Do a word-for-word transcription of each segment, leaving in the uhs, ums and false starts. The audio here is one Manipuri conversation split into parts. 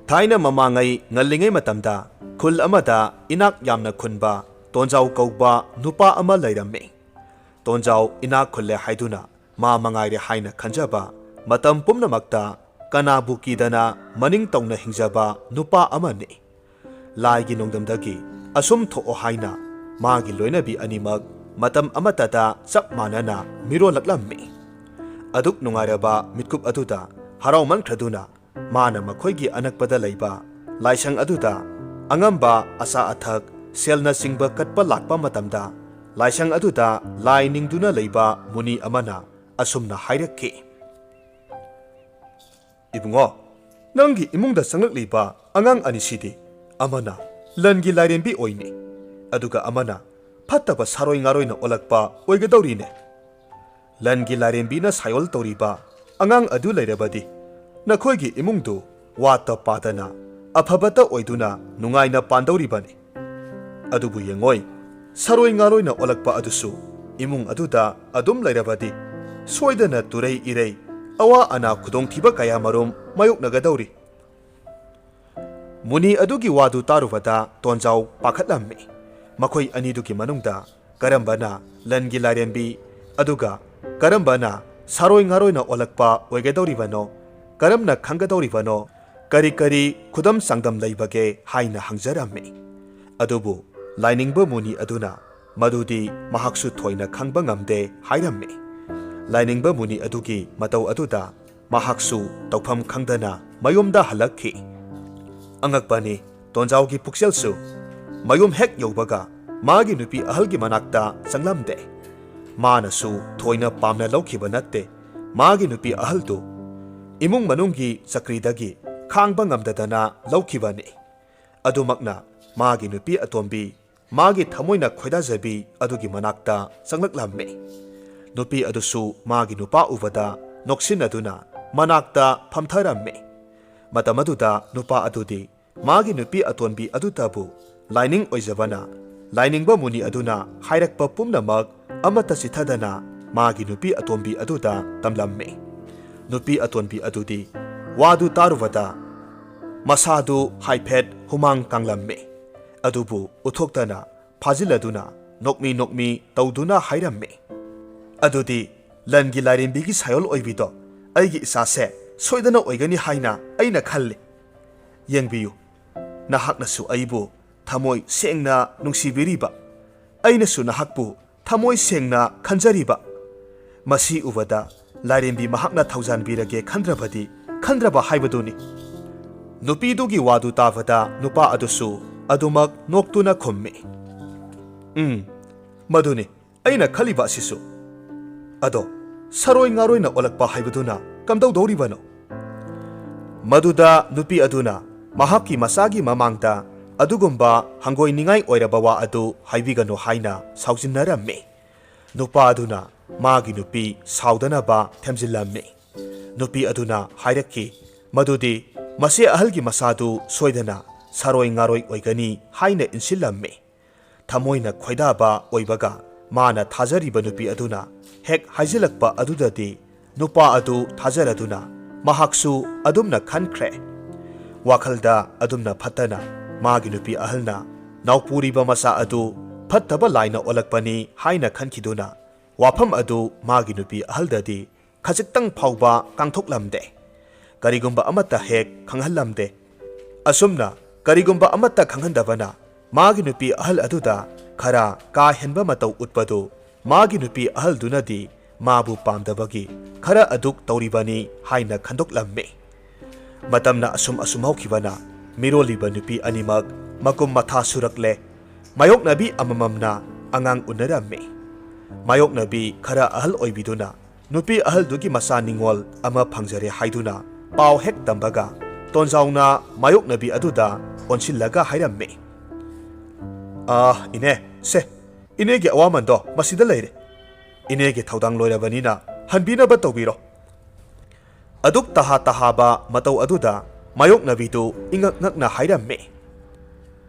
ꯊꯥꯏꯅ ꯃꯃꯥꯡꯉꯩ ꯉꯜꯂꯤꯉꯩ ꯃꯇꯝꯗ ꯈꯨꯜ ꯑꯃꯗ ꯏꯅꯥꯛ ꯌꯥꯝꯅ ꯈꯨꯟꯕ ꯇꯣꯟꯖꯥꯎ ꯀꯧꯕ ꯅꯨꯄꯥ ꯑꯃ ꯂꯩꯔꯝꯃꯤ꯫ ꯇꯣꯟꯖꯥꯎ ꯏꯅꯥꯛ ꯈꯨꯜꯂꯦ ꯍꯥꯏꯗꯨꯅ ꯃꯥ ꯃꯉꯥꯏꯔꯦ ꯍꯥꯏꯅ ꯈꯟꯖꯕ, ꯃꯇꯝ ꯄꯨꯝꯅꯃꯛꯇ ꯀꯅꯥꯕꯨ ꯀꯤꯗꯅ ꯃꯅꯤꯡ ꯇꯧꯅ ꯍꯤꯡꯖꯕ ꯅꯨꯄꯥ ꯑꯃꯅꯤ꯫ ꯂꯥꯏꯒꯤ ꯅꯣꯡꯗꯝꯗꯒꯤ ꯑꯁꯨꯝ ꯊꯣꯛꯑꯣ ꯍꯥꯏꯅ ꯃꯥꯒꯤ ꯂꯣꯏꯅꯕꯤ ꯑꯅꯤꯃꯛ ꯃꯇꯝ ꯑꯃꯠꯇꯗ ꯆꯞ ꯃꯥꯟꯅꯅ ꯃꯤꯔꯣꯜꯂꯛꯂꯝꯃꯤ꯫ ꯑꯗꯨꯛ ꯅꯨꯡꯉꯥꯏꯔꯕ ꯃꯤꯠꯀꯨꯞ ꯑꯗꯨꯗ ꯍꯔꯥꯎꯃꯟꯈ꯭ꯔꯗꯨꯅ ꯃꯥꯅ ꯃꯈꯣꯏꯒꯤ ꯑꯅꯛꯄꯗ ꯂꯩꯕ ꯂꯥꯏꯁꯪ ꯑꯗꯨꯗ ꯑꯉꯝꯕ ꯑꯆꯥ ꯑꯊꯛ, ꯁꯦꯜꯅꯆꯤꯡꯕ ꯀꯠꯄ ꯂꯥꯛꯄ ꯃꯇꯝꯗ, ꯂꯥꯏꯁꯪ ꯑꯗꯨꯗ ꯂꯥꯏ ꯅꯤꯡꯗꯨꯅ ꯂꯩꯕ ꯃꯨꯅꯤ ꯑꯃꯅ ꯑꯁꯨꯝꯅ ꯍꯥꯏꯔꯛꯈꯤ, "ꯏꯕꯨꯡꯉꯣ, ꯅꯪꯒꯤ ꯏꯃꯨꯡꯗ ꯆꯪꯂꯛꯂꯤꯕ ꯑꯉꯥꯡ ꯑꯅꯤꯁꯤꯗꯤ ꯑꯃꯅ ꯂꯟꯒꯤ ꯂꯥꯏꯔꯦꯝꯕꯤ ꯑꯣꯏꯅꯤ, ꯑꯗꯨꯒ ꯑꯃꯅ ꯐꯠꯇꯕ ꯁꯥꯔꯣꯏ ꯉꯥꯔꯣꯏꯅ ꯑꯣꯜꯂꯛꯄ ꯑꯣꯏꯒꯗꯧꯔꯤꯅꯦ꯫ ꯂꯟꯒꯤ ꯂꯥꯏꯔꯦꯝꯕꯤꯅ ꯁꯥꯏꯑꯣꯜ ꯇꯧꯔꯤꯕ ꯑꯉꯥꯡ ꯑꯗꯨ ꯂꯩꯔꯕꯗꯤ ꯅꯈꯣꯏꯒꯤ ꯏꯃꯨꯡꯗꯨ ꯋꯥꯠꯇ ꯄꯥꯗꯅ ꯑꯐꯕꯇ ꯑꯣꯏꯗꯨꯅ ꯅꯨꯡꯉꯥꯏꯅ ꯄꯥꯟꯗꯧꯔꯤꯕꯅꯤ꯫ ꯑꯗꯨꯕꯨ ꯌꯦꯡꯉꯣꯏ, ꯁꯥꯔꯣꯏ ꯉꯥꯔꯣꯏꯅ ꯑꯣꯜꯂꯛꯄ ꯑꯗꯨꯁꯨ ꯏꯃꯨꯡ ꯑꯗꯨꯗ ꯑꯗꯨꯝ ꯂꯩꯔꯕꯗꯤ ꯁꯣꯏꯗꯅ ꯇꯨꯔꯩ ꯏꯔꯩ, ꯑꯋꯥ ꯑꯅꯥ ꯈꯨꯗꯣꯡꯊꯤꯕ ꯀꯌꯥꯃꯔꯨꯝ ꯃꯥꯌꯣꯛꯅꯒꯗꯧꯔꯤ꯫" ꯃꯨꯅꯤ ꯑꯗꯨꯒꯤ ꯋꯥꯗꯨ ꯇꯥꯔꯨꯕꯗ ꯇꯣꯟꯖꯥꯎ ꯄꯥꯈꯠꯂꯝꯃꯤ꯫ ꯃꯈꯣꯏ ꯑꯅꯤꯗꯨꯒꯤ ꯃꯅꯨꯡꯗ ꯀꯔꯝꯕꯅ ꯂꯟꯒꯤ ꯂꯥꯏꯔꯦꯝꯕꯤ, ꯑꯗꯨꯒ ꯀꯔꯝꯕꯅ ꯁꯥꯔꯣꯏ ꯉꯥꯔꯣꯏꯅ ꯑꯣꯜꯂꯛꯄ ꯑꯣꯏꯒꯗꯧꯔꯤꯕꯅꯣ, ꯀꯔꯝꯅ ꯈꯪꯒꯗꯧꯔꯤꯕꯅꯣ, ꯀꯔꯤ ꯀꯔꯤ ꯈꯨꯗꯝ ꯆꯥꯡꯗꯝ ꯂꯩꯕꯒꯦ ꯍꯥꯏꯅ ꯍꯪꯖꯔꯝꯃꯤ꯫ ꯑꯗꯨꯕꯨ ꯂꯥꯏꯅꯤꯡꯕ ꯃꯨꯅꯤ ꯑꯗꯨꯅ ꯃꯗꯨꯗꯤ ꯃꯍꯥꯛꯁꯨ ꯊꯣꯏꯅ ꯈꯪꯕ ꯉꯝꯗꯦ ꯍꯥꯏꯔꯝꯃꯤ꯫ ꯂꯥꯏꯅꯤꯡꯕ ꯃꯨꯅꯤ ꯑꯗꯨꯒꯤ ꯃꯇꯧ ꯑꯗꯨꯗ ꯃꯍꯥꯛꯁꯨ ꯇꯧꯐꯝ ꯈꯪꯗꯅ ꯃꯌꯨꯝꯗ ꯍꯜꯂꯛꯈꯤ꯫ ꯑꯉꯛꯄꯅꯤ, ꯇꯣꯟꯖꯥꯎꯒꯤ ꯄꯨꯛꯆꯦꯜꯁꯨ ꯃꯌꯨꯝ ꯍꯦꯛ ꯌꯧꯕꯒ ꯃꯥꯒꯤ ꯅꯨꯄꯤ ꯑꯍꯜꯒꯤ ꯃꯅꯥꯛꯇ ꯆꯪꯂꯝꯗꯦ꯫ ꯃꯥꯅꯁꯨ ꯊꯣꯏꯅ ꯄꯥꯝꯅ ꯂꯧꯈꯤꯕ ꯅꯠꯇꯦ꯫ ꯃꯥꯒꯤ ꯅꯨꯄꯤ ꯑꯍꯜꯗꯨ ꯏꯃꯨꯡ ꯃꯅꯨꯡꯒꯤ ꯆꯀ꯭ꯔꯤꯗꯒꯤ ꯈꯥꯡꯕ ꯉꯝꯗꯗꯅ ꯂꯧꯈꯤꯕꯅꯤ꯫ ꯑꯗꯨꯃꯛꯅ ꯃꯥꯒꯤ ꯅꯨꯄꯤ ꯑꯇꯣꯝꯕꯤ, ꯃꯥꯒꯤ ꯊꯃꯣꯏꯅ ꯈꯣꯏꯗꯥꯖꯕꯤ ꯑꯗꯨꯒꯤ ꯃꯅꯥꯛꯇ ꯆꯪꯂꯛꯂꯝꯃꯤ꯫ ꯅꯨꯄꯤ ꯑꯗꯨꯁꯨ ꯃꯥꯒꯤ ꯅꯨꯄꯥ ꯎꯕꯗ ꯅꯣꯛꯁꯤꯟꯅꯗꯨꯅ ꯃꯅꯥꯛꯇ ꯐꯝꯊꯔꯝꯃꯤ꯫ ꯃꯇꯝ ꯑꯗꯨꯗ ꯅꯨꯄꯥ ꯑꯗꯨꯗꯤ ꯃꯥꯒꯤ ꯅꯨꯄꯤ ꯑꯇꯣꯟꯕꯤ ꯑꯗꯨꯇꯕꯨ ꯂꯥꯏꯅꯤꯡ ꯑꯣꯏꯖꯕꯅ, ꯂꯥꯏꯅꯤꯡꯕ ꯃꯨꯅꯤ ꯑꯗꯨꯅ ꯍꯥꯏꯔꯛꯄ ꯄꯨꯝꯅꯃꯛ ꯑꯃꯠꯇ ꯆꯤꯊꯗꯅ ꯃꯥꯒꯤ ꯅꯨꯄꯤ ꯑꯇꯣꯟꯕꯤ ꯑꯗꯨꯗ ꯇꯝꯂꯝꯃꯤ꯫ ꯅꯨꯄꯤ ꯑꯇꯣꯟꯕꯤ ꯑꯗꯨꯗꯤ ꯋꯥꯗꯨ ꯇꯥꯔꯨꯕꯗ ꯃꯁꯥꯗꯨ ꯍꯥꯏꯐꯦꯠ ꯍꯨꯃꯥꯡ ꯀꯥꯡꯂꯝꯃꯤ꯫ ꯑꯗꯨꯕꯨ ꯎꯠꯊꯣꯛꯇꯅ ꯐꯥꯖꯤꯜꯂꯗꯨꯅ ꯅꯣꯛꯃꯤ ꯅꯣꯛꯃꯤ ꯇꯧꯗꯨꯅ ꯍꯥꯏꯔꯝꯃꯤ, "ꯑꯗꯨꯗꯤ ꯂꯟꯒꯤ ꯂꯥꯏꯔꯦꯝꯕꯤꯒꯤ ꯁꯥꯏꯑꯣꯜ ꯑꯣꯏꯕꯤꯗꯣ ꯑꯩꯒꯤ ꯏꯆꯥꯁꯦ ꯁꯣꯏꯗꯅ ꯑꯣꯏꯒꯅꯤ ꯍꯥꯏꯅ ꯑꯩꯅ ꯈꯜꯂꯤ꯫ ꯌꯦꯡꯕꯤꯌꯨ, ꯅꯍꯥꯛꯅꯁꯨ ꯑꯩꯕꯨ ꯊꯃꯣꯏ ꯁꯦꯡꯅ ꯅꯨꯡꯁꯤꯕꯤꯔꯤꯕ, ꯑꯩꯅꯁꯨ ꯅꯍꯥꯛꯄꯨ ꯊꯃꯣꯏ ꯁꯦꯡꯅ ꯈꯟꯖꯔꯤꯕ꯫ ꯃꯁꯤ ꯎꯕꯗ ꯂꯥꯏꯔꯦꯝꯕꯤ ꯃꯍꯥꯛꯅ ꯊꯧꯖꯥꯟꯕꯤꯔꯒꯦ ꯈꯟꯗ꯭ꯔꯕꯗꯤ ꯈꯟꯗ꯭ꯔꯕ ꯍꯥꯏꯕꯗꯨꯅꯤ꯫" ꯅꯨꯄꯤꯗꯨꯒꯤ ꯋꯥꯗꯨ ꯇꯥꯕꯗ ꯅꯨꯄꯥ ꯑꯗꯨꯁꯨ ꯑꯗꯨꯃꯛ ꯅꯣꯛꯇꯨꯅ ꯈꯨꯝꯃꯤ, "ꯎꯝ, ꯃꯗꯨꯅꯤ ꯑꯩꯅ ꯈꯜꯂꯤꯕ ꯑꯁꯤꯁꯨ꯫ ꯑꯗꯣ ꯁꯔꯣꯏ ꯉꯥꯔꯣꯏꯅ ꯑꯣꯜꯂꯛꯄ ꯍꯥꯏꯕꯗꯨꯅ ꯀꯝꯗꯧꯗꯧꯔꯤꯕꯅꯣ?" ꯃꯗꯨꯗ ꯅꯨꯄꯤ ꯑꯗꯨꯅ ꯃꯍꯥꯛꯀꯤ ꯃꯆꯥꯒꯤ ꯃꯃꯥꯡꯗ ꯑꯗꯨꯒꯨꯝꯕ ꯍꯪꯒꯣꯏꯅꯤꯡꯉꯥꯏ ꯑꯣꯏꯔꯕ ꯋꯥ ꯑꯗꯨ ꯍꯥꯏꯕꯤꯒꯅꯨ ꯍꯥꯏꯅ ꯁꯥꯎꯖꯤꯟꯅꯔꯝꯃꯤ꯫ ꯅꯨꯄꯥ ꯑꯗꯨꯅ ꯃꯥꯒꯤ ꯅꯨꯄꯤ ꯁꯥꯎꯗꯅꯕ ꯊꯦꯝꯖꯤꯜꯂꯝꯃꯤ꯫ ꯅꯨꯄꯤ ꯑꯗꯨꯅ ꯍꯥꯏꯔꯛꯈꯤ, "ꯃꯗꯨꯗꯤ ꯃꯁꯤ ꯑꯍꯜꯒꯤ ꯃꯆꯥꯗꯨ ꯁꯣꯏꯗꯅ ꯁꯔꯣꯏ ꯉꯥꯔꯣꯏ ꯑꯣꯏꯒꯅꯤ" ꯍꯥꯏꯅ ꯏꯟꯁꯤꯜꯂꯝꯃꯤ꯫ ꯊꯃꯣꯏꯅ ꯈꯣꯏꯗꯥꯕ ꯑꯣꯏꯕꯒ ꯃꯥꯅ ꯊꯥꯖꯔꯤꯕ ꯅꯨꯄꯤ ꯑꯗꯨꯅ ꯍꯦꯛ ꯍꯥꯏꯖꯤꯜꯂꯛꯄ ꯑꯗꯨꯗꯗꯤ ꯅꯨꯄꯥ ꯑꯗꯨ ꯊꯥꯖꯔꯗꯨꯅ ꯃꯍꯥꯛꯁꯨ ꯑꯗꯨꯝꯅ ꯈꯟꯈ꯭ꯔꯦ꯫ ꯋꯥꯈꯜꯗ ꯑꯗꯨꯝꯅ ꯐꯠꯇꯅ ꯃꯥꯒꯤ ꯅꯨꯄꯤ ꯑꯍꯜꯅ ꯅꯥꯎꯄꯨꯔꯤꯕ ꯃꯆꯥ ꯑꯗꯨ ꯐꯠꯇꯕ ꯂꯥꯏꯅ ꯑꯣꯜꯂꯛꯄꯅꯤ ꯍꯥꯏꯅ ꯈꯟꯈꯤꯗꯨꯅ ꯋꯥꯐꯝ ꯑꯗꯨ ꯃꯥꯒꯤ ꯅꯨꯄꯤ ꯑꯍꯜꯗꯗꯤ ꯈꯖꯤꯛꯇꯪ ꯐꯥꯎꯕ ꯀꯥꯡꯊꯣꯛꯂꯝꯗꯦ꯫ ꯀꯔꯤꯒꯨꯝꯕ ꯑꯃꯠꯇ ꯍꯦꯛ ꯈꯪꯍꯜꯂꯝꯗꯦ꯫ ꯑꯁꯨꯝꯅ ꯀꯔꯤꯒꯨꯝꯕ ꯑꯃꯠꯇ ꯈꯪꯍꯟꯗꯕꯅ ꯃꯥꯒꯤ ꯅꯨꯄꯤ ꯑꯍꯜ ꯑꯗꯨꯗ ꯈꯔ ꯀꯥ ꯍꯦꯟꯕ ꯃꯇꯧ ꯎꯠꯄꯗꯨ ꯃꯥꯒꯤ ꯅꯨꯄꯤ ꯑꯍꯜꯗꯨꯅꯗꯤ ꯃꯥꯕꯨ ꯄꯥꯝꯗꯕꯒꯤ ꯈꯔ ꯑꯗꯨꯛ ꯇꯧꯔꯤꯕꯅꯤ ꯍꯥꯏꯅ ꯈꯟꯗꯣꯛꯂꯝꯃꯤ꯫ ꯃꯇꯝꯅ ꯑꯁꯨꯝ ꯑꯁꯨꯝ ꯍꯧꯈꯤꯕꯅ ꯃꯤꯔꯣꯜꯂꯤꯕ ꯅꯨꯄꯤ ꯑꯅꯤꯃꯛ ꯃꯀꯨꯝ ꯃꯊꯥ ꯁꯨꯔꯛꯂꯦ꯫ ꯃꯥꯌꯣꯛꯅꯕꯤ ꯑꯃꯃꯝꯅ ꯑꯉꯥꯡ ꯎꯅꯔꯝꯃꯤ꯫ ꯃꯥꯌꯣꯛꯅꯕꯤ ꯈꯔ ꯑꯍꯜ ꯑꯣꯏꯕꯤꯗꯨꯅ ꯅꯨꯄꯤ ꯑꯍꯜꯗꯨꯒꯤ ꯃꯆꯥ ꯅꯤꯡꯉꯣꯜ ꯑꯃ ꯐꯪꯖꯔꯦ ꯍꯥꯏꯗꯨꯅ ꯄꯥꯎ ꯍꯦꯛ ꯇꯝꯕꯒ ꯇꯣꯟꯖꯥꯎꯅ ꯃꯥꯌꯣꯛꯅꯕꯤ ꯑꯗꯨꯗ ꯑꯣꯟꯁꯤꯜꯂꯒ ꯍꯥꯏꯔꯝꯃꯤ, "ꯑꯥ, ꯏꯅꯦ, ꯁꯦ, ꯏꯅꯦꯒꯤ ꯑꯋꯥꯃꯟꯗꯣ ꯃꯁꯤꯗ ꯂꯩꯔꯦ꯫ ꯏꯅꯦꯒꯤ ꯊꯧꯗꯥꯡ ꯂꯣꯏꯔꯕꯅꯤꯅ ꯍꯟꯕꯤꯅꯕ ꯇꯧꯕꯤꯔꯣ꯫" ꯑꯗꯨꯛ ꯇꯍꯥ ꯇꯍꯥꯕ ꯃꯇꯧ ꯑꯗꯨꯗ ꯃꯥꯌꯣꯛꯅꯕꯤꯗꯨ ꯏꯉꯛ ꯉꯛꯅ ꯍꯥꯏꯔꯝꯃꯤ,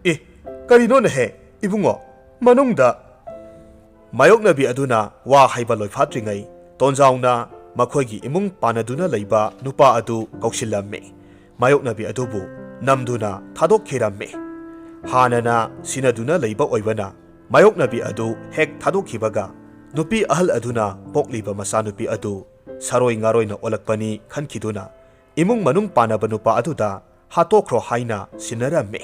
"ꯑꯦ, ꯀꯔꯤꯅꯣꯅꯦꯍꯦ, ꯏꯕꯨꯡꯉꯣ? ꯃꯅꯨꯡꯗ" ꯃꯥꯌꯣꯛꯅꯕꯤ ꯑꯗꯨꯅ ꯋꯥ ꯍꯥꯏꯕ ꯂꯣꯏꯐꯥꯠꯇ꯭ꯔꯤꯉꯩ ꯇꯣꯟꯖꯥꯎꯅ ꯃꯈꯣꯏꯒꯤ ꯏꯃꯨꯡ ꯄꯥꯟꯅꯗꯨꯅ ꯂꯩꯕ ꯅꯨꯄꯥ ꯑꯗꯨ ꯀꯧꯁꯤꯜꯂꯝꯃꯤ꯫ ꯃꯥꯌꯣꯛꯅꯕꯤ ꯑꯗꯨꯕꯨ ꯅꯝꯗꯨꯅ ꯊꯥꯗꯣꯛꯈꯤꯔꯝꯃꯤ꯫ ꯍꯥꯟꯅꯅ ꯁꯤꯟꯅꯗꯨꯅ ꯂꯩꯕ ꯑꯣꯏꯕꯅ ꯃꯥꯌꯣꯛꯅꯕꯤ ꯑꯗꯨ ꯍꯦꯛ ꯊꯥꯗꯣꯛꯈꯤꯕꯒ ꯅꯨꯄꯤ ꯑꯍꯜ ꯑꯗꯨꯅ ꯄꯣꯛꯂꯤꯕ ꯃꯆꯥꯅꯨꯄꯤ ꯑꯗꯨ ꯁꯥꯔꯣꯏ ꯉꯥꯔꯣꯏꯅ ꯑꯣꯜꯂꯛꯄꯅꯤ ꯈꯟꯈꯤꯗꯨꯅ ꯏꯃꯨꯡ ꯃꯅꯨꯡ ꯄꯥꯟꯅꯕ ꯅꯨꯄꯥ ꯑꯗꯨꯗ ꯍꯥꯠꯇꯣꯛꯈ꯭ꯔꯣ ꯍꯥꯏꯅ ꯁꯤꯟꯅꯔꯝꯃꯤ꯫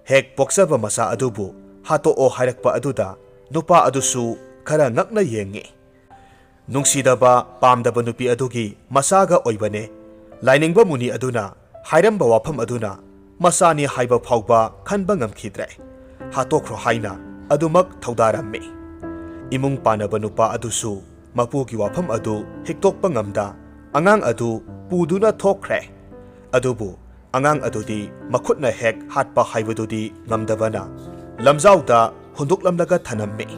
ꯍꯦꯛ ꯄꯣꯛꯆꯕ ꯃꯆꯥ ꯑꯗꯨꯕꯨ ꯍꯥꯠꯇꯣꯛꯑꯣ ꯍꯥꯏꯔꯛꯄ ꯑꯗꯨꯗ ꯅꯨꯄꯥ ꯑꯗꯨꯁꯨ ꯈꯔ ꯉꯛꯅ ꯌꯦꯡꯉꯤ꯫ ꯅꯨꯡꯁꯤꯗꯕ ꯄꯥꯝꯗꯕ ꯅꯨꯄꯤ ꯑꯗꯨꯒꯤ ꯃꯆꯥꯒ ꯑꯣꯏꯕꯅꯦ꯫ ꯂꯥꯏꯅꯤꯡꯕ ꯃꯨꯅꯤ ꯑꯗꯨꯅ ꯍꯥꯏꯔꯝꯕ ꯋꯥꯐꯝ ꯑꯗꯨꯅ ꯃꯆꯥꯅꯤ ꯍꯥꯏꯕ ꯐꯥꯎꯕ ꯈꯟꯕ ꯉꯝꯈꯤꯗ꯭ꯔꯦ꯫ ꯍꯥꯠꯇꯣꯛꯈ꯭ꯔꯣ ꯍꯥꯏꯅ ꯑꯗꯨꯃꯛ ꯊꯧꯗꯥꯔꯝꯃꯤ꯫ ꯏꯃꯨꯡ ꯄꯥꯟꯅꯕ ꯅꯨꯄꯥ ꯑꯗꯨꯁꯨ ꯃꯄꯨꯒꯤ ꯋꯥꯐꯝ ꯑꯗꯨ ꯍꯤꯛꯇꯣꯛꯄ ꯉꯝꯗ ꯑꯉꯥꯡ ꯑꯗꯨ ꯄꯨꯗꯨꯅ ꯊꯣꯛꯈ꯭ꯔꯦ꯫ ꯑꯗꯨꯕꯨ ꯑꯉꯥꯡ ꯑꯗꯨꯗꯤ ꯃꯈꯨꯠꯅ ꯍꯦꯛ ꯍꯥꯠꯄ ꯍꯥꯏꯕꯗꯨꯗꯤ ꯉꯝꯗꯕꯅ ꯂꯝꯖꯥꯎꯗ ꯍꯨꯟꯗꯣꯛꯂꯝꯂꯒ ꯊꯅꯝꯃꯤ꯫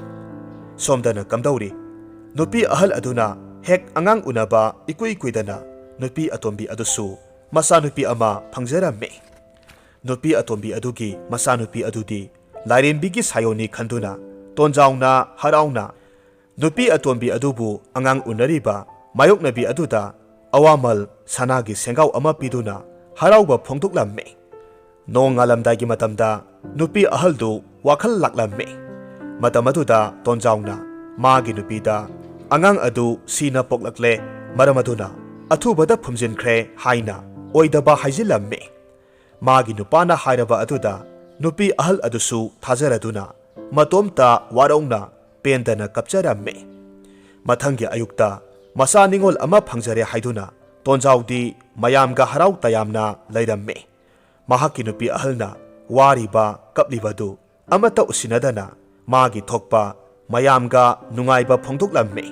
ꯁꯣꯝꯗꯅ ꯀꯝꯗꯧꯔꯤ? ꯅꯨꯄꯤ ꯑꯍꯜ ꯑꯗꯨꯅ ꯍꯦꯛ ꯑꯉꯥꯡ ꯎꯅꯕ ꯏꯀꯨꯏ ꯀꯨꯏꯗꯅ ꯅꯨꯄꯤ ꯑꯇꯣꯝꯕꯤ ꯑꯗꯨꯁꯨ ꯃꯆꯥꯅꯨꯄꯤ ꯑꯃ ꯐꯪꯖꯔꯝꯃꯤ꯫ ꯅꯨꯄꯤ ꯑꯇꯣꯝꯕꯤ ꯑꯗꯨꯒꯤ ꯃꯆꯥꯅꯨꯄꯤ ꯑꯗꯨꯗꯤ ꯂꯥꯏꯔꯦꯝꯕꯤꯒꯤ ꯁꯥꯌꯣꯟꯅꯤ ꯈꯟꯗꯨꯅ ꯇꯣꯟꯖꯥꯎꯅ ꯍꯔꯥꯎꯅ ꯅꯨꯄꯤ ꯑꯇꯣꯝꯕꯤ ꯑꯗꯨꯕꯨ ꯑꯉꯥꯡ ꯎꯅꯔꯤꯕ ꯃꯥꯌꯣꯛꯅꯕꯤ ꯑꯗꯨꯗ ꯑꯋꯥꯃꯜ ꯁꯅꯥꯒꯤ ꯁꯦꯡꯒꯥꯎ ꯑꯃ ꯄꯤꯗꯨꯅ ꯍꯔꯥꯎꯕ ꯐꯣꯡꯗꯣꯛꯂꯝꯃꯤ꯫ ꯅꯣꯡ ꯉꯥꯜꯂꯝꯗꯥꯏꯒꯤ ꯃꯇꯝꯗ ꯅꯨꯄꯤ ꯑꯍꯜꯗꯨ ꯋꯥꯈꯜ ꯂꯥꯛꯂꯝꯃꯤ꯫ ꯃꯇꯝ ꯑꯗꯨꯗ ꯇꯣꯟꯖꯥꯎꯅ ꯃꯥꯒꯤ ꯅꯨꯄꯤꯗ ꯑꯉꯥꯡ ꯑꯗꯨ ꯁꯤꯅ ꯄꯣꯛꯂꯛꯂꯦ, ꯃꯔꯝ ꯑꯗꯨꯅ ꯑꯊꯨꯕꯗ ꯐꯨꯝꯖꯤꯟꯈ꯭ꯔꯦ ꯍꯥꯏꯅ ꯑꯣꯏꯗꯕ ꯍꯥꯏꯖꯤꯜꯂꯝꯃꯤ꯫ ꯃꯥꯒꯤ ꯅꯨꯄꯥꯅ ꯍꯥꯏꯔꯕ ꯑꯗꯨꯗ ꯅꯨꯄꯤ ꯑꯍꯜ ꯑꯗꯨꯁꯨ ꯊꯥꯖꯔꯗꯨꯅ ꯃꯇꯣꯝꯇ ꯋꯥꯔꯧꯅ ꯄꯦꯟꯗꯅ ꯀꯞꯆꯔꯝꯃꯤ꯫ ꯃꯊꯪꯒꯤ ꯑꯌꯨꯛꯇ ꯃꯆꯥ ꯅꯤꯉꯣꯜ ꯑꯃ ꯐꯪꯖꯔꯦ ꯍꯥꯏꯗꯨꯅ ꯇꯣꯟꯖꯥꯎꯗꯤ ꯃꯌꯥꯝꯒ ꯍꯔꯥꯎ ꯇꯌꯥꯝꯅ ꯂꯩꯔꯝꯃꯤ꯫ ꯃꯍꯥꯛꯀꯤ ꯅꯨꯄꯤ ꯑꯍꯜꯅ ꯋꯥꯔꯤꯕ ꯀꯞꯂꯤꯕꯗꯨ ꯑꯃꯠꯇ ꯎꯁꯤꯟꯅꯗꯅ ꯃꯥꯒꯤ ꯊꯣꯛꯄ ꯃꯌꯥꯝꯒ ꯅꯨꯡꯉꯥꯏꯕ ꯐꯣꯡꯗꯣꯛꯂꯝꯃꯤ꯫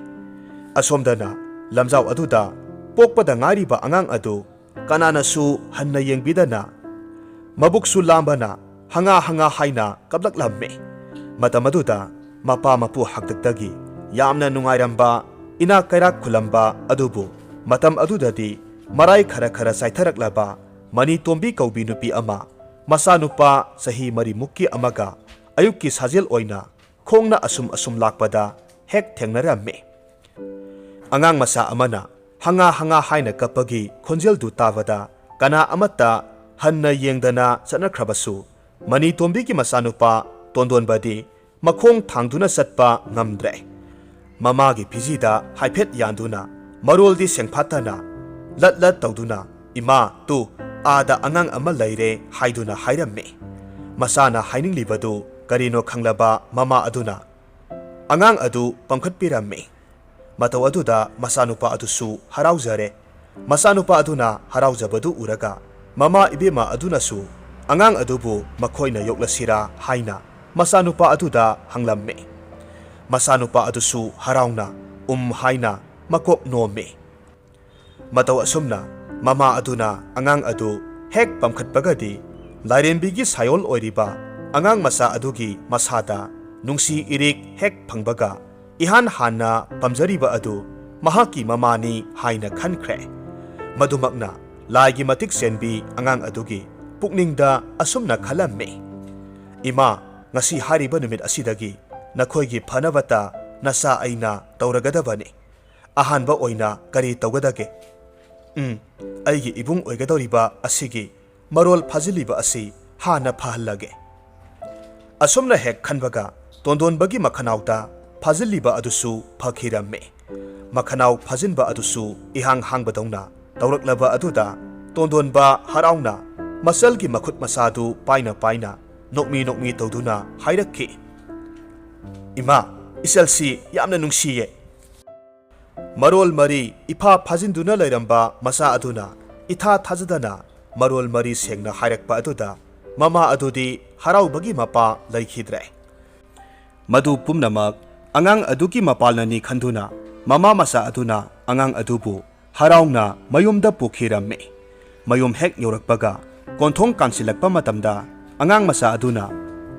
ꯑꯁꯣꯝꯗꯅ ꯂꯝꯖꯥꯎ ꯑꯗꯨꯗ ꯄꯣꯛꯄꯗ ꯉꯥꯏꯔꯤꯕ ꯑꯉꯥꯡ ꯑꯗꯨ ꯀꯅꯥꯅꯁꯨ ꯍꯟꯅ ꯌꯦꯡꯕꯤꯗꯅ ꯃꯕꯨꯛꯁꯨ ꯂꯥꯝꯕꯅ ꯍꯉꯥ ꯍꯉꯥ ꯍꯥꯏꯅ ꯀꯞꯂꯛꯂꯝꯃꯤ꯫ ꯃꯇꯝ ꯑꯗꯨꯗ ꯃꯄꯥ ꯃꯄꯨ ꯍꯥꯛꯇꯛꯇꯒꯤ ꯌꯥꯝꯅ ꯅꯨꯡꯉꯥꯏꯔꯝꯕ, ꯏꯅꯥꯛ ꯀꯩꯔꯥꯛ ꯈꯨꯜꯂꯝꯕ ꯑꯗꯨꯕꯨ ꯃꯇꯝ ꯑꯗꯨꯗꯗꯤ ꯃꯔꯥꯏ ꯈꯔ ꯈꯔ ꯆꯥꯏꯊꯔꯛꯂꯕ ꯃꯅꯤꯇꯣꯝꯕꯤ ꯀꯧꯕꯤ ꯅꯨꯄꯤ ꯑꯃ ꯃꯆꯥꯅꯨꯄꯥ ꯆꯍꯤ ꯃꯔꯤꯃꯨꯛꯀꯤ ꯑꯃꯒ ꯑꯌꯨꯛꯀꯤ ꯁꯥꯖꯦꯜ ꯑꯣꯏꯅ ꯈꯣꯡꯅ ꯑꯁꯨꯝ ꯑꯁꯨꯝ ꯂꯥꯛꯄꯗ ꯍꯦꯛ ꯊꯦꯡꯅꯔꯝꯃꯤ꯫ ꯑꯉꯥꯡ ꯃꯆꯥ ꯑꯃꯅ ꯍꯉꯥ ꯍꯉꯥ ꯍꯥꯏꯅ ꯀꯞꯄꯒꯤ ꯈꯣꯟꯖꯦꯜꯗꯨ ꯇꯥꯕꯗ ꯀꯅꯥ ꯑꯃꯠꯇ ꯍꯟꯅ ꯌꯦꯡꯗꯅ ꯆꯠꯅꯈ꯭ꯔꯕꯁꯨ, ꯃꯅꯤꯇꯣꯝꯕꯤꯒꯤ ꯃꯆꯥꯅꯨꯄꯥ ꯇꯣꯟꯗꯣꯟꯕꯗꯤ ꯃꯈꯣꯡ ꯊꯥꯡꯗꯨꯅ ꯆꯠꯄ ꯉꯝꯗ꯭ꯔꯦ꯫ ꯃꯃꯥꯒꯤ ꯐꯤꯖꯤꯗ ꯍꯥꯏꯐꯦꯠ ꯌꯥꯟꯗꯨꯅ, ꯃꯔꯣꯜꯗꯤ ꯁꯦꯡꯐꯥꯠꯇꯅ ꯂꯠ ꯂꯠ ꯇꯧꯗꯨꯅ, "ꯏꯃꯥ, ꯇꯨ, ꯑꯥꯗ ꯑꯉꯥꯡ ꯑꯃ ꯂꯩꯔꯦ" ꯍꯥꯏꯗꯨꯅ ꯍꯥꯏꯔꯝꯃꯤ꯫ ꯃꯆꯥꯅ ꯍꯥꯏꯅꯤꯡꯂꯤꯕꯗꯨ ꯀꯔꯤꯅꯣ ꯈꯪꯂꯕ ꯃꯃꯥ ꯑꯗꯨꯅ ꯑꯉꯥꯡ ꯑꯗꯨ ꯄꯝꯈꯠꯄꯤꯔꯝꯃꯤ꯫ ꯃꯇꯧ ꯑꯗꯨꯗ ꯃꯆꯥꯅꯨꯄꯥ ꯑꯗꯨꯁꯨ ꯍꯔꯥꯎꯖꯔꯦ꯫ ꯃꯆꯥꯅꯨꯄꯥ ꯑꯗꯨꯅ ꯍꯔꯥꯎꯖꯕꯗꯨ ꯎꯔꯒ, ꯃꯃꯥ ꯏꯕꯦꯝꯃ ꯑꯗꯨꯅꯁꯨ ꯑꯉꯥꯡ ꯑꯗꯨꯕꯨ ꯃꯈꯣꯏꯅ ꯌꯣꯛꯂꯁꯤꯔꯥ ꯍꯥꯏꯅ ꯃꯆꯥꯅꯨꯄꯥ ꯑꯗꯨꯗ ꯍꯪꯂꯝꯃꯤ꯫ ꯃꯆꯥꯅꯨꯄꯥ ꯑꯗꯨꯁꯨ ꯍꯔꯥꯎꯅ "ꯎꯝ" ꯍꯥꯏꯅ ꯃꯀꯣꯛ ꯅꯣꯝꯃꯤ꯫ ꯃꯇꯧ ꯑꯁꯨꯝꯅ ꯃꯃꯥ ꯑꯗꯨꯅ ꯑꯉꯥꯡ ꯑꯗꯨ ꯍꯦꯛ ꯄꯝꯈꯠꯄꯒꯗꯤ, ꯂꯥꯏꯔꯦꯝꯕꯤꯒꯤ ꯁꯥꯏꯑꯣꯜ ꯑꯣꯏꯔꯤꯕ ꯑꯉꯥꯡ ꯃꯆꯥ ꯑꯗꯨꯒꯤ ꯃꯁꯥꯗ ꯅꯨꯡꯁꯤ ꯏꯔꯤꯛ ꯍꯦꯛ ꯐꯪꯕꯒ, ꯏꯍꯥꯟ ꯍꯥꯟꯅ ꯄꯥꯝꯖꯔꯤꯕ ꯑꯗꯨ ꯃꯍꯥꯛꯀꯤ ꯃꯃꯥꯅꯤ ꯍꯥꯏꯅ ꯈꯟꯈ꯭ꯔꯦ꯫ ꯃꯗꯨꯃꯛꯅ ꯂꯥꯏꯒꯤ ꯃꯇꯤꯛ ꯆꯦꯟꯕꯤ ꯑꯉꯥꯡ ꯑꯗꯨꯒꯤ ꯄꯨꯛꯅꯤꯡꯗ ꯑꯁꯨꯝꯅ ꯈꯜꯂꯝꯃꯤ, "ꯏꯃꯥ, ꯉꯁꯤ ꯍꯥꯏꯔꯤꯕ ꯅꯨꯃꯤꯠ ꯑꯁꯤꯗꯒꯤ ꯅꯈꯣꯏꯒꯤ ꯐꯅꯕꯇ ꯅꯆꯥ ꯑꯩꯅ ꯇꯧꯔꯒꯗꯕꯅꯤ꯫ ꯑꯍꯥꯟꯕ ꯑꯣꯏꯅ ꯀꯔꯤ ꯇꯧꯒꯗꯒꯦ? ꯎꯝ, ꯑꯩꯒꯤ ꯏꯕꯨꯡ ꯑꯣꯏꯒꯗꯧꯔꯤꯕ ꯑꯁꯤꯒꯤ ꯃꯔꯣꯜ ꯐꯥꯖꯤꯜꯂꯤꯕ ꯑꯁꯤ ꯍꯥꯟꯅ ꯐꯍꯜꯂꯒꯦ"꯫ ꯑꯁꯨꯝꯅ ꯍꯦꯛ ꯈꯟꯕꯒ, ꯇꯣꯟꯗꯣꯟꯕꯒꯤ ꯃꯈꯅꯥꯎꯗ ꯐꯥꯖꯤꯜꯂꯤꯕ ꯑꯗꯨꯁꯨ ꯐꯈꯤꯔꯝꯃꯤ꯫ ꯃꯈꯅꯥꯎ ꯐꯥꯖꯤꯟꯕ ꯑꯗꯨꯁꯨ ꯏꯍꯥꯡ ꯍꯥꯡꯕꯗꯧꯅ ꯇꯧꯔꯛꯂꯕ ꯑꯗꯨꯗ, ꯇꯣꯟꯗꯣꯟꯕ ꯍꯔꯥꯎꯅ ꯃꯆꯜꯒꯤ ꯃꯈꯨꯠ ꯃꯁꯥꯗꯨ ꯄꯥꯏꯅ ꯄꯥꯏꯅ, ꯅꯣꯛꯃꯤ ꯅꯣꯛꯃꯤ ꯇꯧꯗꯨꯅ ꯍꯥꯏꯔꯛꯈꯤ, "ꯏꯃꯥ, ꯏꯆꯜꯁꯤ ꯌꯥꯝꯅ ꯅꯨꯡꯁꯤꯌꯦ"꯫ ꯃꯔꯣꯜ ꯃꯔꯤ ꯏꯐꯥ ꯐꯥꯖꯤꯟꯗꯨꯅ ꯂꯩꯔꯝꯕ ꯃꯆꯥ ꯑꯗꯨꯅ ꯏꯊꯥ ꯊꯥꯖꯗꯅ ꯃꯔꯣꯜ ꯃꯔꯤ ꯁꯦꯡꯅ ꯍꯥꯏꯔꯛꯄ ꯑꯗꯨꯗ, ꯃꯃꯥ ꯑꯗꯨꯗꯤ ꯍꯔꯥꯎꯕꯒꯤ ꯃꯄꯥ ꯂꯩꯈꯤꯗ꯭ꯔꯦ꯫ ꯃꯗꯨ ꯄꯨꯝꯅꯃꯛ ꯑꯉꯥꯡ ꯑꯗꯨꯒꯤ ꯃꯄꯥꯜꯅꯅꯤ ꯈꯟꯗꯨꯅ, ꯃꯃꯥ ꯃꯆꯥ ꯑꯗꯨꯅ ꯑꯉꯥꯡ ꯑꯗꯨꯕꯨ ꯍꯔꯥꯎꯅ ꯃꯌꯨꯝꯗ ꯄꯨꯈꯤꯔꯝꯃꯤ꯫ ꯃꯌꯨꯝ ꯍꯦꯛ ꯌꯧꯔꯛꯄꯒ, ꯀꯣꯟꯊꯣꯡ ꯀꯥꯟꯁꯤꯜꯂꯛꯄ ꯃꯇꯝꯗ, ꯑꯉꯥꯡ ꯃꯆꯥ ꯑꯗꯨꯅ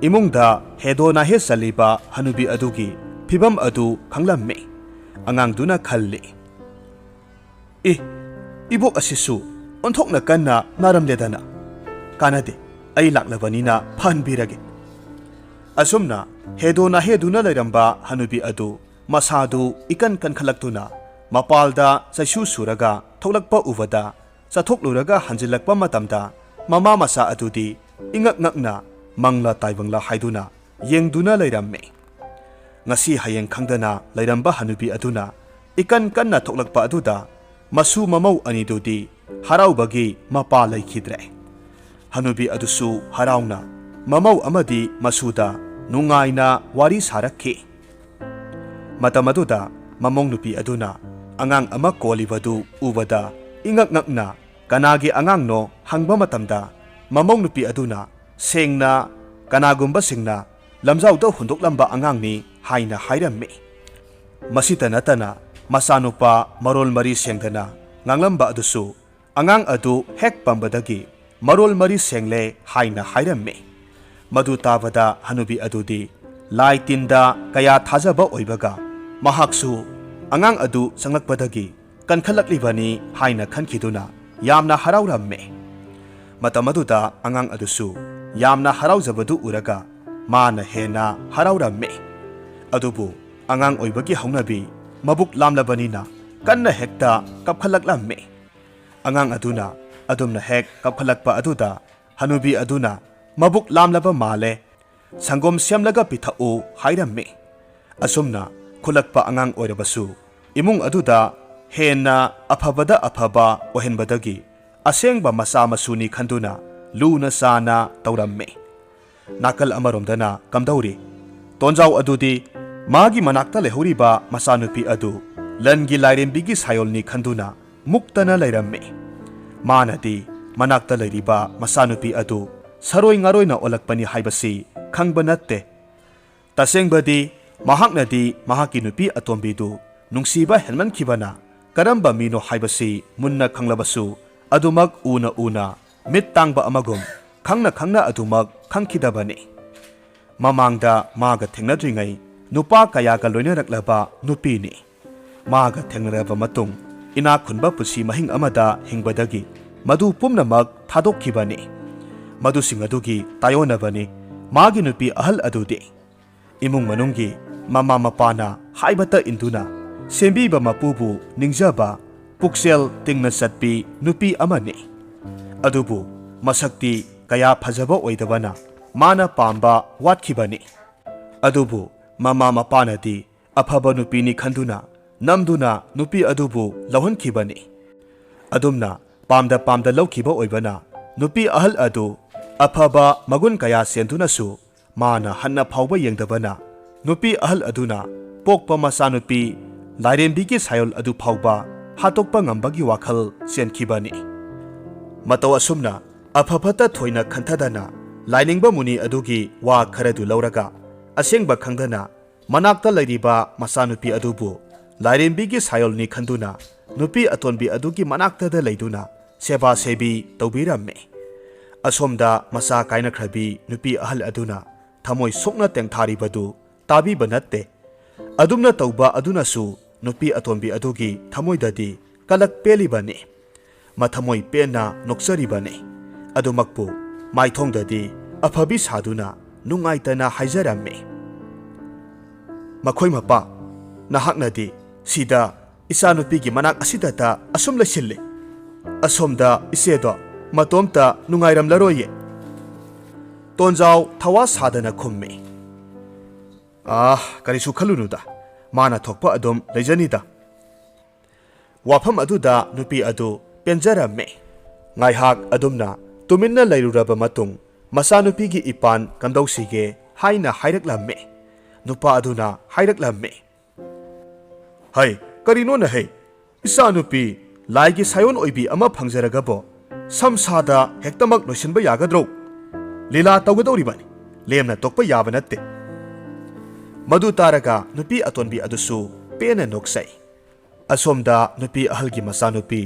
ꯏꯃꯨꯡꯗ ꯍꯦꯗꯣ ꯅꯥꯍꯦ ꯆꯜꯂꯤꯕ ꯍꯅꯨꯕꯤ ꯑꯗꯨꯒꯤ ꯐꯤꯕꯝ ꯑꯗꯨ ꯈꯪꯂꯝꯃꯤ꯫ ꯑꯉꯥꯡꯗꯨꯅ ꯈꯜꯂꯤ, "ꯏ, ꯏꯕꯣꯛ ꯑꯁꯤꯁꯨ ꯑꯣꯟꯊꯣꯛꯅ ꯀꯟꯅ ꯅꯥꯔꯝꯂꯦꯗꯅ꯫ ꯀꯥꯟꯅꯗꯦ, ꯑꯩ ꯂꯥꯛꯂꯕꯅꯤꯅ ꯐꯍꯟꯕꯤꯔꯒꯦ"꯫ ꯑꯁꯨꯝꯅ ꯍꯦꯗꯣ ꯅꯥꯍꯦꯗꯨꯅ ꯂꯩꯔꯝꯕ ꯍꯅꯨꯕꯤ ꯑꯗꯨ ꯃꯁꯥꯗꯨ ꯏꯀꯟ ꯀꯟꯈꯠꯂꯛꯇꯨꯅ, ꯃꯄꯥꯜꯗ ꯆꯩꯁꯨ ꯁꯨꯔꯒ ꯊꯣꯛꯂꯛꯄ ꯎꯕꯗ, ꯆꯠꯊꯣꯛꯂꯨꯔꯒ ꯍꯟꯖꯤꯜꯂꯛꯄ ꯃꯇꯝꯗ, ꯃꯃꯥ ꯃꯆꯥ ꯑꯗꯨꯗꯤ ꯏꯉꯛ ꯉꯛꯅ ꯃꯪꯂꯥ ꯇꯥꯏꯕꯪꯂꯥ ꯍꯥꯏꯗꯨꯅ ꯌꯦꯡꯗꯨꯅ ꯂꯩꯔꯝꯃꯤ꯫ ꯉꯁꯤ ꯍꯌꯦꯡ ꯈꯪꯗꯅ ꯂꯩꯔꯝꯕ ꯍꯅꯨꯕꯤ ꯑꯗꯨꯅ ꯏꯀꯟ ꯀꯟꯅ ꯊꯣꯛꯂꯛꯄ ꯑꯗꯨꯗ ꯃꯁꯨ ꯃꯃꯧ ꯑꯅꯤꯗꯨꯗꯤ ꯍꯔꯥꯎꯕꯒꯤ ꯃꯄꯥ ꯂꯩꯈꯤꯗ꯭ꯔꯦ꯫ ꯍꯅꯨꯕꯤ ꯑꯗꯨꯁꯨ ꯍꯔꯥꯎꯅ ꯃꯃꯧ ꯑꯃꯗꯤ ꯃꯁꯨꯗ ꯅꯨꯡꯉꯥꯏꯅ ꯋꯥꯔꯤ ꯁꯥꯔꯛꯈꯤ꯫ ꯃꯇꯝ ꯑꯗꯨꯗ ꯃꯃꯧ ꯅꯨꯄꯤ ꯑꯗꯨꯅ ꯑꯉꯥꯡ ꯑꯃ ꯀꯣꯜꯂꯤꯕꯗꯨ ꯎꯕꯗ ꯏꯉꯛ ꯉꯛꯅ ꯀꯅꯥꯒꯤ ꯑꯉꯥꯡꯅꯣ ꯍꯪꯕ ꯃꯇꯝꯗ, ꯃꯃꯧ ꯅꯨꯄꯤ ꯑꯗꯨꯅ ꯁꯦꯡꯅ ꯀꯅꯥꯒꯨꯝꯕꯁꯤꯡꯅ ꯂꯝꯖꯥꯎꯗ ꯍꯨꯟꯗꯣꯛꯂꯝꯕ ꯑꯉꯥꯡꯅꯤ ꯍꯥꯏꯅ ꯍꯥꯏꯔꯝꯃꯤ꯫ ꯃꯁꯤꯇ ꯅꯠꯇꯅ ꯃꯆꯥꯅꯨꯄꯥ ꯃꯔꯣꯜ ꯃꯔꯤ ꯁꯦꯡꯗꯅ ꯉꯥꯡꯂꯝꯕ ꯑꯗꯨꯁꯨ ꯑꯉꯥꯡ ꯑꯗꯨ ꯍꯦꯛ ꯄꯝꯕꯗꯒꯤ ꯃꯔꯣꯜ ꯃꯔꯤ ꯁꯦꯡꯂꯦ ꯍꯥꯏꯅ ꯍꯥꯏꯔꯝꯃꯤ꯫ ꯃꯗꯨ ꯇꯥꯕꯗ ꯍꯅꯨꯕꯤ ꯑꯗꯨꯗꯤ ꯂꯥꯏ ꯇꯤꯟꯗ ꯀꯌꯥ ꯊꯥꯖꯕ ꯑꯣꯏꯕꯒ, ꯃꯍꯥꯛꯁꯨ ꯑꯉꯥꯡ ꯑꯗꯨ ꯆꯪꯂꯛꯄꯗꯒꯤ ꯀꯟꯈꯠꯂꯛꯂꯤꯕꯅꯤ ꯍꯥꯏꯅ ꯈꯟꯈꯤꯗꯨꯅ ꯌꯥꯝꯅ ꯍꯔꯥꯎꯔꯝꯃꯤ꯫ ꯃꯇꯝ ꯑꯗꯨꯗ ꯑꯉꯥꯡ ꯑꯗꯨꯁꯨ ꯌꯥꯝꯅ ꯍꯔꯥꯎꯖꯕꯗꯨ ꯎꯔꯒ ꯃꯥꯅ ꯍꯦꯟꯅ ꯍꯔꯥꯎꯔꯝꯃꯤ꯫ ꯑꯗꯨꯕꯨ ꯑꯉꯥꯡ ꯑꯣꯏꯕꯒꯤ ꯍꯧꯅꯕꯤ ꯃꯕꯨꯛ ꯂꯥꯝꯂꯕꯅꯤꯅ ꯀꯟꯅ ꯍꯦꯛꯇ ꯀꯞꯈꯠꯂꯛꯂꯝꯃꯤ꯫ ꯑꯉꯥꯡ ꯑꯗꯨꯅ ꯑꯗꯨꯝꯅ ꯍꯦꯛ ꯀꯞꯈꯠꯂꯛꯄ ꯑꯗꯨꯗ ꯍꯅꯨꯕꯤ ꯑꯗꯨꯅ ꯃꯕꯨꯛ ꯂꯥꯝꯂꯕ ꯃꯥꯜꯂꯦ, ꯁꯪꯒꯣꯝ ꯁꯦꯝꯂꯒ ꯄꯤꯊꯛꯎ ꯍꯥꯏꯔꯝꯃꯤ꯫ ꯑꯁꯨꯝꯅ ꯈꯨꯠꯂꯛꯄ ꯑꯉꯥꯡ ꯑꯣꯏꯔꯕꯁꯨ ꯏꯃꯨꯡ ꯑꯗꯨꯗ ꯍꯦꯟꯅ ꯑꯐꯕꯗ ꯑꯐꯕ ꯑꯣꯏꯍꯟꯕꯗꯒꯤ ꯑꯁꯦꯡꯕ ꯃꯆꯥ ꯃꯁꯨꯅꯤ ꯈꯟꯗꯨꯅ ꯂꯨꯅ ꯆꯥꯅ ꯇꯧꯔꯝꯃꯤ꯫ ꯅꯥꯀꯜ ꯑꯃꯔꯣꯝꯗꯅ ꯀꯝꯗꯧꯔꯤ? ꯇꯣꯟꯖꯥꯎ ꯑꯗꯨꯗꯤ ꯃꯥꯒꯤ ꯃꯅꯥꯛꯇ ꯂꯩꯍꯧꯔꯤꯕ ꯃꯆꯥꯅꯨꯄꯤ ꯑꯗꯨ ꯂꯟꯒꯤ ꯂꯥꯏꯔꯦꯝꯕꯤꯒꯤ ꯁꯥꯌꯣꯜꯅꯤ ꯈꯟꯗꯨꯅ ꯃꯨꯛꯇꯅ ꯂꯩꯔꯝꯃꯤ꯫ ꯃꯥꯅꯗꯤ ꯃꯅꯥꯛꯇ ꯂꯩꯔꯤꯕ ꯃꯆꯥꯅꯨꯄꯤ ꯑꯗꯨ ꯁꯔꯣꯏ ꯉꯥꯔꯣꯏꯅ ꯑꯣꯜꯂꯛꯄꯅꯤ ꯍꯥꯏꯕꯁꯤ ꯈꯪꯕ ꯅꯠꯇꯦ꯫ ꯇꯁꯦꯡꯕꯗꯤ ꯃꯍꯥꯛꯅꯗꯤ ꯃꯍꯥꯛꯀꯤ ꯅꯨꯄꯤ ꯑꯇꯣꯝꯕꯤꯗꯨ ꯅꯨꯡꯁꯤꯕ ꯍꯦꯟꯃꯟꯈꯤꯕꯅ ꯀꯔꯝꯕ ꯃꯤꯅꯣ ꯍꯥꯏꯕꯁꯤ ꯃꯨꯟꯅ ꯈꯪꯂꯕꯁꯨ, ꯑꯗꯨꯃꯛ ꯎꯅ ꯎꯅ ꯃꯤꯠ ꯇꯥꯡꯕ ꯑꯃꯒꯨꯝ ꯈꯪꯅ ꯈꯪꯅ ꯑꯗꯨꯃꯛ ꯈꯪꯈꯤꯗꯕꯅꯤ꯫ ꯃꯃꯥꯡꯗ ꯃꯥꯒ ꯊꯦꯡꯅꯗ꯭ꯔꯤꯉꯩ ꯅꯨꯄꯥ ꯀꯌꯥꯒ ꯂꯣꯏꯅꯔꯛꯂꯕ ꯅꯨꯄꯤꯅꯤ꯫ ꯃꯥꯒ ꯊꯦꯡꯅꯔꯕ ꯃꯇꯨꯡ ꯏꯅꯥꯛ ꯈꯨꯟꯕ ꯄꯨꯟꯁꯤ ꯃꯍꯤꯡ ꯑꯃꯗ ꯍꯤꯡꯕꯗꯒꯤ ꯃꯗꯨ ꯄꯨꯝꯅꯃꯛ ꯊꯥꯗꯣꯛꯈꯤꯕꯅꯤ꯫ ꯃꯗꯨꯁꯤꯡ ꯑꯗꯨꯒꯤ ꯇꯥꯏꯑꯣꯟꯅꯕꯅꯤ ꯃꯥꯒꯤ ꯅꯨꯄꯤ ꯑꯍꯜ ꯑꯗꯨꯗꯤ꯫ ꯏꯃꯨꯡ ꯃꯅꯨꯡꯒꯤ ꯃꯃꯥ ꯃꯄꯥꯅ ꯍꯥꯏꯕꯇ ꯏꯟꯗꯨꯅ ꯁꯦꯝꯕꯤꯕ ꯃꯄꯨꯕꯨ ꯅꯤꯡꯖꯕ, ꯄꯨꯛꯆꯦꯜ ꯇꯤꯡꯅ ꯆꯠꯄꯤ ꯅꯨꯄꯤ ꯑꯃꯅꯤ꯫ ꯑꯗꯨꯕꯨ ꯃꯁꯛꯇꯤ ꯀꯌꯥ ꯐꯖꯕ ꯑꯣꯏꯗꯕꯅ ꯃꯥꯅ ꯄꯥꯝꯕ ꯋꯥꯠꯈꯤꯕꯅꯤ꯫ ꯑꯗꯨꯕꯨ ꯃꯃꯥ ꯃꯄꯥꯅꯗꯤ ꯑꯐꯕ ꯅꯨꯄꯤꯅꯤ ꯈꯟꯗꯨꯅ ꯅꯝꯗꯨꯅ ꯅꯨꯄꯤ ꯑꯗꯨꯕꯨ ꯂꯧꯍꯟꯈꯤꯕꯅꯤ꯫ ꯑꯗꯨꯝꯅ ꯄꯥꯝꯗ ꯄꯥꯝꯗ ꯂꯧꯈꯤꯕ ꯑꯣꯏꯕꯅ ꯅꯨꯄꯤ ꯑꯍꯜ ꯑꯗꯨ ꯑꯐꯕ ꯃꯒꯨꯟ ꯀꯌꯥ ꯆꯦꯟꯗꯨꯅꯁꯨ ꯃꯥꯅ ꯍꯟꯅ ꯐꯥꯎꯕ ꯌꯦꯡꯗꯕꯅ ꯅꯨꯄꯤ ꯑꯍꯜ ꯑꯗꯨꯅ ꯄꯣꯛꯄ ꯃꯆꯥꯅꯨꯄꯤ ꯂꯥꯏꯔꯦꯝꯕꯤꯒꯤ ꯁꯥꯌꯣꯜ ꯑꯗꯨ ꯐꯥꯎꯕ ꯍꯥꯠꯇꯣꯛꯄ ꯉꯝꯕꯒꯤ ꯋꯥꯈꯜ ꯆꯦꯟꯈꯤꯕꯅꯤ꯫ ꯃꯇꯧ ꯑꯁꯨꯝꯅ ꯑꯐ ꯐꯠꯇ ꯊꯣꯏꯅ ꯈꯟꯊꯗꯅ ꯂꯥꯏꯅꯤꯡꯕ ꯃꯨꯅꯤ ꯑꯗꯨꯒꯤ ꯋꯥ ꯈꯔꯗꯨ ꯂꯧꯔꯒ ꯑꯁꯦꯡꯕ ꯈꯪꯗꯅ ꯃꯅꯥꯛꯇ ꯂꯩꯔꯤꯕ ꯃꯆꯥꯅꯨꯄꯤ ꯑꯗꯨꯕꯨ ꯂꯥꯏꯔꯦꯝꯕꯤꯒꯤ ꯁꯥꯌꯣꯜꯅꯤ ꯈꯟꯗꯨꯅ ꯅꯨꯄꯤ ꯑꯇꯣꯟꯕꯤ ꯑꯗꯨꯒꯤ ꯃꯅꯥꯛꯇꯗ ꯂꯩꯗꯨꯅ ꯁꯦꯕꯥ ꯁꯦꯕꯤ ꯇꯧꯕꯤꯔꯝꯃꯤ꯫ ꯑꯁꯣꯝꯗ ꯃꯆꯥ ꯀꯥꯏꯅꯈ꯭ꯔꯕꯤ ꯅꯨꯄꯤ ꯑꯍꯜ ꯑꯗꯨꯅ ꯊꯃꯣꯏ ꯁꯣꯛꯅ ꯇꯦꯡꯊꯥꯔꯤꯕꯗꯨ ꯇꯥꯕꯤꯕ ꯅꯠꯇꯦ꯫ ꯑꯗꯨꯝꯅ ꯇꯧꯕ ꯑꯗꯨꯅꯁꯨ ꯅꯨꯄꯤ ꯑꯇꯣꯟꯕꯤ ꯑꯗꯨꯒꯤ ꯊꯃꯣꯏꯗꯗꯤ ꯀꯂꯛ ꯄꯦꯜꯂꯤꯕꯅꯤ꯫ ꯃꯊꯃꯣꯏ ꯄꯦꯟꯅ ꯅꯣꯛꯆꯔꯤꯕꯅꯤ꯫ ꯑꯗꯨꯃꯛꯄꯨ ꯃꯥꯏꯊꯣꯡꯗꯗꯤ ꯑꯐꯕꯤ ꯁꯥꯗꯨꯅ ꯅꯨꯡꯉꯥꯏꯇꯅ ꯍꯥꯏꯖꯔꯝꯃꯤ꯫ "ꯃꯈꯣꯏ ꯃꯄꯥ, ꯅꯍꯥꯛꯅꯗꯤ ꯁꯤꯗ ꯏꯆꯥꯅꯨꯄꯤꯒꯤ ꯃꯅꯥꯛ ꯑꯁꯤꯗꯇ ꯑꯁꯨꯝ ꯂꯩꯁꯤꯜꯂꯤ꯫ ꯑꯁꯣꯝꯗ ꯏꯆꯦꯗꯣ ꯃꯇꯣꯝꯇ ꯅꯨꯡꯉꯥꯏꯔꯝꯂꯔꯣꯏꯌꯦ꯫" ꯇꯣꯟꯖꯥꯎ ꯊꯋꯥ ꯁꯥꯗꯅ ꯈꯨꯝꯃꯤ꯫ "ꯑꯥ, ꯀꯔꯤꯁꯨ ꯈꯜꯂꯨꯅꯨꯗ, ꯃꯥꯅ ꯊꯣꯛꯄ ꯑꯗꯨꯝ ꯂꯩꯖꯅꯤꯗ꯫" ꯋꯥꯐꯝ ꯑꯗꯨꯗ ꯅꯨꯄꯤ ꯑꯗꯨ ꯄꯦꯟꯖꯔꯝꯃꯤ꯫ ꯉꯥꯏꯍꯥꯛ ꯑꯗꯨꯝꯅ ꯇꯨꯃꯤꯟꯅ ꯂꯩꯔꯨꯔꯕ ꯃꯇꯨꯡ, ꯃꯆꯥꯅꯨꯄꯤꯒꯤ ꯏꯄꯥꯟ ꯀꯝꯗꯧꯁꯤꯒꯦ ꯍꯥꯏꯅ ꯍꯥꯏꯔꯛꯂꯝꯃꯤ꯫ ꯅꯨꯄꯥ ꯑꯗꯨꯅ ꯍꯥꯏꯔꯛꯂꯝꯃꯤ, "ꯍꯩ, ꯀꯔꯤꯅꯣꯅ ꯍꯩ? ꯏꯆꯥꯅꯨꯄꯤ ꯂꯥꯏꯒꯤ ꯁꯥꯌꯣꯟ ꯑꯣꯏꯕꯤ ꯑꯃ ꯐꯪꯖꯔꯒꯕꯣ ꯁꯝꯁꯥꯗ ꯍꯦꯛꯇꯃꯛ ꯂꯣꯏꯁꯤꯟꯕ ꯌꯥꯒꯗ꯭ꯔꯣ? ꯂꯤꯂꯥ ꯇꯧꯒꯗꯧꯔꯤꯕꯅꯤ, ꯂꯦꯝꯅ ꯇꯣꯛꯄ ꯌꯥꯕ ꯅꯠꯇꯦ꯫" ꯃꯗꯨ ꯇꯥꯔꯒ ꯅꯨꯄꯤ ꯑꯇꯣꯟꯕꯤ ꯑꯗꯨꯁꯨ ꯄꯦꯟꯅ ꯅꯣꯛꯆꯩ꯫ ꯑꯁꯣꯝꯗ ꯅꯨꯄꯤ ꯑꯍꯜꯒꯤ ꯃꯆꯥꯅꯨꯄꯤ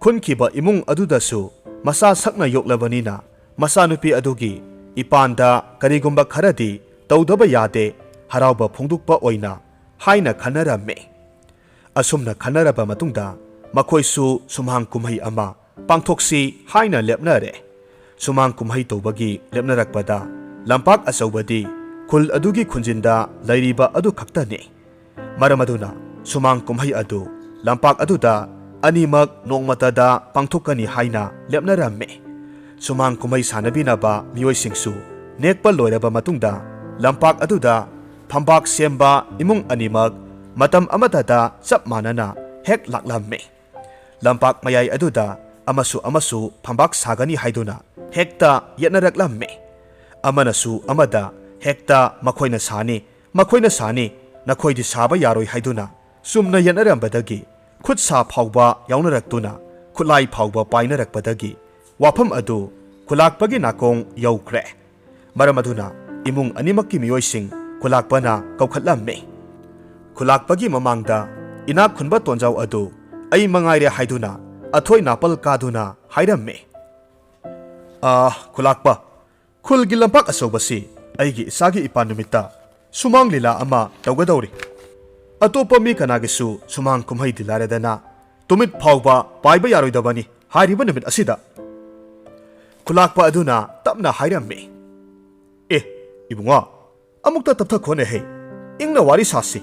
ꯈꯨꯟꯈꯤꯕ ꯏꯃꯨꯡ ꯑꯗꯨꯗꯁꯨ ꯃꯆꯥ ꯁꯛꯅ ꯌꯣꯛꯂꯕꯅꯤꯅ ꯃꯆꯥꯅꯨꯄꯤ ꯑꯗꯨꯒꯤ ꯏꯄꯥꯟꯗ ꯀꯔꯤꯒꯨꯝꯕ ꯈꯔꯗꯤ ꯇꯧꯗꯕ ꯌꯥꯗꯦ, ꯍꯔꯥꯎꯕ ꯐꯣꯡꯗꯣꯛꯄ ꯑꯣꯏꯅ ꯍꯥꯏꯅ ꯈꯟꯅꯔꯝꯃꯤ꯫ ꯑꯁꯨꯝꯅ ꯈꯟꯅꯔꯕ ꯃꯇꯨꯡꯗ ꯃꯈꯣꯏꯁꯨ ꯁꯨꯃꯥꯡ ꯀꯨꯝꯍꯩ ꯑꯃ ꯄꯥꯡꯊꯣꯛꯁꯤ ꯍꯥꯏꯅ ꯂꯦꯞꯅꯔꯦ꯫ ꯁꯨꯃꯥꯡ ꯀꯨꯝꯍꯩ ꯇꯧꯕꯒꯤ ꯂꯦꯞꯅꯔꯛꯄꯗ ꯂꯝꯄꯥꯛ ꯑꯆꯧꯕꯗꯤ ꯈꯨꯜ ꯑꯗꯨꯒꯤ ꯈꯨꯟꯖꯤꯟꯗ ꯂꯩꯔꯤꯕ ꯑꯗꯨ ꯈꯛꯇꯅꯤ꯫ ꯃꯔꯝ ꯑꯗꯨꯅ ꯁꯨꯃꯥꯡ ꯀꯨꯝꯍꯩ ꯑꯗꯨ ꯂꯝꯄꯥꯛ ꯑꯗꯨꯗ ꯑꯅꯤꯃꯛ ꯅꯣꯡꯃꯇꯗ ꯄꯥꯡꯊꯣꯛꯀꯅꯤ ꯍꯥꯏꯅ ꯂꯦꯞꯅꯔꯝꯃꯤ꯫ ꯁꯨꯃꯥꯡ ꯀꯨꯝꯍꯩ ꯁꯥꯟꯅꯕꯤꯅꯕ ꯃꯤꯑꯣꯏꯁꯤꯡꯁꯨ ꯅꯦꯛꯄ ꯂꯣꯏꯔꯕ ꯃꯇꯨꯡꯗ, ꯂꯝꯄꯥꯛ ꯑꯗꯨꯗ ꯐꯝꯕꯥꯛ ꯁꯦꯝꯕ ꯏꯃꯨꯡ ꯑꯅꯤꯃꯛ ꯃꯇꯝ ꯑꯃꯠꯇꯗ ꯆꯞ ꯃꯥꯟꯅꯅ ꯍꯦꯛ ꯂꯥꯛꯂꯝꯃꯤ꯫ ꯂꯝꯄꯥꯛ ꯃꯌꯥꯏ ꯑꯗꯨꯗ ꯑꯃꯁꯨ ꯑꯃꯁꯨ ꯐꯝꯕꯥꯛ ꯁꯥꯒꯅꯤ ꯍꯥꯏꯗꯨꯅ ꯍꯦꯛꯇ ꯌꯦꯠꯅꯔꯛꯂꯝꯃꯤ꯫ ꯑꯃꯅꯁꯨ ꯑꯃꯗ ꯍꯦꯛꯇ "ꯃꯈꯣꯏꯅ ꯁꯥꯅꯤ, ꯃꯈꯣꯏꯅ ꯁꯥꯅꯤ, ꯅꯈꯣꯏꯗꯤ ꯁꯥꯕ ꯌꯥꯔꯣꯏ" ꯍꯥꯏꯗꯨꯅ ꯆꯨꯝꯅ ꯌꯦꯠꯅꯔꯝꯕꯗꯒꯤ, ꯈꯨꯠ ꯁꯥ ꯐꯥꯎꯕ ꯌꯥꯎꯅꯔꯛꯇꯨꯅ ꯈꯨꯠꯂꯥꯏ ꯐꯥꯎꯕ ꯄꯥꯏꯅꯔꯛꯄꯗꯒꯤ, ꯋꯥꯐꯝ ꯑꯗꯨ ꯈꯨꯂꯥꯛꯄꯒꯤ ꯅꯥꯀꯣꯡ ꯌꯧꯈ꯭ꯔꯦ꯫ ꯃꯔꯝ ꯑꯗꯨꯅ ꯏꯃꯨꯡ ꯑꯅꯤꯃꯛꯀꯤ ꯃꯤꯑꯣꯏꯁꯤꯡ ꯈꯨꯂꯥꯛꯄꯅ ꯀꯧꯈꯠꯂꯝꯃꯤ꯫ ꯈꯨꯂꯥꯛꯄꯒꯤ ꯃꯃꯥꯡꯗ ꯏꯅꯥꯛ ꯈꯨꯟꯕ ꯇꯣꯟꯖꯥꯎ ꯑꯗꯨ ꯑꯩ ꯃꯉꯥꯏꯔꯦ ꯍꯥꯏꯗꯨꯅ ꯑꯊꯣꯏ ꯅꯥꯄꯜ ꯀꯥꯗꯨꯅ ꯍꯥꯏꯔꯝꯃꯤ꯫ "ꯑꯥ, ꯈꯨꯂꯥꯛꯄ, ꯈꯨꯜꯒꯤ ꯂꯝꯄꯥꯛ ꯑꯆꯧꯕꯁꯤ ꯑꯩꯒꯤ ꯏꯆꯥꯒꯤ ꯏꯄꯥ ꯅꯨꯃꯤꯠꯇ ꯁꯨꯃꯥꯡ ꯂꯤꯂꯥ ꯑꯃ ꯇꯧꯒꯗꯧꯔꯤ꯫ ꯑꯇꯣꯞꯄ ꯃꯤ ꯀꯅꯥꯒꯤꯁꯨ ꯁꯨꯃꯥꯡ ꯀꯨꯝꯍꯩꯗꯤ ꯂꯥꯏꯔꯗꯅ ꯇꯨꯃꯤꯠ ꯐꯥꯎꯕ ꯄꯥꯏꯕ ꯌꯥꯔꯣꯏꯗꯕꯅꯤ ꯍꯥꯏꯔꯤꯕ ꯅꯨꯃꯤꯠ ꯑꯁꯤꯗ꯫" ꯈꯨꯂꯥꯛꯄ ꯑꯗꯨꯅ ꯇꯞꯅ ꯍꯥꯏꯔꯝꯃꯤ꯫ "ꯑꯦ, ꯏꯕꯨꯡꯉꯣ, ꯑꯃꯨꯛꯇ ꯇꯞꯊꯈꯣꯅꯦꯍꯦ, ꯏꯪꯅ ꯋꯥꯔꯤ ꯁꯥꯁꯤ꯫"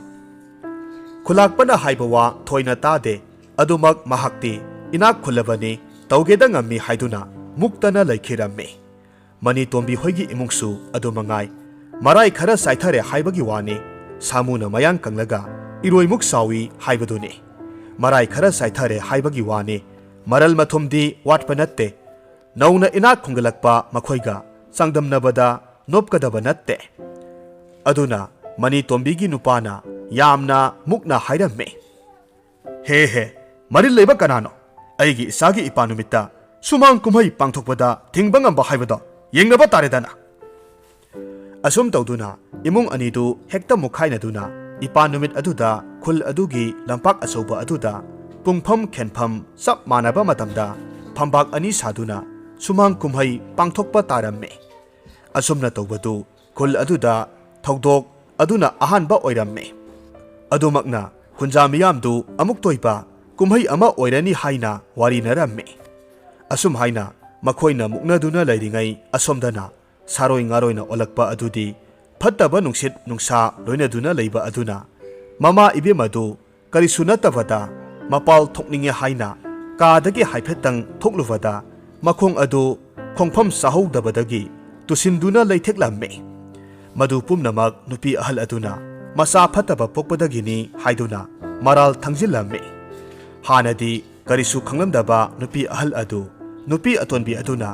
ꯈꯨꯂꯥꯛꯄꯅ ꯍꯥꯏꯕ ꯋꯥ ꯊꯣꯏꯅ ꯇꯥꯗꯦ꯫ ꯑꯗꯨꯃꯛ ꯃꯍꯥꯛꯇꯤ ꯏꯅꯥꯛ ꯈꯨꯜꯂꯕꯅꯤ, ꯇꯧꯒꯦꯗ ꯉꯝꯃꯤ ꯍꯥꯏꯗꯨꯅ ꯃꯨꯛꯇꯅ ꯂꯩꯈꯤꯔꯝꯃꯤ꯫ ꯃꯅꯤ ꯇꯣꯝꯕꯤ ꯍꯣꯏꯒꯤ ꯏꯃꯨꯡꯁꯨ ꯑꯗꯨ ꯃꯉꯥꯏ꯫ ꯃꯔꯥꯏ ꯈꯔ ꯆꯥꯏꯊꯔꯦ ꯍꯥꯏꯕꯒꯤ ꯋꯥꯅꯤ, ꯁꯥꯃꯨꯅ ꯃꯌꯥꯡ ꯀꯪꯂꯒ ꯏꯔꯣꯏꯃꯨꯛ ꯆꯥꯎꯏ ꯍꯥꯏꯕꯗꯨꯅꯤ꯫ ꯃꯔꯥꯏ ꯈꯔ ꯆꯥꯏꯊꯔꯦ ꯍꯥꯏꯕꯒꯤ ꯋꯥꯅꯤ, ꯃꯔꯜ ꯃꯊꯨꯝꯗꯤ ꯋꯥꯠꯄ ꯅꯠꯇꯦ꯫ ꯅꯧꯅ ꯏꯅꯥꯛ ꯈꯨꯟꯒꯠꯂꯛꯄ ꯃꯈꯣꯏꯒ ꯆꯥꯡꯗꯝꯅꯕꯗ ꯅꯣꯞꯀꯗꯕ ꯅꯠꯇꯦ꯫ ꯑꯗꯨꯅ ꯃꯅꯤ ꯇꯣꯝꯕꯤꯒꯤ ꯅꯨꯄꯥꯅ ꯌꯥꯝꯅ ꯃꯨꯛꯅ ꯍꯥꯏꯔꯝꯃꯤ꯫ "ꯍꯦ ꯍꯦ, ꯃꯔꯤꯜ ꯂꯩꯕ ꯀꯅꯥꯅꯣ? ꯑꯩꯒꯤ ꯏꯆꯥꯒꯤ ꯏꯄꯥ ꯅꯨꯃꯤꯠꯇ ꯁꯨꯃꯥꯡ ꯀꯨꯝꯍꯩ ꯄꯥꯡꯊꯣꯛꯄꯗ ꯊꯤꯡꯕ ꯉꯝꯕ ꯍꯥꯏꯕꯗꯣ ꯌꯦꯡꯅꯕ ꯇꯥꯔꯦꯗꯅ꯫" ꯑꯁꯨꯝ ꯇꯧꯗꯨꯅ ꯏꯃꯨꯡ ꯑꯅꯤꯗꯨ ꯍꯦꯛꯇ ꯃꯨꯛꯈꯥꯏꯅꯗꯨꯅ ꯏꯄꯥ ꯅꯨꯃꯤꯠ ꯑꯗꯨꯗ ꯈꯨꯜ ꯑꯗꯨꯒꯤ ꯂꯝꯄꯥꯛ ꯑꯆꯧꯕ ꯑꯗꯨꯗ ꯄꯨꯡꯐꯝ ꯈꯦꯟꯐꯝ ꯆꯞ ꯃꯥꯟꯅꯕ ꯃꯇꯝꯗ ꯐꯝꯕꯥꯛ ꯑꯅꯤ ꯁꯥꯗꯨꯅ ꯁꯨꯃꯥꯡ ꯀꯨꯝꯍꯩ ꯄꯥꯡꯊꯣꯛꯄ ꯇꯥꯔꯝꯃꯤ꯫ ꯑꯁꯨꯝꯅ ꯇꯧꯕꯗꯨ ꯈꯨꯜ ꯑꯗꯨꯗ ꯊꯧꯗꯣꯛ ꯑꯗꯨꯅ ꯑꯍꯥꯟꯕ ꯑꯣꯏꯔꯝꯃꯤ꯫ ꯑꯗꯨꯃꯛꯅ ꯈꯨꯟꯖꯥ ꯃꯤꯌꯥꯝꯗꯨ ꯑꯃꯨꯛꯇꯣꯏꯕ ꯀꯨꯝꯍꯩ ꯑꯃ ꯑꯣꯏꯔꯅꯤ ꯍꯥꯏꯅ ꯋꯥꯔꯤꯅꯔꯝꯃꯤ꯫ ꯑꯁꯨꯝ ꯍꯥꯏꯅ ꯃꯈꯣꯏꯅ ꯃꯨꯛꯅꯗꯨꯅ ꯂꯩꯔꯤꯉꯩ, ꯑꯁꯣꯝꯗꯅ ꯁꯥꯔꯣꯏ ꯉꯥꯔꯣꯏꯅ ꯑꯣꯜꯂꯛꯄ ꯑꯗꯨꯗꯤ ꯐꯠꯇꯕ ꯅꯨꯡꯁꯤꯠ ꯅꯨꯡꯁꯥ ꯂꯣꯏꯅꯗꯨꯅ ꯂꯩꯕ ꯑꯗꯨꯅ ꯃꯃꯥ ꯏꯕꯦꯝ ꯑꯗꯨ ꯀꯔꯤꯁꯨ ꯅꯠꯇꯕꯗ ꯃꯄꯥꯜ ꯊꯣꯛꯅꯤꯡꯉꯦ ꯍꯥꯏꯅ ꯀꯥꯗꯒꯤ ꯍꯥꯏꯐꯦꯠꯇꯪ ꯊꯣꯛꯂꯨꯕꯗ ꯃꯈꯣꯡ ꯑꯗꯨ ꯈꯣꯡꯐꯝ ꯆꯥꯍꯧꯗꯕꯗꯒꯤ ꯇꯨꯁꯤꯟꯗꯨꯅ ꯂꯩꯊꯦꯛꯂꯝꯃꯤ꯫ ꯃꯗꯨ ꯄꯨꯝꯅꯃꯛ ꯅꯨꯄꯤ ꯑꯍꯜ ꯑꯗꯨꯅ ꯃꯆꯥ ꯐꯠꯇꯕ ꯄꯣꯛꯄꯗꯒꯤꯅꯤ ꯍꯥꯏꯗꯨꯅ ꯃꯔꯥꯜ ꯊꯪꯖꯤꯜꯂꯝꯃꯤ꯫ ꯍꯥꯟꯅꯗꯤ ꯀꯔꯤꯁꯨ ꯈꯪꯂꯝꯗꯕ ꯅꯨꯄꯤ ꯑꯍꯜ ꯑꯗꯨ ꯅꯨꯄꯤ ꯑꯇꯣꯟꯕꯤ ꯑꯗꯨꯅ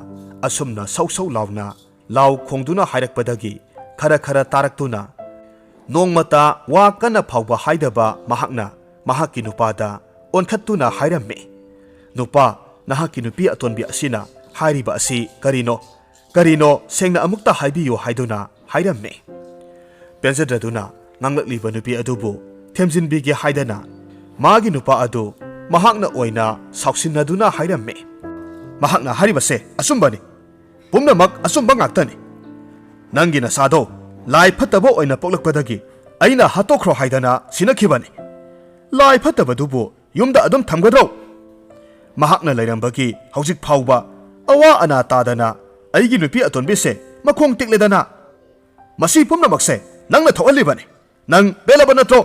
ꯑꯁꯨꯝꯅ ꯁꯧ ꯁꯧ ꯂꯥꯎꯅ ꯂꯥꯎ ꯈꯣꯡꯗꯨꯅ ꯍꯥꯏꯔꯛꯄꯗꯒꯤ ꯈꯔ ꯈꯔ ꯇꯥꯔꯛꯇꯨꯅ, ꯅꯣꯡꯃꯇ ꯋꯥ ꯀꯟꯅ ꯐꯥꯎꯕ ꯍꯥꯏꯗꯕ ꯃꯍꯥꯛꯅ ꯃꯍꯥꯛꯀꯤ ꯅꯨꯄꯥꯗ ꯑꯣꯟꯈꯠꯇꯨꯅ ꯍꯥꯏꯔꯝꯃꯤ, "ꯅꯨꯄꯥ, ꯅꯍꯥꯛꯀꯤ ꯅꯨꯄꯤ ꯑꯇꯣꯟꯕꯤ ꯑꯁꯤꯅ ꯍꯥꯏꯔꯤꯕ ꯑꯁꯤ ꯀꯔꯤꯅꯣ? ꯀꯔꯤꯅꯣ ꯁꯦꯡꯅ ꯑꯃꯨꯛꯇ ꯍꯥꯏꯕꯤꯌꯨ" ꯍꯥꯏꯗꯨꯅ ꯍꯥꯏꯔꯝꯃꯤ꯫ ꯄꯦꯟꯖꯗ꯭ꯔꯗꯨꯅ ꯉꯥꯡꯂꯛꯂꯤꯕ ꯅꯨꯄꯤ ꯑꯗꯨꯕꯨ ꯊꯦꯝꯖꯤꯟꯕꯤꯒꯦ ꯍꯥꯏꯗꯅ ꯃꯥꯒꯤ ꯅꯨꯄꯥ ꯑꯗꯨ ꯃꯍꯥꯛꯅ ꯑꯣꯏꯅ ꯁꯥꯎꯁꯤꯟꯅꯗꯨꯅ ꯍꯥꯏꯔꯝꯃꯤ, "ꯃꯍꯥꯛꯅ ꯍꯥꯏꯔꯤꯕꯁꯦ ꯑꯆꯨꯝꯕꯅꯤ꯫ ꯄꯨꯝꯅꯃꯛ ꯑꯆꯨꯝꯕ ꯉꯥꯛꯇꯅꯤ꯫ ꯅꯪꯒꯤ ꯅꯆꯥꯗꯣ ꯂꯥꯏ ꯐꯠꯇꯕ ꯑꯣꯏꯅ ꯄꯣꯛꯂꯛꯄꯗꯒꯤ ꯑꯩꯅ ꯍꯥꯠꯇꯣꯛꯈ꯭ꯔꯣ ꯍꯥꯏꯗꯅ ꯁꯤꯟꯅꯈꯤꯕꯅꯤ꯫ ꯂꯥꯏ ꯐꯠꯇꯕꯗꯨꯕꯨ ꯌꯨꯝꯗ ꯑꯗꯨꯝ ꯊꯝꯒꯗ꯭ꯔꯣ? ꯃꯍꯥꯛꯅ ꯂꯩꯔꯝꯕꯒꯤ ꯍꯧꯖꯤꯛ ꯐꯥꯎꯕ ꯑꯋꯥ ꯑꯅꯥ ꯇꯥꯗꯅ ꯑꯩꯒꯤ ꯅꯨꯄꯤ ꯑꯇꯣꯟꯕꯤꯁꯦ ꯃꯈꯣꯡ ꯇꯦꯛꯂꯦꯗꯅ꯫ ꯃꯁꯤ ꯄꯨꯝꯅꯃꯛꯁꯦ ꯅꯪꯅ ꯊꯣꯛꯍꯜꯂꯤꯕꯅꯤ꯫ ꯅꯪ ꯄꯦꯜꯂꯕ ꯅꯠꯇ꯭ꯔꯣ?"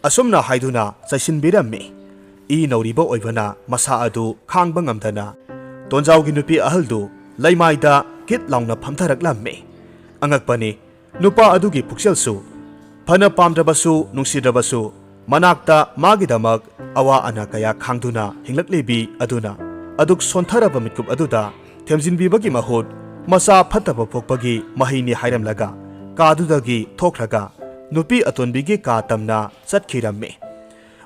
ꯑꯁꯨꯝꯅ ꯍꯥꯏꯗꯨꯅ ꯆꯩꯁꯤꯟꯕꯤꯔꯝꯃꯤ꯫ ꯏ ꯅꯧꯔꯤꯕ ꯑꯣꯏꯕꯅ ꯃꯁꯥ ꯑꯗꯨ ꯈꯥꯡꯕ ꯉꯝꯗꯅ ꯇꯣꯟꯖꯥꯎꯒꯤ ꯅꯨꯄꯤ ꯑꯍꯜꯗꯨ ꯂꯩꯃꯥꯏꯗ ꯀꯤꯠ ꯂꯥꯎꯅ ꯐꯝꯊꯔꯛꯂꯝꯃꯤ꯫ ꯑꯉꯛꯄꯅꯤ, ꯅꯨꯄꯥ ꯑꯗꯨꯒꯤ ꯄꯨꯛꯆꯦꯜꯁꯨ ꯐꯅ ꯄꯥꯝꯗ꯭ꯔꯕꯁꯨ ꯅꯨꯡꯁꯤꯗ꯭ꯔꯕꯁꯨ ꯃꯅꯥꯛꯇ ꯃꯥꯒꯤꯗꯃꯛ ꯑꯋꯥ ꯑꯅꯥ ꯀꯌꯥ ꯈꯥꯡꯗꯨꯅ ꯍꯤꯡꯂꯛꯂꯤꯕꯤ ꯑꯗꯨꯅ ꯑꯗꯨꯛ ꯁꯣꯟꯊꯔꯕ ꯃꯤꯠꯀꯨꯞ ꯑꯗꯨꯗ ꯊꯦꯝꯖꯤꯟꯕꯤꯕꯒꯤ ꯃꯍꯨꯠ ꯃꯆꯥ ꯐꯠꯇꯕ ꯄꯣꯛꯄꯒꯤ ꯃꯍꯩꯅꯤ ꯍꯥꯏꯔꯝꯂꯒ ꯀꯥꯗꯨꯗꯒꯤ ꯊꯣꯛꯈ꯭ꯔꯒ ꯅꯨꯄꯤ ꯑꯇꯣꯟꯕꯤꯒꯤ ꯀꯥ ꯇꯝꯅ ꯆꯠꯈꯤꯔꯝꯃꯤ꯫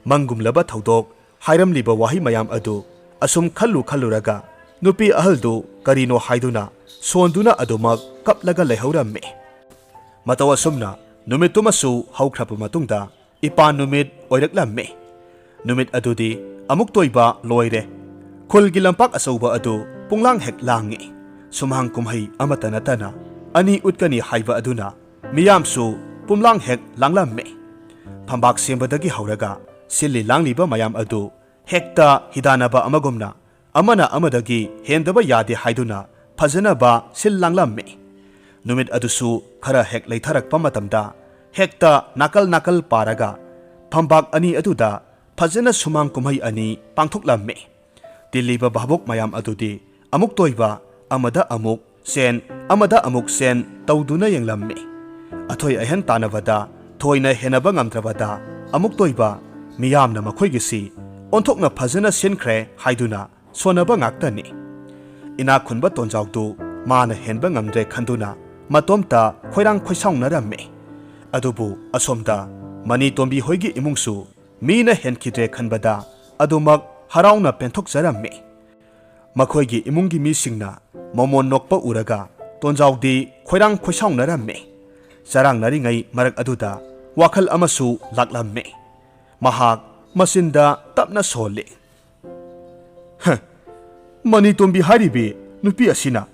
ꯃꯪꯒꯨꯝꯂꯕ ꯊꯧꯗꯣꯛ, ꯍꯥꯏꯔꯝꯂꯤꯕ ꯋꯥꯍꯩ ꯃꯌꯥꯝ ꯑꯗꯨ ꯑꯁꯨꯝ ꯈꯜꯂꯨ ꯈꯜꯂꯨꯔꯒ ꯅꯨꯄꯤ ꯑꯍꯜꯗꯨ ꯀꯔꯤꯅꯣ ꯍꯥꯏꯗꯨꯅ ꯁꯣꯟꯗꯨꯅ ꯑꯗꯨꯃꯛ ꯀꯞꯂꯒ ꯂꯩꯍꯧꯔꯝꯃꯤ꯫ ꯃꯇꯧ ꯑꯁꯨꯝꯅ ꯅꯨꯃꯤꯠꯇꯨꯃꯁꯨ ꯍꯧꯈ꯭ꯔꯕ ꯃꯇꯨꯡꯗ ꯏꯄꯥꯟ ꯅꯨꯃꯤꯠ ꯑꯣꯏꯔꯛꯂꯝꯃꯤ꯫ ꯅꯨꯃꯤꯠ ꯑꯗꯨꯗꯤ ꯑꯃꯨꯛꯇꯣꯏꯕ ꯂꯣꯏꯔꯦ꯫ ꯈꯨꯜꯒꯤ ꯂꯝꯄꯥꯛ ꯑꯆꯧꯕ ꯑꯗꯨ ꯄꯨꯡꯂꯥꯡ ꯍꯦꯛ ꯂꯥꯡꯉꯤ꯫ ꯁꯨꯃꯥꯡ ꯀꯨꯝꯍꯩ ꯑꯃꯠꯇ ꯅꯠꯇꯅ ꯑꯅꯤ ꯎꯠꯀꯅꯤ ꯍꯥꯏꯕ ꯑꯗꯨꯅ ꯃꯤꯌꯥꯝꯁꯨ ꯄꯨꯝꯂꯥꯡ ꯍꯦꯛ ꯂꯥꯡꯂꯝꯃꯤ꯫ ꯐꯝꯕꯥꯛ ꯁꯦꯝꯕꯗꯒꯤ ꯍꯧꯔꯒ ꯁꯤꯜꯂꯤ ꯂꯥꯡꯂꯤꯕ ꯃꯌꯥꯝ ꯑꯗꯨ ꯍꯦꯛꯇ ꯍꯤꯗꯥꯟꯅꯕ ꯑꯃꯒꯨꯝꯅ ꯑꯃꯅ ꯑꯃꯗꯒꯤ ꯍꯦꯟꯗꯕ ꯌꯥꯗꯦ ꯍꯥꯏꯗꯨꯅ ꯐꯖꯅꯕ ꯁꯤꯜ ꯂꯥꯡꯂꯝꯃꯤ꯫ ꯅꯨꯃꯤꯠ ꯑꯗꯨꯁꯨ ꯈꯔ ꯍꯦꯛ ꯂꯩꯊꯔꯛꯄ ꯃꯇꯝꯗ ꯍꯦꯛꯇ ꯅꯥꯀꯜ ꯅꯥꯀꯜ ꯄꯥꯔꯒ ꯐꯝꯕꯥꯛ ꯑꯅꯤ ꯑꯗꯨꯗ ꯐꯖꯅ ꯁꯨꯃꯥꯡ ꯀꯨꯝꯍꯩ ꯑꯅꯤ ꯄꯥꯡꯊꯣꯛꯂꯝꯃꯤ꯫ ꯇꯤꯜꯂꯤꯕ ꯚꯥꯕꯣꯛ ꯃꯌꯥꯝ ꯑꯗꯨꯗꯤ ꯑꯃꯨꯛꯇꯣꯏꯕ ꯑꯃꯗ ꯑꯃꯨꯛ ꯆꯦꯟ, ꯑꯃꯗ ꯑꯃꯨꯛ ꯆꯦꯟ ꯇꯧꯗꯨꯅ ꯌꯦꯡꯂꯝꯃꯤ꯫ ꯑꯊꯣꯏ ꯑꯍꯦꯟ ꯇꯥꯟꯅꯕꯗ ꯊꯣꯏꯅ ꯍꯦꯟꯅꯕ ꯉꯝꯗ꯭ꯔꯕꯗ ꯑꯃꯨꯛꯇꯣꯏꯕ ꯃꯤꯌꯥꯝꯅ ꯃꯈꯣꯏꯒꯤꯁꯤ ꯑꯣꯟꯊꯣꯛꯅ ꯐꯖꯅ ꯁꯤꯟꯈ꯭ꯔꯦ ꯍꯥꯏꯗꯨꯅ ꯁꯣꯟꯅꯕ ꯉꯥꯛꯇꯅꯤ꯫ ꯏꯅꯥꯛ ꯈꯨꯟꯕ ꯇꯣꯟꯖꯥꯎꯗꯨ ꯃꯥꯅ ꯍꯦꯟꯕ ꯉꯝꯗ꯭ꯔꯦ ꯈꯟꯗꯨꯅ ꯃꯇꯣꯝꯇ ꯈꯣꯏꯔꯥꯡ ꯈꯣꯏꯁꯥꯎꯅꯔꯝꯃꯤ꯫ ꯑꯗꯨꯕꯨ ꯑꯁꯣꯝꯗ ꯃꯅꯤ ꯇꯣꯝꯕꯤ ꯍꯣꯏꯒꯤ ꯏꯃꯨꯡꯁꯨ ꯃꯤꯅ ꯍꯦꯟꯈꯤꯗ꯭ꯔꯦ ꯈꯟꯕꯗ ꯑꯗꯨꯃꯛ ꯍꯔꯥꯎꯅ ꯄꯦꯟꯊꯣꯛꯆꯔꯝꯃꯤ꯫ ꯃꯈꯣꯏꯒꯤ ꯏꯃꯨꯡꯒꯤ ꯃꯤꯁꯤꯡꯅ ꯃꯃꯣꯟ ꯅꯣꯛꯄ ꯎꯔꯒ ꯇꯣꯟꯖꯥꯎꯗꯤ ꯈꯣꯏꯔꯥꯡ ꯈꯣꯏꯁꯥꯎꯅꯔꯝꯃꯤ꯫ ꯆꯔꯥꯡꯅꯔꯤꯉꯩ ꯃꯔꯛ ꯑꯗꯨꯗ ꯋꯥꯈꯜ ꯑꯃꯁꯨ ꯂꯥꯛꯂꯝꯃꯤ꯫ ꯃꯍꯥꯛ ꯃꯆꯤꯟꯗ ꯇꯞꯅ ꯁꯣꯜꯂꯤ꯫ "ꯍ, ꯃꯅꯤ ꯇꯣꯝꯕꯤ ꯍꯥꯏꯔꯤꯕꯤ ꯅꯨꯄꯤ ꯑꯁꯤꯅ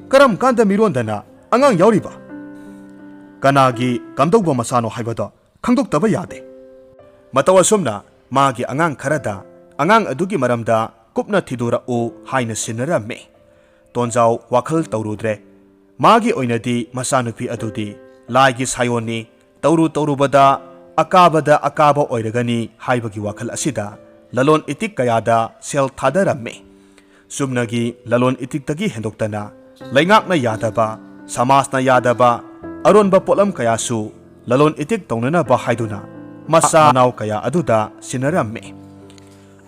ꯀꯔꯝ ꯀꯥꯟꯗ ꯃꯤꯔꯣꯟꯗꯅ ꯑꯉꯥꯡ ꯌꯥꯎꯔꯤꯕ? ꯀꯅꯥꯒꯤ ꯀꯝꯗꯧꯕ ꯃꯆꯥꯅꯣ ꯍꯥꯏꯕꯗꯣ ꯈꯪꯗꯣꯛꯇꯕ ꯌꯥꯗꯦ꯫" ꯃꯇꯧ ꯑꯁꯨꯝꯅ ꯃꯥꯒꯤ ꯑꯉꯥꯡ ꯈꯔꯗ ꯑꯉꯥꯡ ꯑꯗꯨꯒꯤ ꯃꯔꯝꯗ ꯀꯨꯞꯅ ꯊꯤꯗꯣꯔꯛꯎ ꯍꯥꯏꯅ ꯁꯤꯟꯅꯔꯝꯃꯤ꯫ ꯇꯣꯟꯖꯥꯎ ꯋꯥꯈꯜ ꯇꯧꯔꯨꯗ꯭ꯔꯦ꯫ ꯃꯥꯒꯤ ꯑꯣꯏꯅꯗꯤ ꯃꯆꯥꯅꯨꯄꯤ ꯑꯗꯨꯗꯤ ꯂꯥꯏꯒꯤ ꯁꯥꯏꯑꯣꯟꯅꯤ, ꯇꯧꯔꯨ ꯇꯧꯔꯨꯕꯗ ꯑꯀꯥꯕꯗ ꯑꯀꯥꯕ ꯑꯣꯏꯔꯒꯅꯤ ꯍꯥꯏꯕꯒꯤ ꯋꯥꯈꯜ ꯑꯁꯤꯗ ꯂꯂꯣꯟ ꯏꯇꯤꯛ ꯀꯌꯥꯗ ꯁꯦꯜ ꯊꯥꯗꯔꯝꯃꯤ꯫ ꯆꯨꯝꯅꯒꯤ ꯂꯂꯣꯟ ꯏꯇꯤꯛꯇꯒꯤ ꯍꯦꯟꯗꯣꯛꯇꯅ ꯂꯩꯉꯥꯛꯅ ꯌꯥꯗꯕ, ꯁꯃꯥꯖꯅ ꯌꯥꯗꯕ ꯑꯔꯣꯟꯕ ꯄꯣꯠꯂꯝ ꯀꯌꯥꯁꯨ ꯂꯂꯣꯟ ꯏꯇꯤꯛ ꯇꯧꯅꯅꯕ ꯍꯥꯏꯗꯨꯅ ꯃꯆꯥ ꯃꯅꯥꯎ ꯀꯌꯥ ꯑꯗꯨꯗ ꯁꯤꯟꯅꯔꯝꯃꯤ꯫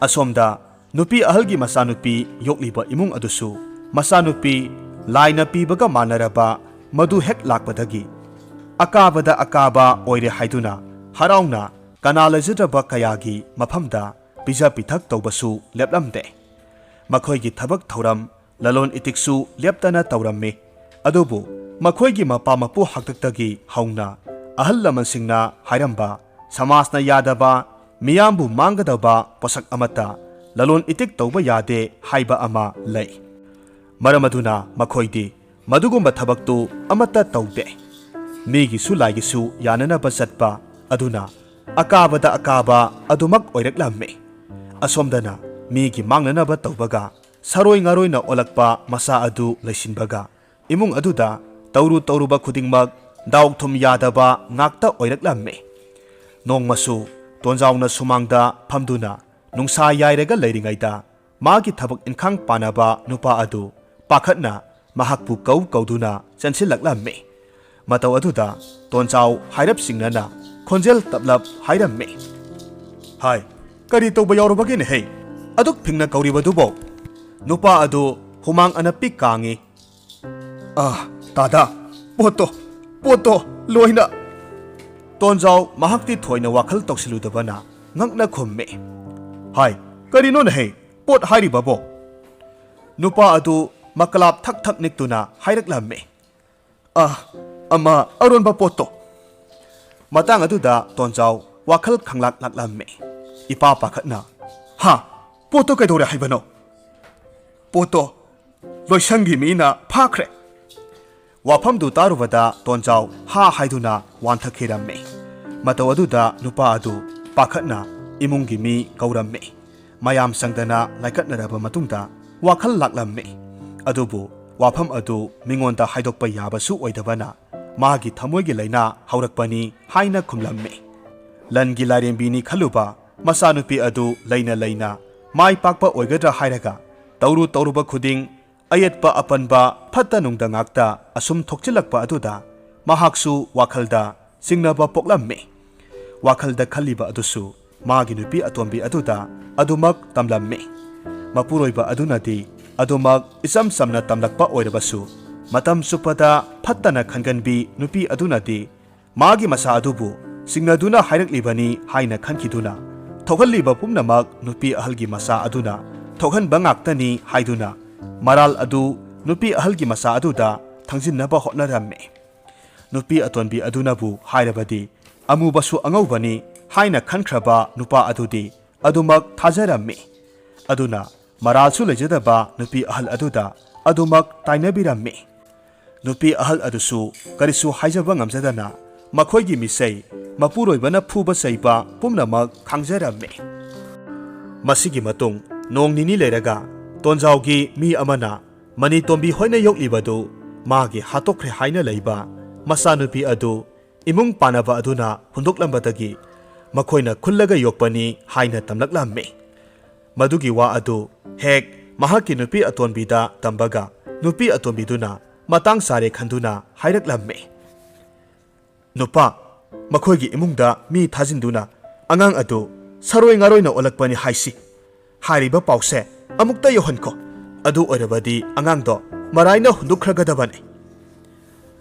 ꯑꯁꯣꯝꯗ ꯅꯨꯄꯤ ꯑꯍꯜꯒꯤ ꯃꯆꯥꯅꯨꯄꯤ ꯌꯣꯛꯂꯤꯕ ꯏꯃꯨꯡ ꯑꯗꯨꯁꯨ ꯃꯆꯥꯅꯨꯄꯤ ꯂꯥꯏꯅ ꯄꯤꯕꯒ ꯃꯥꯟꯅꯔꯕ ꯃꯗꯨ ꯍꯦꯛ ꯂꯥꯛꯄꯗꯒꯤ ꯑꯀꯥꯕꯗ ꯑꯀꯥꯕ ꯑꯣꯏꯔꯦ ꯍꯥꯏꯗꯨꯅ ꯍꯔꯥꯎꯅ ꯀꯅꯥ ꯂꯩꯖꯗ꯭ꯔꯕ ꯀꯌꯥꯒꯤ ꯃꯐꯝꯗ ꯄꯤꯖ ꯄꯤꯊꯛ ꯇꯧꯕꯁꯨ ꯂꯦꯞꯂꯝꯗꯦ꯫ ꯃꯈꯣꯏꯒꯤ ꯊꯕꯛ ꯊꯧꯔꯝ, ꯂꯂꯣꯟ ꯏꯇꯤꯛꯁꯨ ꯂꯦꯞꯇꯅ ꯇꯧꯔꯝꯃꯤ꯫ ꯑꯗꯨꯕꯨ ꯃꯈꯣꯏꯒꯤ ꯃꯄꯥ ꯃꯄꯨ ꯍꯥꯛꯇꯛꯇꯒꯤ ꯍꯧꯅ ꯑꯍꯜ ꯂꯃꯟꯁꯤꯡꯅ ꯍꯥꯏꯔꯝꯕ, ꯁꯃꯥꯖꯅ ꯌꯥꯗꯕ, ꯃꯤꯌꯥꯝꯕꯨ ꯃꯥꯡꯒꯗꯕ ꯄꯣꯠꯁꯛ ꯑꯃꯠꯇ ꯂꯂꯣꯟ ꯏꯇꯤꯛ ꯇꯧꯕ ꯌꯥꯗꯦ ꯍꯥꯏꯕ ꯑꯃ ꯂꯩ꯫ ꯃꯔꯝ ꯑꯗꯨꯅ ꯃꯈꯣꯏꯗꯤ ꯃꯗꯨꯒꯨꯝꯕ ꯊꯕꯛꯇꯨ ꯑꯃꯠꯇ ꯇꯧꯗꯦ꯫ ꯃꯤꯒꯤꯁꯨ ꯂꯥꯏꯒꯤꯁꯨ ꯌꯥꯅꯅꯕ ꯆꯠꯄ ꯑꯗꯨꯅ ꯑꯀꯥꯕꯗ ꯑꯀꯥꯕ ꯑꯗꯨꯃꯛ ꯑꯣꯏꯔꯛꯂꯝꯃꯤ꯫ ꯑꯁꯣꯝꯗꯅ ꯃꯤꯒꯤ ꯃꯥꯡꯅꯅꯕ ꯇꯧꯕꯒ ꯁꯥꯔꯣꯏ ꯉꯥꯔꯣꯏꯅ ꯑꯣꯜꯂꯛꯄ ꯃꯆꯥ ꯑꯗꯨ ꯂꯩꯁꯤꯟꯕꯒ ꯏꯃꯨꯡ ꯑꯗꯨꯗ ꯇꯧꯔꯨ ꯇꯧꯔꯨꯕ ꯈꯨꯗꯤꯡꯃꯛ ꯗꯥꯎ ꯊꯨꯝ ꯌꯥꯗꯕ ꯉꯥꯛꯇ ꯑꯣꯏꯔꯛꯂꯝꯃꯤ꯫ ꯅꯣꯡꯃꯁꯨ ꯇꯣꯟꯖꯥꯎꯅ ꯁꯨꯃꯥꯡꯗ ꯐꯝꯗꯨꯅ ꯅꯨꯡꯁꯥ ꯌꯥꯏꯔꯒ ꯂꯩꯔꯤꯉꯩꯗ ꯃꯥꯒꯤ ꯊꯕꯛ ꯏꯟꯈꯥꯡ ꯄꯥꯅꯕ ꯅꯨꯄꯥ ꯑꯗꯨ ꯄꯥꯈꯠꯅ ꯃꯍꯥꯛꯄꯨ ꯀꯧ ꯀꯧꯗꯨꯅ ꯆꯦꯟꯁꯤꯜꯂꯛꯂꯝꯃꯤ꯫ ꯃꯇꯧ ꯑꯗꯨꯗ ꯇꯣꯟꯖꯥꯎ ꯍꯥꯏꯔꯞ ꯆꯤꯡꯅꯅ ꯈꯣꯟꯖꯦꯜ ꯇꯞꯂꯞ ꯍꯥꯏꯔꯝꯃꯤ, "ꯍꯥꯏ, ꯀꯔꯤ ꯇꯧꯕ ꯌꯥꯎꯔꯕꯒꯦꯅꯦꯍꯦ? ꯑꯗꯨꯛ ꯐꯤꯡꯅ ꯀꯧꯔꯤꯕꯗꯨꯕꯣ?" ꯅꯨꯄꯥ ꯑꯗꯨ ꯍꯨꯃꯥꯡ ꯑꯅꯞꯄꯤ ꯀꯥꯡꯏ꯫ "ꯑꯥ, ꯇꯥꯗ, ꯄꯣꯠꯇꯣ, ꯄꯣꯠꯇꯣ ꯂꯣꯏꯅ!" ꯇꯣꯟꯖꯥꯎ ꯃꯍꯥꯛꯇꯤ ꯊꯣꯏꯅ ꯋꯥꯈꯜ ꯇꯧꯁꯤꯜꯂꯨꯗꯕꯅ ꯉꯛꯅ ꯈꯨꯝꯃꯤ꯫ "ꯍꯥꯏ, ꯀꯔꯤꯅꯣꯅꯦꯍꯦ ꯄꯣꯠ ꯍꯥꯏꯔꯤꯕꯕꯣ?" ꯅꯨꯄꯥ ꯑꯗꯨ ꯃꯀꯂꯥꯞ ꯊꯛ ꯊꯛ ꯅꯤꯛꯇꯨꯅ ꯍꯥꯏꯔꯛꯂꯝꯃꯤ꯫ "ꯑꯥ, ꯑꯃ ꯑꯔꯣꯟꯕ ꯄꯣꯠꯇꯣ!" ꯃꯇꯥꯡ ꯑꯗꯨꯗ ꯇꯣꯟꯖꯥꯎ ꯋꯥꯈꯜ ꯈꯪꯂꯥꯛ ꯂꯥꯛꯂꯝꯃꯤ꯫ ꯏꯄꯥ ꯄꯥꯈꯠꯅ, "ꯍꯥ? ꯄꯣꯠꯇꯣ ꯀꯩꯗꯧꯔꯦ ꯍꯥꯏꯕꯅꯣ?" "ꯄꯣꯠꯇꯣ ꯂꯣꯏꯁꯪꯒꯤ ꯃꯤꯅ ꯐꯥꯈ꯭ꯔꯦ!" ꯋꯥꯐꯝꯗꯨ ꯇꯥꯔꯨꯕꯗ ꯇꯣꯟꯖꯥꯎ ꯍꯥ ꯍꯥꯏꯗꯨꯅ ꯋꯥꯟꯊꯈꯤꯔꯝꯃꯤ꯫ ꯃꯇꯧ ꯑꯗꯨꯗ ꯅꯨꯄꯥ ꯑꯗꯨ ꯄꯥꯈꯠꯅ ꯏꯃꯨꯡꯒꯤ ꯃꯤ ꯀꯧꯔꯝꯃꯤ꯫ ꯃꯌꯥꯝ ꯆꯪꯗꯅ ꯂꯥꯏꯀꯠꯅꯔꯕ ꯃꯇꯨꯡꯗ ꯋꯥꯈꯜ ꯂꯥꯛꯂꯝꯃꯤ꯫ ꯑꯗꯨꯕꯨ ꯋꯥꯐꯝ ꯑꯗꯨ ꯃꯤꯉꯣꯟꯗ ꯍꯥꯏꯗꯣꯛꯄ ꯌꯥꯕꯁꯨ ꯑꯣꯏꯗꯕꯅ ꯃꯥꯒꯤ ꯊꯃꯣꯏꯒꯤ ꯂꯥꯏꯅꯥ ꯍꯧꯔꯛꯄꯅꯤ ꯍꯥꯏꯅ ꯈꯨꯝꯂꯝꯃꯤ꯫ ꯂꯟꯒꯤ ꯂꯥꯏꯔꯦꯝꯕꯤꯅꯤ ꯈꯜꯂꯨꯕ ꯃꯆꯥꯅꯨꯄꯤ ꯑꯗꯨ ꯂꯩꯅ ꯂꯩꯅ ꯃꯥꯏ ꯄꯥꯛꯄ ꯑꯣꯏꯒꯗ꯭ꯔꯥ ꯍꯥꯏꯔꯒ ꯇꯧꯔꯨ ꯇꯧꯔꯨꯕ ꯈꯨꯗꯤꯡ ꯑꯌꯦꯠꯄ ꯑꯄꯟꯕ ꯐꯠꯇ ꯅꯨꯡꯗ ꯉꯥꯛꯇ ꯑꯁꯨꯝ ꯊꯣꯛꯆꯤꯜꯂꯛꯄ ꯑꯗꯨꯗ ꯃꯍꯥꯛꯁꯨ ꯋꯥꯈꯜꯗ ꯆꯤꯡꯅꯕ ꯄꯣꯛꯂꯝꯃꯤ꯫ ꯋꯥꯈꯜꯗ ꯈꯜꯂꯤꯕ ꯑꯗꯨꯁꯨ ꯃꯥꯒꯤ ꯅꯨꯄꯤ ꯑꯇꯣꯝꯕꯤ ꯑꯗꯨꯗ ꯑꯗꯨꯃꯛ ꯇꯝꯂꯝꯃꯤ꯫ ꯃꯄꯨꯔꯣꯏꯕ ꯑꯗꯨꯅꯗꯤ ꯑꯗꯨꯃꯛ ꯏꯆꯝ ꯆꯝꯅ ꯇꯝꯂꯛꯄ ꯑꯣꯏꯔꯕꯁꯨ, ꯃꯇꯝ ꯆꯨꯞꯄꯗ ꯐꯠꯇꯅ ꯈꯟꯒꯟꯕꯤ ꯅꯨꯄꯤ ꯑꯗꯨꯅꯗꯤ ꯃꯥꯒꯤ ꯃꯆꯥ ꯑꯗꯨꯕꯨ ꯆꯤꯡꯅꯗꯨꯅ ꯍꯥꯏꯔꯛꯂꯤꯕꯅꯤ ꯍꯥꯏꯅ ꯈꯟꯈꯤꯗꯨꯅ, ꯊꯣꯛꯍꯜꯂꯤꯕ ꯄꯨꯝꯅꯃꯛ ꯅꯨꯄꯤ ꯑꯍꯜꯒꯤ ꯃꯆꯥ ꯑꯗꯨꯅ ꯊꯣꯛꯍꯟꯕ ꯉꯥꯛꯇꯅꯤ ꯍꯥꯏꯗꯨꯅ, ꯃꯔꯥꯜ ꯑꯗꯨ ꯅꯨꯄꯤ ꯑꯍꯜꯒꯤ ꯃꯆꯥ ꯑꯗꯨꯗ ꯊꯪꯖꯤꯟꯅꯕ ꯍꯣꯠꯅꯔꯝꯃꯤ꯫ ꯅꯨꯄꯤ ꯑꯇꯣꯟꯕꯤ ꯑꯗꯨꯅꯕꯨ ꯍꯥꯏꯔꯕꯗꯤ ꯑꯃꯨꯕꯁꯨ ꯑꯉꯧꯕꯅꯤ ꯍꯥꯏꯅ ꯈꯟꯈ꯭ꯔꯕ ꯅꯨꯄꯥ ꯑꯗꯨꯗꯤ ꯑꯗꯨꯃꯛ ꯊꯥꯖꯔꯝꯃꯤ꯫ ꯑꯗꯨꯅ ꯃꯔꯥꯜꯁꯨ ꯂꯩꯖꯗꯕ ꯅꯨꯄꯤ ꯑꯍꯜ ꯑꯗꯨꯗ ꯑꯗꯨꯃꯛ ꯇꯥꯏꯅꯕꯤꯔꯝꯃꯤ꯫ ꯅꯨꯄꯤ ꯑꯍꯜ ꯑꯗꯨꯁꯨ ꯀꯔꯤꯁꯨ ꯍꯥꯏꯖꯕ ꯉꯝꯖꯗꯅ ꯃꯈꯣꯏꯒꯤ ꯃꯤꯁꯩ, ꯃꯄꯨꯔꯣꯏꯕꯅ ꯐꯨꯕ ꯆꯩꯕ ꯄꯨꯝꯅꯃꯛ ꯈꯥꯡꯖꯔꯝꯃꯤ꯫ ꯃꯁꯤꯒꯤ ꯃꯇꯨꯡ ꯅꯣꯡ ꯅꯤꯅꯤ ꯂꯩꯔꯒ ꯇꯣꯟꯖꯥꯎꯒꯤ ꯃꯤ ꯑꯃꯅ ꯃꯅꯤꯇꯣꯝꯕꯤ ꯍꯣꯏꯅ ꯌꯣꯛꯂꯤꯕꯗꯨ ꯃꯥꯒꯤ ꯍꯥꯠꯇꯣꯛꯈ꯭ꯔꯦ ꯍꯥꯏꯅ ꯂꯩꯕ ꯃꯆꯥꯅꯨꯄꯤ ꯑꯗꯨ ꯏꯃꯨꯡ ꯄꯥꯟꯅꯕ ꯑꯗꯨꯅ ꯍꯨꯟꯗꯣꯛꯂꯝꯕꯗꯒꯤ ꯃꯈꯣꯏꯅ ꯈꯨꯜꯂꯒ ꯌꯣꯛꯄꯅꯤ ꯍꯥꯏꯅ ꯇꯝꯂꯛꯂꯝꯃꯤ꯫ ꯃꯗꯨꯒꯤ ꯋꯥ ꯑꯗꯨ ꯍꯦꯛ ꯃꯍꯥꯛꯀꯤ ꯅꯨꯄꯤ ꯑꯇꯣꯟꯕꯤꯗ ꯇꯝꯕꯒ ꯅꯨꯄꯤ ꯑꯇꯣꯝꯕꯤꯗꯨꯅ ꯃꯇꯥꯡ ꯆꯥꯔꯦ ꯈꯟꯗꯨꯅ ꯍꯥꯏꯔꯛꯂꯝꯃꯤ꯫ "ꯅꯨꯄꯥ, ꯃꯈꯣꯏꯒꯤ ꯏꯃꯨꯡꯗ ꯃꯤ ꯊꯥꯖꯤꯟꯗꯨꯅ ꯑꯉꯥꯡ ꯑꯗꯨ ꯁꯔꯣꯏ ꯉꯥꯔꯣꯏꯅ ꯑꯣꯜꯂꯛꯄꯅꯤ ꯍꯥꯏꯁꯤ꯫ ꯍꯥꯏꯔꯤꯕ ꯄꯥꯎꯁꯦ ꯑꯃꯨꯛꯇ ꯌꯧꯍꯟꯈꯣ꯫ ꯑꯗꯨ ꯑꯣꯏꯔꯕꯗꯤ ꯑꯉꯥꯡꯗꯣ ꯃꯔꯥꯏꯅ ꯍꯨꯟꯗꯣꯛꯈ꯭ꯔꯒꯗꯕꯅꯤ꯫"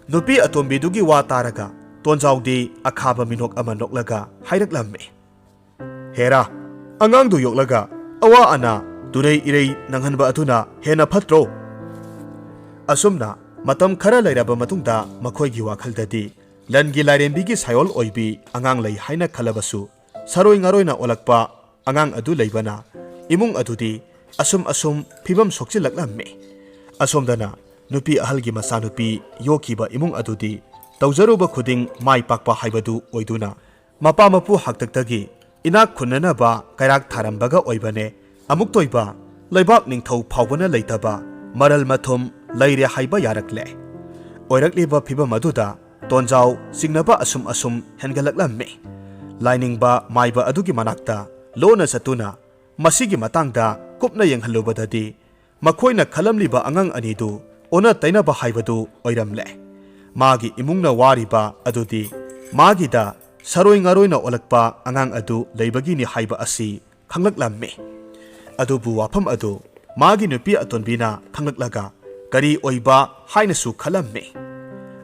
ꯅꯨꯄꯤ ꯑꯇꯣꯝꯕꯤꯗꯨꯒꯤ ꯋꯥ ꯇꯥꯔꯒ ꯇꯣꯟꯖꯥꯎꯗꯤ ꯑꯈꯥꯕ ꯃꯤꯅꯣꯛ ꯑꯃ ꯅꯣꯛꯂꯒ ꯍꯥꯏꯔꯛꯂꯝꯃꯤ꯫ "ꯍꯦꯔꯥ, ꯑꯉꯥꯡꯗꯨ ꯌꯣꯛꯂꯒ ꯑꯋꯥ ꯑꯅꯥ, ꯇꯨꯔꯩ ꯏꯔꯩ ꯅꯪꯍꯟꯕ ꯑꯗꯨꯅ ꯍꯦꯟꯅ ꯐꯠꯇ꯭ꯔꯣ?" ꯑꯁꯨꯝꯅ ꯃꯇꯝ ꯈꯔ ꯂꯩꯔꯕ ꯃꯇꯨꯡꯗ ꯃꯈꯣꯏꯒꯤ ꯋꯥꯈꯜꯗꯗꯤ ꯂꯟꯒꯤ ꯂꯥꯏꯔꯦꯝꯕꯤꯒꯤ ꯁꯥꯏꯑꯣꯜ ꯑꯣꯏꯕꯤ ꯑꯉꯥꯡ ꯂꯩ ꯍꯥꯏꯅ ꯈꯜꯂꯕꯁꯨ, ꯁꯔꯣꯏ ꯉꯥꯔꯣꯏꯅ ꯑꯣꯜꯂꯛꯄ ꯑꯉꯥꯡ ꯑꯗꯨ ꯂꯩꯕꯅ ꯏꯃꯨꯡ ꯑꯗꯨꯗꯤ ꯑꯁꯨꯝ ꯑꯁꯨꯝ ꯐꯤꯕꯝ ꯁꯣꯛꯆꯤꯜꯂꯛꯂꯝꯃꯤ꯫ ꯑꯁꯣꯝꯗꯅ ꯅꯨꯄꯤ ꯑꯍꯜꯒꯤ ꯃꯆꯥꯅꯨꯄꯤ ꯌꯣꯛꯈꯤꯕ ꯏꯃꯨꯡ ꯑꯗꯨꯗꯤ ꯇꯧꯖꯔꯨꯕ ꯈꯨꯗꯤꯡ ꯃꯥꯏ ꯄꯥꯛꯄ ꯍꯥꯏꯕꯗꯨ ꯑꯣꯏꯗꯨꯅ, ꯃꯄꯥ ꯃꯄꯨ ꯍꯥꯛꯇꯛꯇꯒꯤ ꯏꯅꯥꯛ ꯈꯨꯟꯅꯅꯕ ꯀꯩꯔꯥꯛ ꯊꯥꯔꯝꯕꯒ ꯑꯣꯏꯕꯅꯦ꯫ ꯑꯃꯨꯛꯇꯣꯏꯕ ꯂꯩꯕꯥꯛ ꯅꯤꯡꯊꯧ ꯐꯥꯎꯕꯅ ꯂꯩꯇꯕ ꯃꯔꯜ ꯃꯊꯨꯝ ꯂꯩꯔꯦ ꯍꯥꯏꯕ ꯌꯥꯔꯛꯂꯦ꯫ ꯑꯣꯏꯔꯛꯂꯤꯕ ꯐꯤꯕꯝ ꯑꯗꯨꯗ ꯇꯣꯟꯖꯥꯎ ꯆꯤꯡꯅꯕ ꯑꯁꯨꯝ ꯑꯁꯨꯝ ꯍꯦꯟꯒꯠꯂꯛꯂꯝꯃꯤ꯫ ꯂꯥꯏꯅꯤꯡꯕ ꯃꯥꯏꯕ ꯑꯗꯨꯒꯤ ꯃꯅꯥꯛꯇ ꯂꯣꯟꯅ ꯆꯠꯇꯨꯅ ꯃꯁꯤꯒꯤ ꯃꯇꯥꯡꯗ ꯀꯨꯞꯅ ꯌꯦꯡꯍꯜꯂꯨꯕꯗꯗꯤ, ꯃꯈꯣꯏꯅ ꯈꯜꯂꯝꯂꯤꯕ ꯑꯉꯥꯡ ꯑꯅꯤꯗꯨ ꯑꯣꯟꯅ ꯇꯩꯅꯕ ꯍꯥꯏꯕꯗꯨ ꯑꯣꯏꯔꯝꯂꯦ꯫ ꯃꯥꯒꯤ ꯏꯃꯨꯡꯅ ꯋꯥꯔꯤꯕ ꯑꯗꯨꯗꯤ ꯃꯥꯒꯤꯗ ꯁꯔꯣꯏ ꯉꯥꯔꯣꯏꯅ ꯑꯣꯜꯂꯛꯄ ꯑꯉꯥꯡ ꯑꯗꯨ ꯂꯩꯕꯒꯤꯅꯤ ꯍꯥꯏꯕ ꯑꯁꯤ ꯈꯪꯂꯛꯂꯝꯃꯤ꯫ ꯑꯗꯨꯕꯨ ꯋꯥꯐꯝ ꯑꯗꯨ ꯃꯥꯒꯤ ꯅꯨꯄꯤ ꯑꯇꯣꯟꯕꯤꯅ ꯈꯪꯂꯛꯂꯒ ꯀꯔꯤ ꯑꯣꯏꯕ ꯍꯥꯏꯅꯁꯨ ꯈꯜꯂꯝꯃꯤ꯫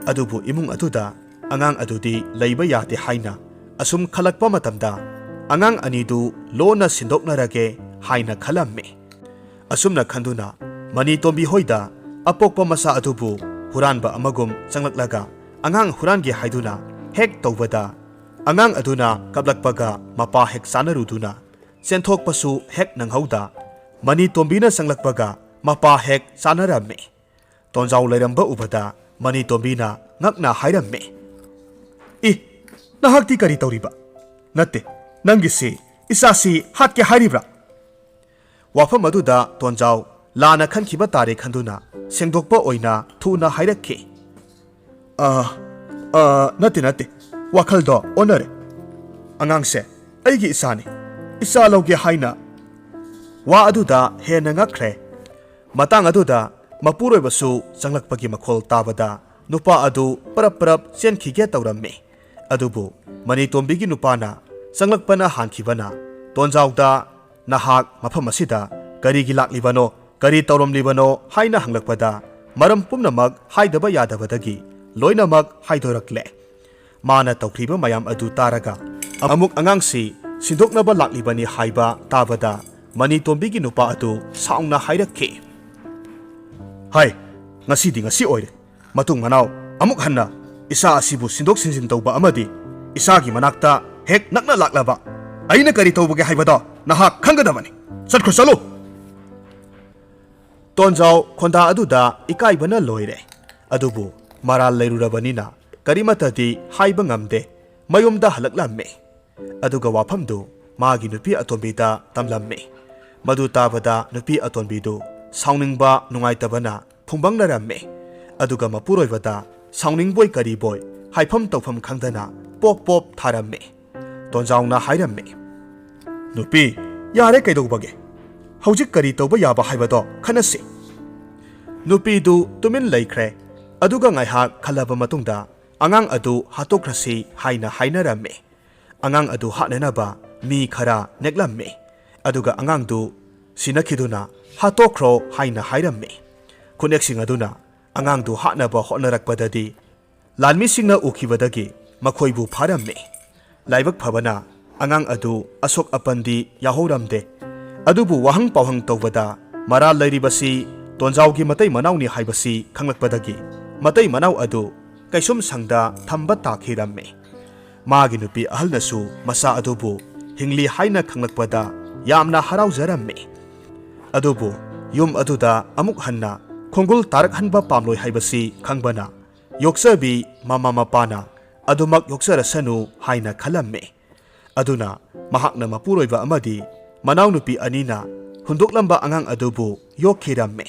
ꯑꯗꯨꯕꯨ ꯏꯃꯨꯡ ꯑꯗꯨꯗ ꯑꯉꯥꯡ ꯑꯗꯨꯗꯤ ꯂꯩꯕ ꯌꯥꯗꯦ ꯍꯥꯏꯅ ꯑꯁꯨꯝ ꯈꯜꯂꯛꯄ ꯃꯇꯝꯗ, ꯑꯉꯥꯡ ꯑꯅꯤꯗꯨ ꯂꯣꯟꯅ ꯁꯤꯟꯗꯣꯛꯅꯔꯒꯦ ꯍꯥꯏꯅ ꯈꯜꯂꯝꯃꯤ꯫ ꯑꯁꯨꯝꯅ ꯈꯟꯗꯨꯅ ꯃꯅꯤ ꯇꯣꯝꯕꯤ ꯍꯣꯏꯗ ꯑꯄꯣꯛꯄ ꯃꯆꯥ ꯑꯗꯨꯕꯨ ꯍꯨꯔꯥꯟꯕ ꯑꯃꯒꯨꯝ ꯆꯪꯂꯛꯂꯒ ꯑꯉꯥꯡ ꯍꯨꯔꯥꯟꯒꯦ ꯍꯥꯏꯗꯨꯅ ꯍꯦꯛ ꯇꯧꯕꯗ, ꯑꯉꯥꯡ ꯑꯗꯨꯅ ꯀꯞꯂꯛꯄꯒ ꯃꯄꯥ ꯍꯦꯛ ꯆꯥꯅꯔꯨꯗꯨꯅ ꯆꯦꯟꯊꯣꯛꯄꯁꯨ ꯍꯦꯛ ꯅꯪꯍꯧꯗ, ꯃꯅꯤ ꯇꯣꯝꯕꯤꯅ ꯆꯪꯂꯛꯄꯒ ꯃꯄꯥ ꯍꯦꯛ ꯆꯥꯅꯔꯝꯃꯤ꯫ ꯇꯣꯟꯖꯥꯎ ꯂꯩꯔꯝꯕ ꯎꯕꯗ ꯃꯅꯤ ꯇꯣꯝꯕꯤꯅ ꯉꯛꯅ ꯍꯥꯏꯔꯝꯃꯤ, "ꯏ, ꯅꯍꯥꯛꯇꯤ ꯀꯔꯤ ꯇꯧꯔꯤꯕ? ꯅꯠꯇꯦ, ꯅꯪꯒꯤꯁꯤ ꯏꯆꯥꯁꯤ ꯍꯥꯠꯀꯦ ꯍꯥꯏꯔꯤꯕ꯭ꯔꯥ?" ꯋꯥꯐꯝ ꯑꯗꯨꯗ ꯇꯣꯟꯖꯥꯎ ꯂꯥꯟꯅ ꯈꯟꯈꯤꯕ ꯇꯥꯔꯦ ꯈꯟꯗꯨꯅ ꯁꯦꯡꯗꯣꯛꯄ ꯑꯣꯏꯅ ꯊꯨꯅ ꯍꯥꯏꯔꯛꯈꯤ, "ꯑ, ꯑ, ꯅꯠꯇꯦ, ꯅꯠꯇꯦ, ꯋꯥꯈꯜꯗꯣ ꯑꯣꯟꯅꯔꯦ꯫ ꯑꯉꯥꯡꯁꯦ ꯑꯩꯒꯤ ꯏꯆꯥꯅꯤ, ꯏꯆꯥ ꯂꯧꯒꯦ ꯍꯥꯏꯅ꯫" ꯋꯥ ꯑꯗꯨꯗ ꯍꯦꯟꯅ ꯉꯛꯈ꯭ꯔꯦ꯫ ꯃꯇꯥꯡ ꯑꯗꯨꯗ ꯃꯄꯨꯔꯣꯏꯕꯁꯨ ꯆꯪꯂꯛꯄꯒꯤ ꯃꯈꯣꯜ ꯇꯥꯕꯗ ꯅꯨꯄꯥ ꯑꯗꯨ ꯄꯔꯞ ꯄꯔꯞ ꯆꯦꯟꯈꯤꯒꯦ ꯇꯧꯔꯝꯃꯤ꯫ ꯑꯗꯨꯕꯨ ꯃꯅꯤꯇꯣꯝꯕꯤꯒꯤ ꯅꯨꯄꯥꯅ ꯆꯪꯂꯛꯄꯅ ꯍꯥꯟꯈꯤꯕꯅ ꯇꯣꯟꯖꯥꯎꯗ, "ꯅꯍꯥꯛ ꯃꯐꯝ ꯑꯁꯤꯗ ꯀꯔꯤꯒꯤ ꯂꯥꯛꯂꯤꯕꯅꯣ, ꯀꯔꯤ ꯇꯧꯔꯝꯂꯤꯕꯅꯣ?" ꯍꯥꯏꯅ ꯍꯪꯂꯛꯄꯗ ꯃꯔꯝ ꯄꯨꯝꯅꯃꯛ ꯍꯥꯏꯗꯕ ꯌꯥꯗꯕꯗꯒꯤ ꯂꯣꯏꯅꯃꯛ ꯍꯥꯏꯗꯣꯔꯛꯂꯦ꯫ ꯃꯥꯅ ꯇꯧꯈ꯭ꯔꯤꯕ ꯃꯌꯥꯝ ꯑꯗꯨ ꯇꯥꯔꯒ ꯑꯃꯨꯛ ꯑꯉꯥꯡꯁꯤ ꯁꯤꯟꯗꯣꯛꯅꯕ ꯂꯥꯛꯂꯤꯕꯅꯤ ꯍꯥꯏꯕ ꯇꯥꯕꯗ ꯃꯅꯤꯇꯣꯝꯕꯤꯒꯤ ꯅꯨꯄꯥ ꯑꯗꯨ ꯁꯥꯎꯅ ꯍꯥꯏꯔꯛꯈꯤ, "ꯍꯥꯏ, ꯉꯁꯤꯗꯤ ꯉꯁꯤ ꯑꯣꯏꯔꯦ꯫ ꯃꯇꯨꯡ ꯃꯅꯥꯎ ꯑꯃꯨꯛ ꯍꯟꯅ ꯏꯆꯥ ꯑꯁꯤꯕꯨ ꯁꯤꯟꯗꯣꯛ ꯁꯤꯟꯖꯤꯟ ꯇꯧꯕ ꯑꯃꯗꯤ ꯏꯆꯥꯒꯤ ꯃꯅꯥꯛꯇ ꯍꯦꯛ ꯅꯛꯅ ꯂꯥꯛꯂꯕ ꯑꯩꯅ ꯀꯔꯤ ꯇꯧꯕꯒꯦ ꯍꯥꯏꯕꯗꯣ ꯅꯍꯥꯛ ꯈꯪꯒꯗꯕꯅꯤ꯫ ꯆꯠꯈ꯭ꯔꯣ, ꯆꯠꯂꯨ!" ꯇꯣꯟꯖꯥꯎ ꯈꯣꯟꯗꯥ ꯑꯗꯨꯗ ꯏꯀꯥꯏꯕꯅ ꯂꯣꯏꯔꯦ꯫ ꯑꯗꯨꯕꯨ ꯃꯔꯥꯜ ꯂꯩꯔꯨꯔꯕꯅꯤꯅ ꯀꯔꯤꯃꯠꯇꯗꯤ ꯍꯥꯏꯕ ꯉꯝꯗꯦ꯫ ꯃꯌꯨꯝꯗ ꯍꯜꯂꯛꯂꯝꯃꯤ꯫ ꯑꯗꯨꯒ ꯋꯥꯐꯝꯗꯨ ꯃꯥꯒꯤ ꯅꯨꯄꯤ ꯑꯇꯣꯝꯕꯤꯗ ꯇꯝꯂꯝꯃꯤ꯫ ꯃꯗꯨ ꯇꯥꯕꯗ ꯅꯨꯄꯤ ꯑꯇꯣꯟꯕꯤꯗꯨ ꯁꯥꯎꯅꯤꯡꯕ ꯅꯨꯡꯉꯥꯏꯇꯕꯅ ꯐꯨꯝꯕꯪꯅꯔꯝꯃꯤ꯫ ꯑꯗꯨꯒ ꯃꯄꯨꯔꯣꯏꯕꯗ ꯁꯥꯎꯅꯤꯡꯕꯣꯏ ꯀꯔꯤꯕꯣꯏ ꯍꯥꯏꯐꯝ ꯇꯧꯐꯝ ꯈꯪꯗꯅ ꯄꯣꯞ ꯄꯣꯞ ꯊꯥꯔꯝꯃꯤ꯫ ꯇꯣꯟꯖꯥꯎꯅ ꯍꯥꯏꯔꯝꯃꯤ, "ꯅꯨꯄꯤ, ꯌꯥꯔꯦ, ꯀꯩꯗꯧꯕꯒꯦ? ꯍꯧꯖꯤꯛ ꯀꯔꯤ ꯇꯧꯕ ꯌꯥꯕ ꯍꯥꯏꯕꯗꯣ ꯈꯟꯅꯁꯤ꯫" ꯅꯨꯄꯤꯗꯨ ꯇꯨꯃꯤꯟ ꯂꯩꯈ꯭ꯔꯦ꯫ ꯑꯗꯨꯒ ꯉꯥꯏꯍꯥꯛ ꯈꯜꯂꯕ ꯃꯇꯨꯡꯗ ꯑꯉꯥꯡ ꯑꯗꯨ ꯍꯥꯠꯇꯣꯛꯈ꯭ꯔꯁꯤ ꯍꯥꯏꯅ ꯍꯥꯏꯅꯔꯝꯃꯤ꯫ ꯑꯉꯥꯡ ꯑꯗꯨ ꯍꯥꯠꯅꯅꯕ ꯃꯤ ꯈꯔ ꯅꯦꯛꯂꯝꯃꯤ꯫ ꯑꯗꯨꯒ ꯑꯉꯥꯡꯗꯨ ꯁꯤꯅꯈꯤꯗꯨꯅ ꯍꯥꯠꯇꯣꯛꯈ꯭ꯔꯣ ꯍꯥꯏꯅ ꯍꯥꯏꯔꯝꯃꯤ꯫ ꯈꯨꯠꯅꯦꯛꯁꯤꯡ ꯑꯗꯨꯅ ꯑꯉꯥꯡꯗꯨ ꯍꯥꯠꯅꯕ ꯍꯣꯠꯅꯔꯛꯄꯗꯗꯤ ꯂꯥꯟꯃꯤꯁꯤꯡꯅ ꯎꯈꯤꯕꯗꯒꯤ ꯃꯈꯣꯏꯕꯨ ꯐꯥꯔꯝꯃꯤ꯫ ꯂꯥꯏꯕꯛ ꯐꯕꯅ ꯑꯉꯥꯡ ꯑꯗꯨ ꯑꯁꯣꯛ ꯑꯄꯟꯗꯤ ꯌꯥꯎꯍꯧꯔꯝꯗꯦ꯫ ꯑꯗꯨꯕꯨ ꯋꯥꯍꯪ ꯄꯥꯎꯍꯪ ꯇꯧꯕꯗ ꯃꯔꯥꯜ ꯂꯩꯔꯤꯕꯁꯤ ꯇꯣꯟꯖꯥꯎꯒꯤ ꯃꯇꯩ ꯃꯅꯥꯎꯅꯤ ꯍꯥꯏꯕꯁꯤ ꯈꯪꯂꯛꯄꯗꯒꯤ ꯃꯇꯩ ꯃꯅꯥꯎ ꯑꯗꯨ ꯀꯩꯁꯨꯝꯁꯪꯗ ꯊꯝꯕ ꯇꯥꯈꯤꯔꯝꯃꯤ꯫ ꯃꯥꯒꯤ ꯅꯨꯄꯤ ꯑꯍꯜꯅꯁꯨ ꯃꯆꯥ ꯑꯗꯨꯕꯨ ꯍꯤꯡꯂꯤ ꯍꯥꯏꯅ ꯈꯪꯂꯛꯄꯗ ꯌꯥꯝꯅ ꯍꯔꯥꯎꯖꯔꯝꯃꯤ꯫ ꯑꯗꯨꯕꯨ ꯌꯨꯝ ꯑꯗꯨꯗ ꯑꯃꯨꯛ ꯍꯟꯅ ꯈꯣꯡꯒꯨꯜ ꯇꯥꯔꯛꯍꯟꯕ ꯄꯥꯝꯂꯣꯏ ꯍꯥꯏꯕꯁꯤ ꯈꯪꯕꯅ ꯌꯣꯛꯆꯕꯤ ꯃꯃꯥ ꯃꯄꯥꯅ ꯑꯗꯨꯃꯛ ꯌꯣꯛꯆꯔꯁꯅꯨ ꯍꯥꯏꯅ ꯈꯜꯂꯝꯃꯤ꯫ ꯑꯗꯨꯅ ꯃꯍꯥꯛꯅ ꯃꯄꯨꯔꯣꯏꯕ ꯑꯃꯗꯤ ꯃꯅꯥꯎꯅꯨꯄꯤ ꯑꯅꯤꯅ ꯍꯨꯟꯗꯣꯛꯂꯝꯕ ꯑꯉꯥꯡ ꯑꯗꯨꯕꯨ ꯌꯣꯛꯈꯤꯔꯝꯃꯤ꯫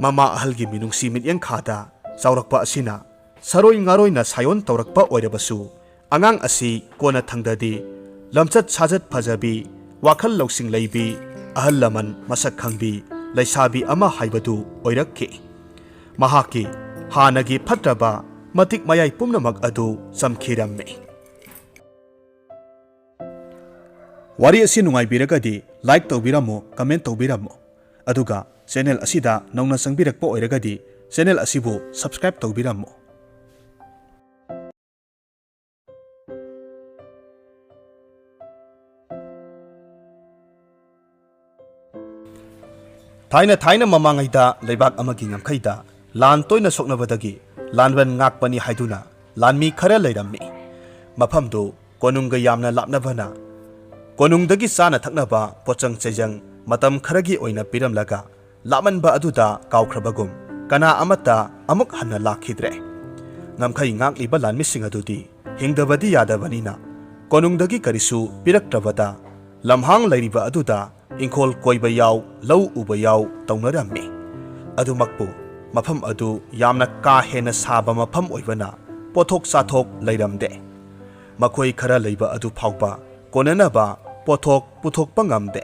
ꯃꯃꯥ ꯑꯍꯜꯒꯤ ꯃꯤꯅꯨꯡꯁꯤ ꯃꯤꯠꯌꯦꯡꯈꯥꯗ ꯆꯥꯎꯔꯛꯄ ꯑꯁꯤꯅ ꯁꯔꯣꯏ ꯉꯥꯔꯣꯏꯅ ꯁꯥꯌꯣꯟ ꯇꯧꯔꯛꯄ ꯑꯣꯏꯔꯕꯁꯨ, ꯑꯉꯥꯡ ꯑꯁꯤ ꯀꯣꯟꯅ ꯊꯪꯗꯗꯤ ꯂꯝꯆꯠ ꯁꯥꯖꯠ ꯐꯖꯕꯤ, ꯋꯥꯈꯜ ꯂꯧꯁꯤꯡ ꯂꯩꯕꯤ, ꯑꯍꯜ ꯂꯃꯟ ꯃꯁꯛ ꯈꯪꯕꯤ, ꯂꯩꯁꯥꯕꯤ ꯑꯃ ꯍꯥꯏꯕꯗꯨ ꯑꯣꯏꯔꯛꯈꯤ꯫ ꯃꯍꯥꯛꯀꯤ ꯍꯥꯟꯅꯒꯤ ꯐꯠꯇ꯭ꯔꯕ ꯃꯇꯤꯛ ꯃꯌꯥꯏ ꯄꯨꯝꯅꯃꯛ ꯑꯗꯨ ꯆꯝꯈꯤꯔꯝꯃꯤ꯫ ꯋꯥꯔꯤ ꯑꯁꯤ ꯅꯨꯡꯉꯥꯏꯕꯤꯔꯒꯗꯤ like ꯇꯧꯕꯤꯔꯝꯃꯨ, comment ꯇꯧꯕꯤꯔꯝꯃꯨ, ꯑꯗꯨꯒ channel ꯑꯁꯤꯗ ꯅꯧꯅ ꯆꯪꯕꯤꯔꯛꯄ ꯑꯣꯏꯔꯒꯗꯤ channel ꯑꯁꯤꯕꯨ subscribe ꯇꯧꯕꯤꯔꯝꯃꯨ꯫ ꯊꯥꯏꯅ ꯊꯥꯏꯅ ꯃꯃꯥꯡꯉꯩꯗ ꯂꯩꯕꯥꯛ ꯑꯃꯒꯤ ꯉꯝꯈꯩꯗ ꯂꯥꯟ ꯇꯣꯏꯅ ꯁꯣꯛꯅꯕꯗꯒꯤ ꯂꯥꯟꯕꯟ ꯉꯥꯛꯄꯅꯤ ꯍꯥꯏꯗꯨꯅ ꯂꯥꯟꯃꯤ ꯈꯔ ꯂꯩꯔꯝꯃꯤ꯫ ꯃꯐꯝꯗꯨ ꯀꯣꯅꯨꯡꯒ ꯌꯥꯝꯅ ꯂꯥꯞꯅꯕꯅ ꯀꯣꯅꯨꯡꯗꯒꯤ ꯆꯥꯅ ꯊꯛꯅꯕ ꯄꯣꯠꯆꯪ ꯆꯩꯖꯪ ꯃꯇꯝ ꯈꯔꯒꯤ ꯑꯣꯏꯅ ꯄꯤꯔꯝꯂꯒ ꯂꯥꯞꯃꯟꯕ ꯑꯗꯨꯗ ꯀꯥꯎꯈ꯭ꯔꯕꯒꯨꯝ ꯀꯅꯥ ꯑꯃꯠꯇ ꯑꯃꯨꯛ ꯍꯟꯅ ꯂꯥꯛꯈꯤꯗ꯭ꯔꯦ꯫ ꯉꯝꯈꯩ ꯉꯥꯛꯂꯤꯕ ꯂꯥꯟꯃꯤꯁꯤꯡ ꯑꯗꯨꯗꯤ ꯍꯤꯡꯗꯕꯗꯤ ꯌꯥꯗꯕꯅꯤꯅ ꯀꯣꯅꯨꯡꯗꯒꯤ ꯀꯔꯤꯁꯨ ꯄꯤꯔꯛꯇ꯭ꯔꯕꯗ ꯂꯝꯍꯥꯡ ꯂꯩꯔꯤꯕ ꯑꯗꯨꯗ ꯏꯪꯈꯣꯜ ꯀꯣꯏꯕ ꯌꯥꯎ, ꯂꯧ ꯎꯕ ꯌꯥꯎ ꯇꯧꯅꯔꯝꯃꯤ꯫ ꯑꯗꯨꯃꯛꯄꯨ ꯃꯐꯝ ꯑꯗꯨ ꯌꯥꯝꯅ ꯀꯥ ꯍꯦꯟꯅ ꯁꯥꯕ ꯃꯐꯝ ꯑꯣꯏꯕꯅ ꯄꯣꯠꯊꯣꯛ ꯆꯥꯊꯣꯛ ꯂꯩꯔꯝꯗꯦ꯫ ꯃꯈꯣꯏ ꯈꯔ ꯂꯩꯕ ꯑꯗꯨ ꯐꯥꯎꯕ ꯀꯣꯟꯅꯅꯕ ꯄꯣꯠꯊꯣꯛ ꯄꯨꯊꯣꯛꯄ ꯉꯝꯗꯦ꯫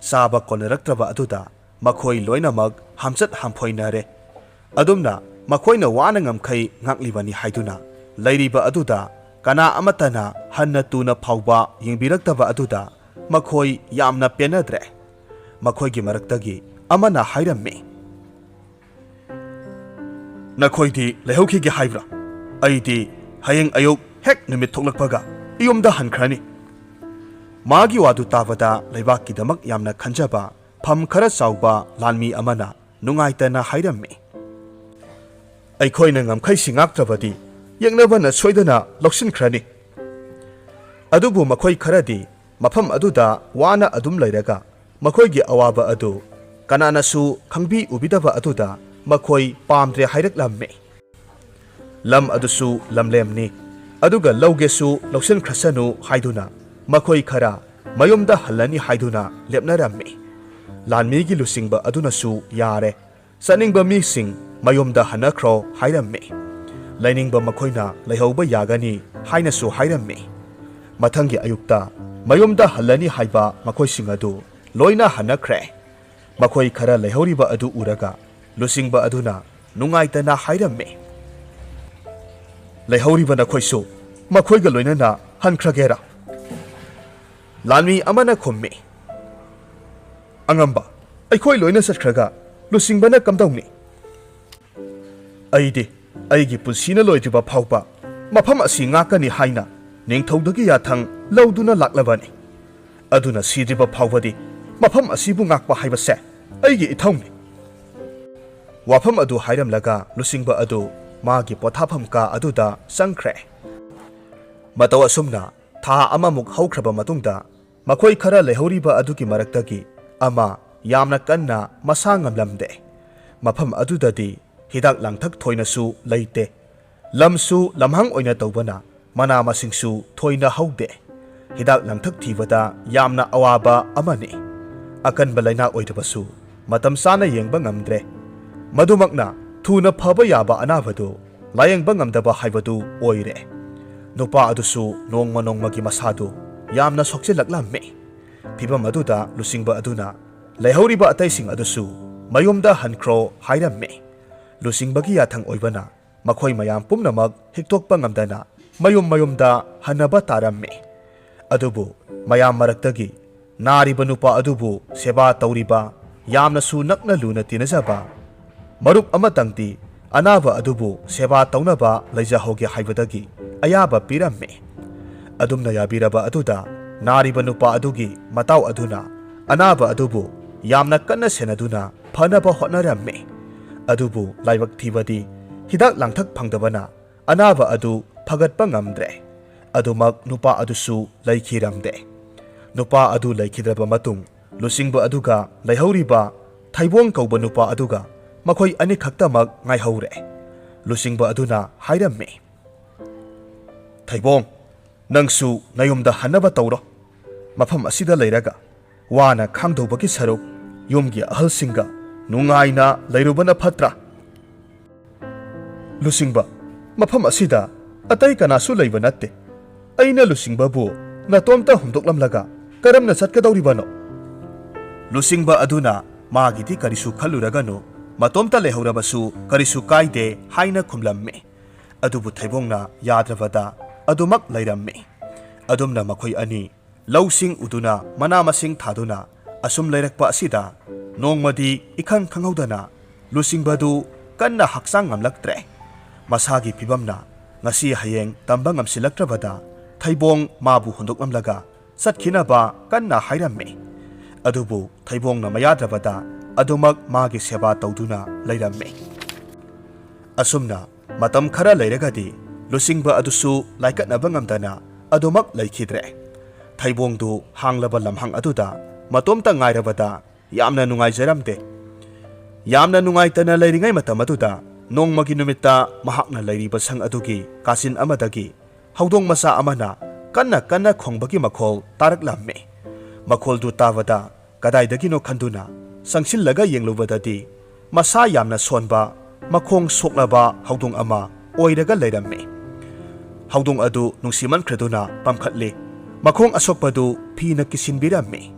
ꯆꯥꯕ ꯀꯣꯟꯅꯔꯛꯇ꯭ꯔꯕ ꯑꯗꯨꯗ ꯃꯈꯣꯏ ꯂꯣꯏꯅꯃꯛ ꯍꯝꯆꯠ ꯍꯝꯐꯣꯏꯅꯔꯦ꯫ ꯑꯗꯨꯝꯅ ꯃꯈꯣꯏꯅ ꯋꯥꯅ ꯉꯝꯈꯩ ꯉꯥꯛꯂꯤꯕꯅꯤ ꯍꯥꯏꯗꯨꯅ ꯂꯩꯔꯤꯕ ꯑꯗꯨꯗ ꯀꯅꯥ ꯑꯃꯠꯇꯅ ꯍꯟꯅ ꯇꯨꯅ ꯐꯥꯎꯕ ꯌꯦꯡꯕꯤꯔꯛꯇꯕ ꯑꯗꯨꯗ ꯃꯈꯣꯏ ꯌꯥꯝꯅ ꯄꯦꯟꯅꯗ꯭ꯔꯦ꯫ ꯃꯈꯣꯏꯒꯤ ꯃꯔꯛꯇꯒꯤ ꯑꯃꯅ ꯍꯥꯏꯔꯝꯃꯤ, "ꯅꯈꯣꯏꯗꯤ ꯂꯩꯍꯧꯈꯤꯒꯦ ꯍꯥꯏꯕ꯭ꯔꯥ? ꯑꯩꯗꯤ ꯍꯌꯦꯡ ꯑꯌꯨꯛ ꯍꯦꯛ ꯅꯨꯃꯤꯠ ꯊꯣꯛꯂꯛꯄꯒ ꯌꯨꯝꯗ ꯍꯟꯈ꯭ꯔꯅꯤ꯫" ꯃꯥꯒꯤ ꯋꯥꯗꯨ ꯇꯥꯕꯗ ꯂꯩꯕꯥꯛꯀꯤꯗꯃꯛ ꯌꯥꯝꯅ ꯈꯟꯖꯕ ꯐꯝ ꯈꯔ ꯆꯥꯎꯕ ꯂꯥꯟꯃꯤ ꯑꯃꯅ ꯅꯨꯡꯉꯥꯏꯇꯅ ꯍꯥꯏꯔꯝꯃꯤ, "ꯑꯩꯈꯣꯏꯅ ꯉꯝꯈꯩꯁꯤ ꯉꯥꯛꯇ꯭ꯔꯕꯗꯤ ꯌꯦꯛꯅꯕꯅ ꯁꯣꯏꯗꯅ ꯂꯧꯁꯤꯟꯈ꯭ꯔꯅꯤ꯫" ꯑꯗꯨꯕꯨ ꯃꯈꯣꯏ ꯈꯔꯗꯤ ꯃꯐꯝ ꯑꯗꯨꯗ ꯋꯥꯅ ꯑꯗꯨꯝ ꯂꯩꯔꯒ ꯃꯈꯣꯏꯒꯤ ꯑꯋꯥꯕ ꯑꯗꯨ ꯀꯅꯥꯅꯁꯨ ꯈꯪꯕꯤ ꯎꯕꯤꯗꯕ ꯑꯗꯨꯗ ꯃꯈꯣꯏ ꯄꯥꯝꯗ꯭ꯔꯦ ꯍꯥꯏꯔꯛꯂꯝꯃꯤ꯫ ꯂꯝ ꯑꯗꯨꯁꯨ ꯂꯝꯂꯦꯝꯅꯤ, ꯑꯗꯨꯒ ꯂꯧꯒꯦꯁꯨ ꯂꯧꯁꯤꯟꯈ꯭ꯔꯁꯅꯨ ꯍꯥꯏꯗꯨꯅ ꯃꯈꯣꯏ ꯈꯔ ꯃꯌꯨꯝꯗ ꯍꯜꯂꯅꯤ ꯍꯥꯏꯗꯨꯅ ꯂꯦꯞꯅꯔꯝꯃꯤ꯫ ꯂꯥꯟꯃꯤꯒꯤ ꯂꯨꯆꯤꯡꯕ ꯑꯗꯨꯅꯁꯨ ꯌꯥꯔꯦ, ꯆꯠꯅꯤꯡꯕ ꯃꯤꯁꯤꯡ ꯃꯌꯨꯝꯗ ꯍꯟꯅꯈ꯭ꯔꯣ ꯍꯥꯏꯔꯝꯃꯤ꯫ ꯂꯩꯅꯤꯡꯕ ꯃꯈꯣꯏꯅ ꯂꯩꯍꯧꯕ ꯌꯥꯒꯅꯤ ꯍꯥꯏꯅꯁꯨ ꯍꯥꯏꯔꯝꯃꯤ꯫ ꯃꯊꯪꯒꯤ ꯑꯌꯨꯛꯇ ꯃꯌꯨꯝꯗ ꯍꯜꯂꯅꯤ ꯍꯥꯏꯕ ꯃꯈꯣꯏꯁꯤꯡ ꯑꯗꯨ ꯂꯣꯏꯅ ꯍꯟꯅꯈ꯭ꯔꯦ꯫ ꯃꯈꯣꯏ ꯈꯔ ꯂꯩꯍꯧꯔꯤꯕ ꯑꯗꯨ ꯎꯔꯒ ꯂꯨꯆꯤꯡꯕ ꯑꯗꯨꯅ ꯅꯨꯡꯉꯥꯏꯇꯅ ꯍꯥꯏꯔꯝꯃꯤ, "ꯂꯩꯍꯧꯔꯤꯕ ꯅꯈꯣꯏꯁꯨ ꯃꯈꯣꯏꯒ ꯂꯣꯏꯅꯅ ꯍꯟꯈ꯭ꯔꯒꯦꯔꯥ?" ꯂꯥꯟꯃꯤ ꯑꯃꯅ ꯈꯨꯝꯃꯤ, "ꯑꯉꯝꯕ, ꯑꯩꯈꯣꯏ ꯂꯣꯏꯅ ꯆꯠꯈ꯭ꯔꯒ ꯂꯨꯆꯤꯡꯕꯅ ꯀꯝꯗꯧꯅꯤ? ꯑꯩꯗꯤ ꯑꯩꯒꯤ ꯄꯨꯟꯁꯤꯅ ꯂꯣꯏꯗ꯭ꯔꯤꯕ ꯐꯥꯎꯕ ꯃꯐꯝ ꯑꯁꯤ ꯉꯥꯛꯀꯅꯤ ꯍꯥꯏꯅ ꯅꯤꯡꯊꯧꯗꯒꯤ ꯌꯥꯊꯪ ꯂꯧꯗꯨꯅ ꯂꯥꯛꯂꯕꯅꯤ꯫ ꯑꯗꯨꯅ ꯁꯤꯗ꯭ꯔꯤꯕ ꯐꯥꯎꯕꯗꯤ ꯃꯐꯝ ꯑꯁꯤꯕꯨ ꯉꯥꯛꯄ ꯍꯥꯏꯕꯁꯦ ꯑꯩꯒꯤ ꯏꯊꯧꯅꯤ꯫" ꯋꯥꯐꯝ ꯑꯗꯨ ꯍꯥꯏꯔꯝꯂꯒ ꯂꯨꯆꯤꯡꯕ ꯑꯗꯨ ꯃꯥꯒꯤ ꯄꯣꯊꯥꯐꯝ ꯀꯥ ꯑꯗꯨꯗ ꯆꯪꯈ꯭ꯔꯦ꯫ ꯃꯇꯧ ꯑꯁꯨꯝꯅ ꯊꯥ ꯑꯃꯃꯨꯛ ꯍꯧꯈ꯭ꯔꯕ ꯃꯇꯨꯡꯗ ꯃꯈꯣꯏ ꯈꯔ ꯂꯩꯍꯧꯔꯤꯕ ꯑꯗꯨꯒꯤ ꯃꯔꯛꯇꯒꯤ ꯑꯃ ꯌꯥꯝꯅ ꯀꯟꯅ ꯃꯁꯥ ꯉꯝꯂꯝꯗꯦ꯫ ꯃꯐꯝ ꯑꯗꯨꯗꯗꯤ ꯍꯤꯗꯥꯛ ꯂꯥꯡꯊꯛ ꯊꯣꯏꯅꯁꯨ ꯂꯩꯇꯦ꯫ ꯂꯝꯁꯨ ꯂꯝꯍꯥꯡ ꯑꯣꯏꯅ ꯇꯧꯕꯅ ꯃꯅꯥ ꯃꯁꯤꯡꯁꯨ ꯊꯣꯏꯅ ꯍꯧꯗꯦ꯫ ꯍꯤꯗꯥꯛ ꯂꯥꯡꯊꯛ ꯊꯤꯕꯗ ꯌꯥꯝꯅ ꯑꯋꯥꯕ ꯑꯃꯅꯤ꯫ ꯑꯀꯟꯕ ꯂꯥꯏꯅꯥ ꯑꯣꯏꯔꯕꯁꯨ ꯃꯇꯝ ꯆꯥꯅ ꯌꯦꯡꯕ ꯉꯝꯗ꯭ꯔꯦ꯫ ꯃꯗꯨꯃꯛꯅ ꯊꯨꯅ ꯐꯕ ꯌꯥꯕ ꯑꯅꯥꯕꯗꯨ ꯂꯥꯌꯦꯡꯕ ꯉꯝꯗꯕ ꯍꯥꯏꯕꯗꯨ ꯑꯣꯏꯔꯦ꯫ ꯅꯨꯄꯥ ꯑꯗꯨꯁꯨ ꯅꯣꯡꯃ ꯅꯣꯡꯃꯒꯤ ꯃꯁꯥꯗꯨ ꯌꯥꯝꯅ ꯁꯣꯛꯆꯤꯜꯂꯛꯂꯝꯃꯤ꯫ ꯐꯤꯚꯝ ꯑꯗꯨꯗ ꯂꯨꯆꯤꯡꯕ ꯑꯗꯨꯅ ꯂꯩꯍꯧꯔꯤꯕ ꯑꯇꯩꯁꯤꯡ ꯑꯗꯨꯁꯨ ꯃꯌꯨꯝꯗ ꯍꯟꯈ꯭ꯔꯣ ꯍꯥꯏꯔꯝꯃꯤ꯫ ꯂꯨꯆꯤꯡꯕꯒꯤ ꯌꯥꯊꯪ ꯑꯣꯏꯕꯅ ꯃꯈꯣꯏ ꯃꯌꯥꯝ ꯄꯨꯝꯅꯃꯛ ꯍꯤꯛꯇꯣꯛꯄ ꯉꯝꯗꯅ ꯃꯌꯨꯝ ꯃꯌꯨꯝꯗ ꯍꯟꯅꯕ ꯇꯥꯔꯝꯃꯤ꯫ ꯑꯗꯨꯕꯨ ꯃꯌꯥꯝ ꯃꯔꯛꯇꯒꯤ ꯅꯥꯔꯤꯕ ꯅꯨꯄꯥ ꯑꯗꯨꯕꯨ ꯁꯦꯕꯥ ꯇꯧꯔꯤꯕ, ꯌꯥꯝꯅꯁꯨ ꯅꯛꯅ ꯂꯨꯅ ꯇꯤꯟꯅꯖꯕ ꯃꯔꯨꯞ ꯑꯃꯇꯪꯗꯤ ꯑꯅꯥꯕ ꯑꯗꯨꯕꯨ ꯁꯦꯕꯥ ꯇꯧꯅꯕ ꯂꯩꯖꯍꯧꯒꯦ ꯍꯥꯏꯕꯗꯒꯤ ꯑꯌꯥꯕ ꯄꯤꯔꯝꯃꯤ꯫ ꯑꯗꯨꯝꯅ ꯌꯥꯕꯤꯔꯕ ꯑꯗꯨꯗ ꯅꯥꯔꯤꯕ ꯅꯨꯄꯥ ꯑꯗꯨꯒꯤ ꯃꯇꯥꯎ ꯑꯗꯨꯅ ꯑꯅꯥꯕ ꯑꯗꯨꯕꯨ ꯌꯥꯝꯅ ꯀꯟꯅ ꯁꯦꯟꯅꯗꯨꯅ ꯐꯅꯕ ꯍꯣꯠꯅꯔꯝꯃꯤ꯫ ꯑꯗꯨꯕꯨ ꯂꯥꯏꯕꯛ ꯊꯤꯕꯗꯤ ꯍꯤꯗꯥꯛ ꯂꯥꯡꯊꯛ ꯐꯪꯗꯕꯅ ꯑꯅꯥꯕ ꯑꯗꯨ ꯐꯒꯠꯄ ꯉꯝꯗ꯭ꯔꯦ꯫ ꯑꯗꯨꯃꯛ ꯅꯨꯄꯥ ꯑꯗꯨꯁꯨ ꯂꯩꯈꯤꯔꯝꯗꯦ꯫ ꯅꯨꯄꯥ ꯑꯗꯨ ꯂꯩꯈꯤꯗ꯭ꯔꯕ ꯃꯇꯨꯡ ꯂꯨꯆꯤꯡꯕ ꯑꯗꯨꯒ ꯂꯩꯍꯧꯔꯤꯕ ꯊꯩꯕꯣꯡ ꯀꯧꯕ ꯅꯨꯄꯥ ꯑꯗꯨꯒ ꯃꯈꯣꯏ ꯑꯅꯤꯈꯛꯇꯃꯛ ꯉꯥꯏꯍꯧꯔꯦ꯫ ꯂꯨꯆꯤꯡꯕ ꯑꯗꯨꯅ ꯍꯥꯏꯔꯝꯃꯤ, "ꯊꯩꯕꯣꯡ, ꯅꯪꯁꯨ ꯅꯌꯨꯝꯗ ꯍꯟꯅꯕ ꯇꯧꯔꯣ꯫ ꯃꯐꯝ ꯑꯁꯤꯗ ꯂꯩꯔꯒ ꯋꯥꯅ ꯈꯥꯡꯗꯧꯕꯒꯤ ꯁꯔꯨꯛ ꯌꯨꯝꯒꯤ ꯑꯍꯜꯁꯤꯡꯒ ꯅꯨꯡꯉꯥꯏꯅ ꯂꯩꯔꯨꯕꯅ ꯐꯠꯇ꯭ꯔꯥ?" "ꯂꯨꯆꯤꯡꯕ, ꯃꯐꯝ ꯑꯁꯤꯗ ꯑꯇꯩ ꯀꯅꯥꯁꯨ ꯂꯩꯕ ꯅꯠꯇꯦ꯫ ꯑꯩꯅ ꯂꯨꯆꯤꯡꯕꯕꯨ ꯅꯇꯣꯝꯇ ꯍꯨꯟꯗꯣꯛꯂꯝꯂꯒ ꯀꯔꯝꯅ ꯆꯠꯀꯗꯧꯔꯤꯕꯅꯣ?" ꯂꯨꯆꯤꯡꯕ ꯑꯗꯨꯅ "ꯃꯥꯒꯤꯗꯤ ꯀꯔꯤꯁꯨ ꯈꯜꯂꯨꯔꯒꯅꯨ, ꯃꯇꯣꯝꯇ ꯂꯩꯍꯧꯔꯕꯁꯨ ꯀꯔꯤꯁꯨ ꯀꯥꯏꯗꯦ" ꯍꯥꯏꯅ ꯈꯨꯝꯂꯝꯃꯤ꯫ ꯑꯗꯨꯕꯨ ꯊꯩꯕꯣꯡꯅ ꯌꯥꯗ꯭ꯔꯕꯗ ꯑꯗꯨꯃꯛ ꯂꯩꯔꯝꯃꯤ꯫ ꯑꯗꯨꯝꯅ ꯃꯈꯣꯏ ꯑꯅꯤ ꯂꯧꯁꯤꯡ ꯎꯗꯨꯅ, ꯃꯅꯥ ꯃꯁꯤꯡ ꯊꯥꯗꯨꯅ ꯑꯁꯨꯝ ꯂꯩꯔꯛꯄ ꯑꯁꯤꯗ, ꯅꯣꯡꯃꯗꯤ ꯏꯈꯪ ꯈꯪꯍꯧꯗꯅ ꯂꯨꯆꯤꯡꯕꯗꯨ ꯀꯟꯅ ꯍꯛꯆꯥꯡ ꯉꯝꯂꯛꯇ꯭ꯔꯦ꯫ ꯃꯁꯥꯒꯤ ꯐꯤꯕꯝꯅ ꯉꯁꯤ ꯍꯌꯦꯡ ꯇꯝꯕ ꯉꯝꯁꯤꯜꯂꯛꯇ꯭ꯔꯕꯗ, ꯊꯩꯕꯣꯡ ꯃꯥꯕꯨ ꯍꯨꯟꯗꯣꯛꯂꯝꯂꯒ ꯆꯠꯈꯤꯅꯕ ꯀꯟꯅ ꯍꯥꯏꯔꯝꯃꯤ꯫ ꯑꯗꯨꯕꯨ ꯊꯩꯕꯣꯡꯅ ꯃꯌꯥꯗ꯭ꯔꯕꯗ ꯑꯗꯨꯃꯛ ꯃꯥꯒꯤ ꯁꯦꯕꯥ ꯇꯧꯗꯨꯅ ꯂꯩꯔꯝꯃꯤ꯫ ꯑꯁꯨꯝꯅ ꯃꯇꯝ ꯈꯔ ꯂꯩꯔꯒꯗꯤ ꯂꯨꯆꯤꯡꯕ ꯑꯗꯨꯁꯨ ꯂꯥꯏꯀꯠꯅꯕ ꯉꯝꯗꯅ ꯑꯗꯨꯃꯛ ꯂꯩꯈꯤꯗ꯭ꯔꯦ꯫ ꯊꯩꯕꯣꯡꯗꯨ ꯍꯥꯡꯂꯕ ꯂꯝꯍꯥꯡ ꯑꯗꯨꯗ ꯃꯇꯣꯝꯇ ꯉꯥꯏꯔꯕꯗ ꯌꯥꯝꯅ ꯅꯨꯡꯉꯥꯏꯖꯔꯝꯗꯦ꯫ ꯌꯥꯝꯅ ꯅꯨꯡꯉꯥꯏꯇꯅ ꯂꯩꯔꯤꯉꯩ ꯃꯇꯝ ꯑꯗꯨꯗ, ꯅꯣꯡꯃꯒꯤ ꯅꯨꯃꯤꯠꯇ ꯃꯍꯥꯛꯅ ꯂꯩꯔꯤꯕ ꯁꯪ ꯑꯗꯨꯒꯤ ꯀꯥꯆꯤꯟ ꯑꯃꯗꯒꯤ ꯍꯧꯗꯣꯡ ꯃꯆꯥ ꯑꯃꯅ ꯀꯟꯅ ꯀꯟꯅ ꯈꯣꯡꯕꯒꯤ ꯃꯈꯣꯜ ꯇꯥꯔꯛꯂꯝꯃꯤ꯫ ꯃꯈꯣꯜꯗꯨ ꯇꯥꯕꯗ ꯀꯗꯥꯏꯗꯒꯤꯅꯣ ꯈꯟꯗꯨꯅ ꯆꯪꯁꯤꯜꯂꯒ ꯌꯦꯡꯂꯨꯕꯗꯗꯤ, ꯃꯁꯥ ꯌꯥꯝꯅ ꯁꯣꯟꯕ, ꯃꯈꯣꯡ ꯁꯣꯛꯂꯕ ꯍꯧꯗꯣꯡ ꯑꯃ ꯑꯣꯏꯔꯒ ꯂꯩꯔꯝꯃꯤ꯫ ꯍꯧꯗꯣꯡ ꯑꯗꯨ ꯅꯨꯡꯁꯤꯃꯟꯈ꯭ꯔꯗꯨꯅ ꯄꯝꯈꯠꯂꯤ꯫ ꯃꯈꯣꯡ ꯑꯁꯣꯛꯄꯗꯨ ꯐꯤꯅ ꯀꯤꯁꯤꯟꯕꯤꯔꯝꯃꯤ꯫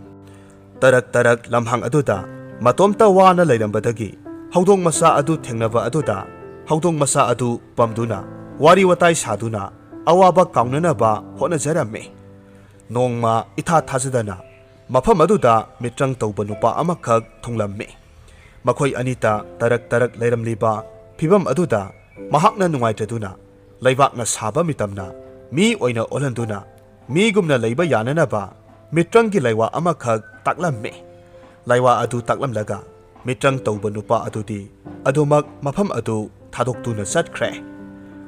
ꯇꯔꯛ ꯇꯔꯛ ꯂꯝꯍꯥꯡ ꯑꯗꯨꯗ ꯃꯇꯣꯝꯇ ꯋꯥꯅ ꯂꯩꯔꯝꯕꯗꯒꯤ, ꯍꯧꯗꯣꯡ ꯃꯆꯥ ꯑꯗꯨ ꯊꯦꯡꯅꯕ ꯑꯗꯨꯗ, ꯍꯧꯗꯣꯡ ꯃꯆꯥ ꯑꯗꯨ ꯄꯝꯗꯨꯅ ꯋꯥꯔꯤ ꯋꯥꯇꯥꯏ ꯁꯥꯗꯨꯅ ꯑꯋꯥꯕ ꯀꯥꯎꯅꯅꯕ ꯍꯣꯠꯅꯖꯔꯝꯃꯤ꯫ ꯅꯣꯡꯃ ꯏꯊꯥ ꯊꯥꯖꯗꯅ ꯃꯐꯝ ꯑꯗꯨꯗ ꯃꯤꯇ꯭ꯔꯪ ꯇꯧꯕ ꯅꯨꯄꯥ ꯑꯃꯈꯛ ꯊꯨꯡꯂꯝꯃꯤ꯫ ꯃꯈꯣꯏ ꯑꯅꯤꯇ ꯇꯔꯛ ꯇꯔꯛ ꯂꯩꯔꯝꯂꯤꯕ ꯐꯤꯕꯝ ꯑꯗꯨꯗ, ꯃꯍꯥꯛꯅ ꯅꯨꯡꯉꯥꯏꯇꯗꯨꯅ ꯂꯩꯕꯥꯛꯅ ꯁꯥꯕ ꯃꯤꯇꯝꯅ ꯃꯤ ꯑꯣꯏꯅ ꯑꯣꯜꯍꯟꯗꯨꯅ ꯃꯤꯒꯨꯝꯅ ꯂꯩꯕ ꯌꯥꯅꯅꯕ ꯃꯤꯇ꯭ꯔꯪꯒꯤ ꯂꯩꯋꯥ ꯑꯃꯈꯛ ꯇꯥꯛꯂꯝꯃꯤ꯫ ꯂꯩꯋꯥ ꯑꯗꯨ ꯇꯥꯛꯂꯝꯂꯒ ꯃꯤꯇ꯭ꯔꯪ ꯇꯧꯕ ꯅꯨꯄꯥ ꯑꯗꯨꯗꯤ ꯑꯗꯨꯃꯛ ꯃꯐꯝ ꯑꯗꯨ ꯊꯥꯗꯣꯛꯇꯨꯅ ꯆꯠꯈ꯭ꯔꯦ꯫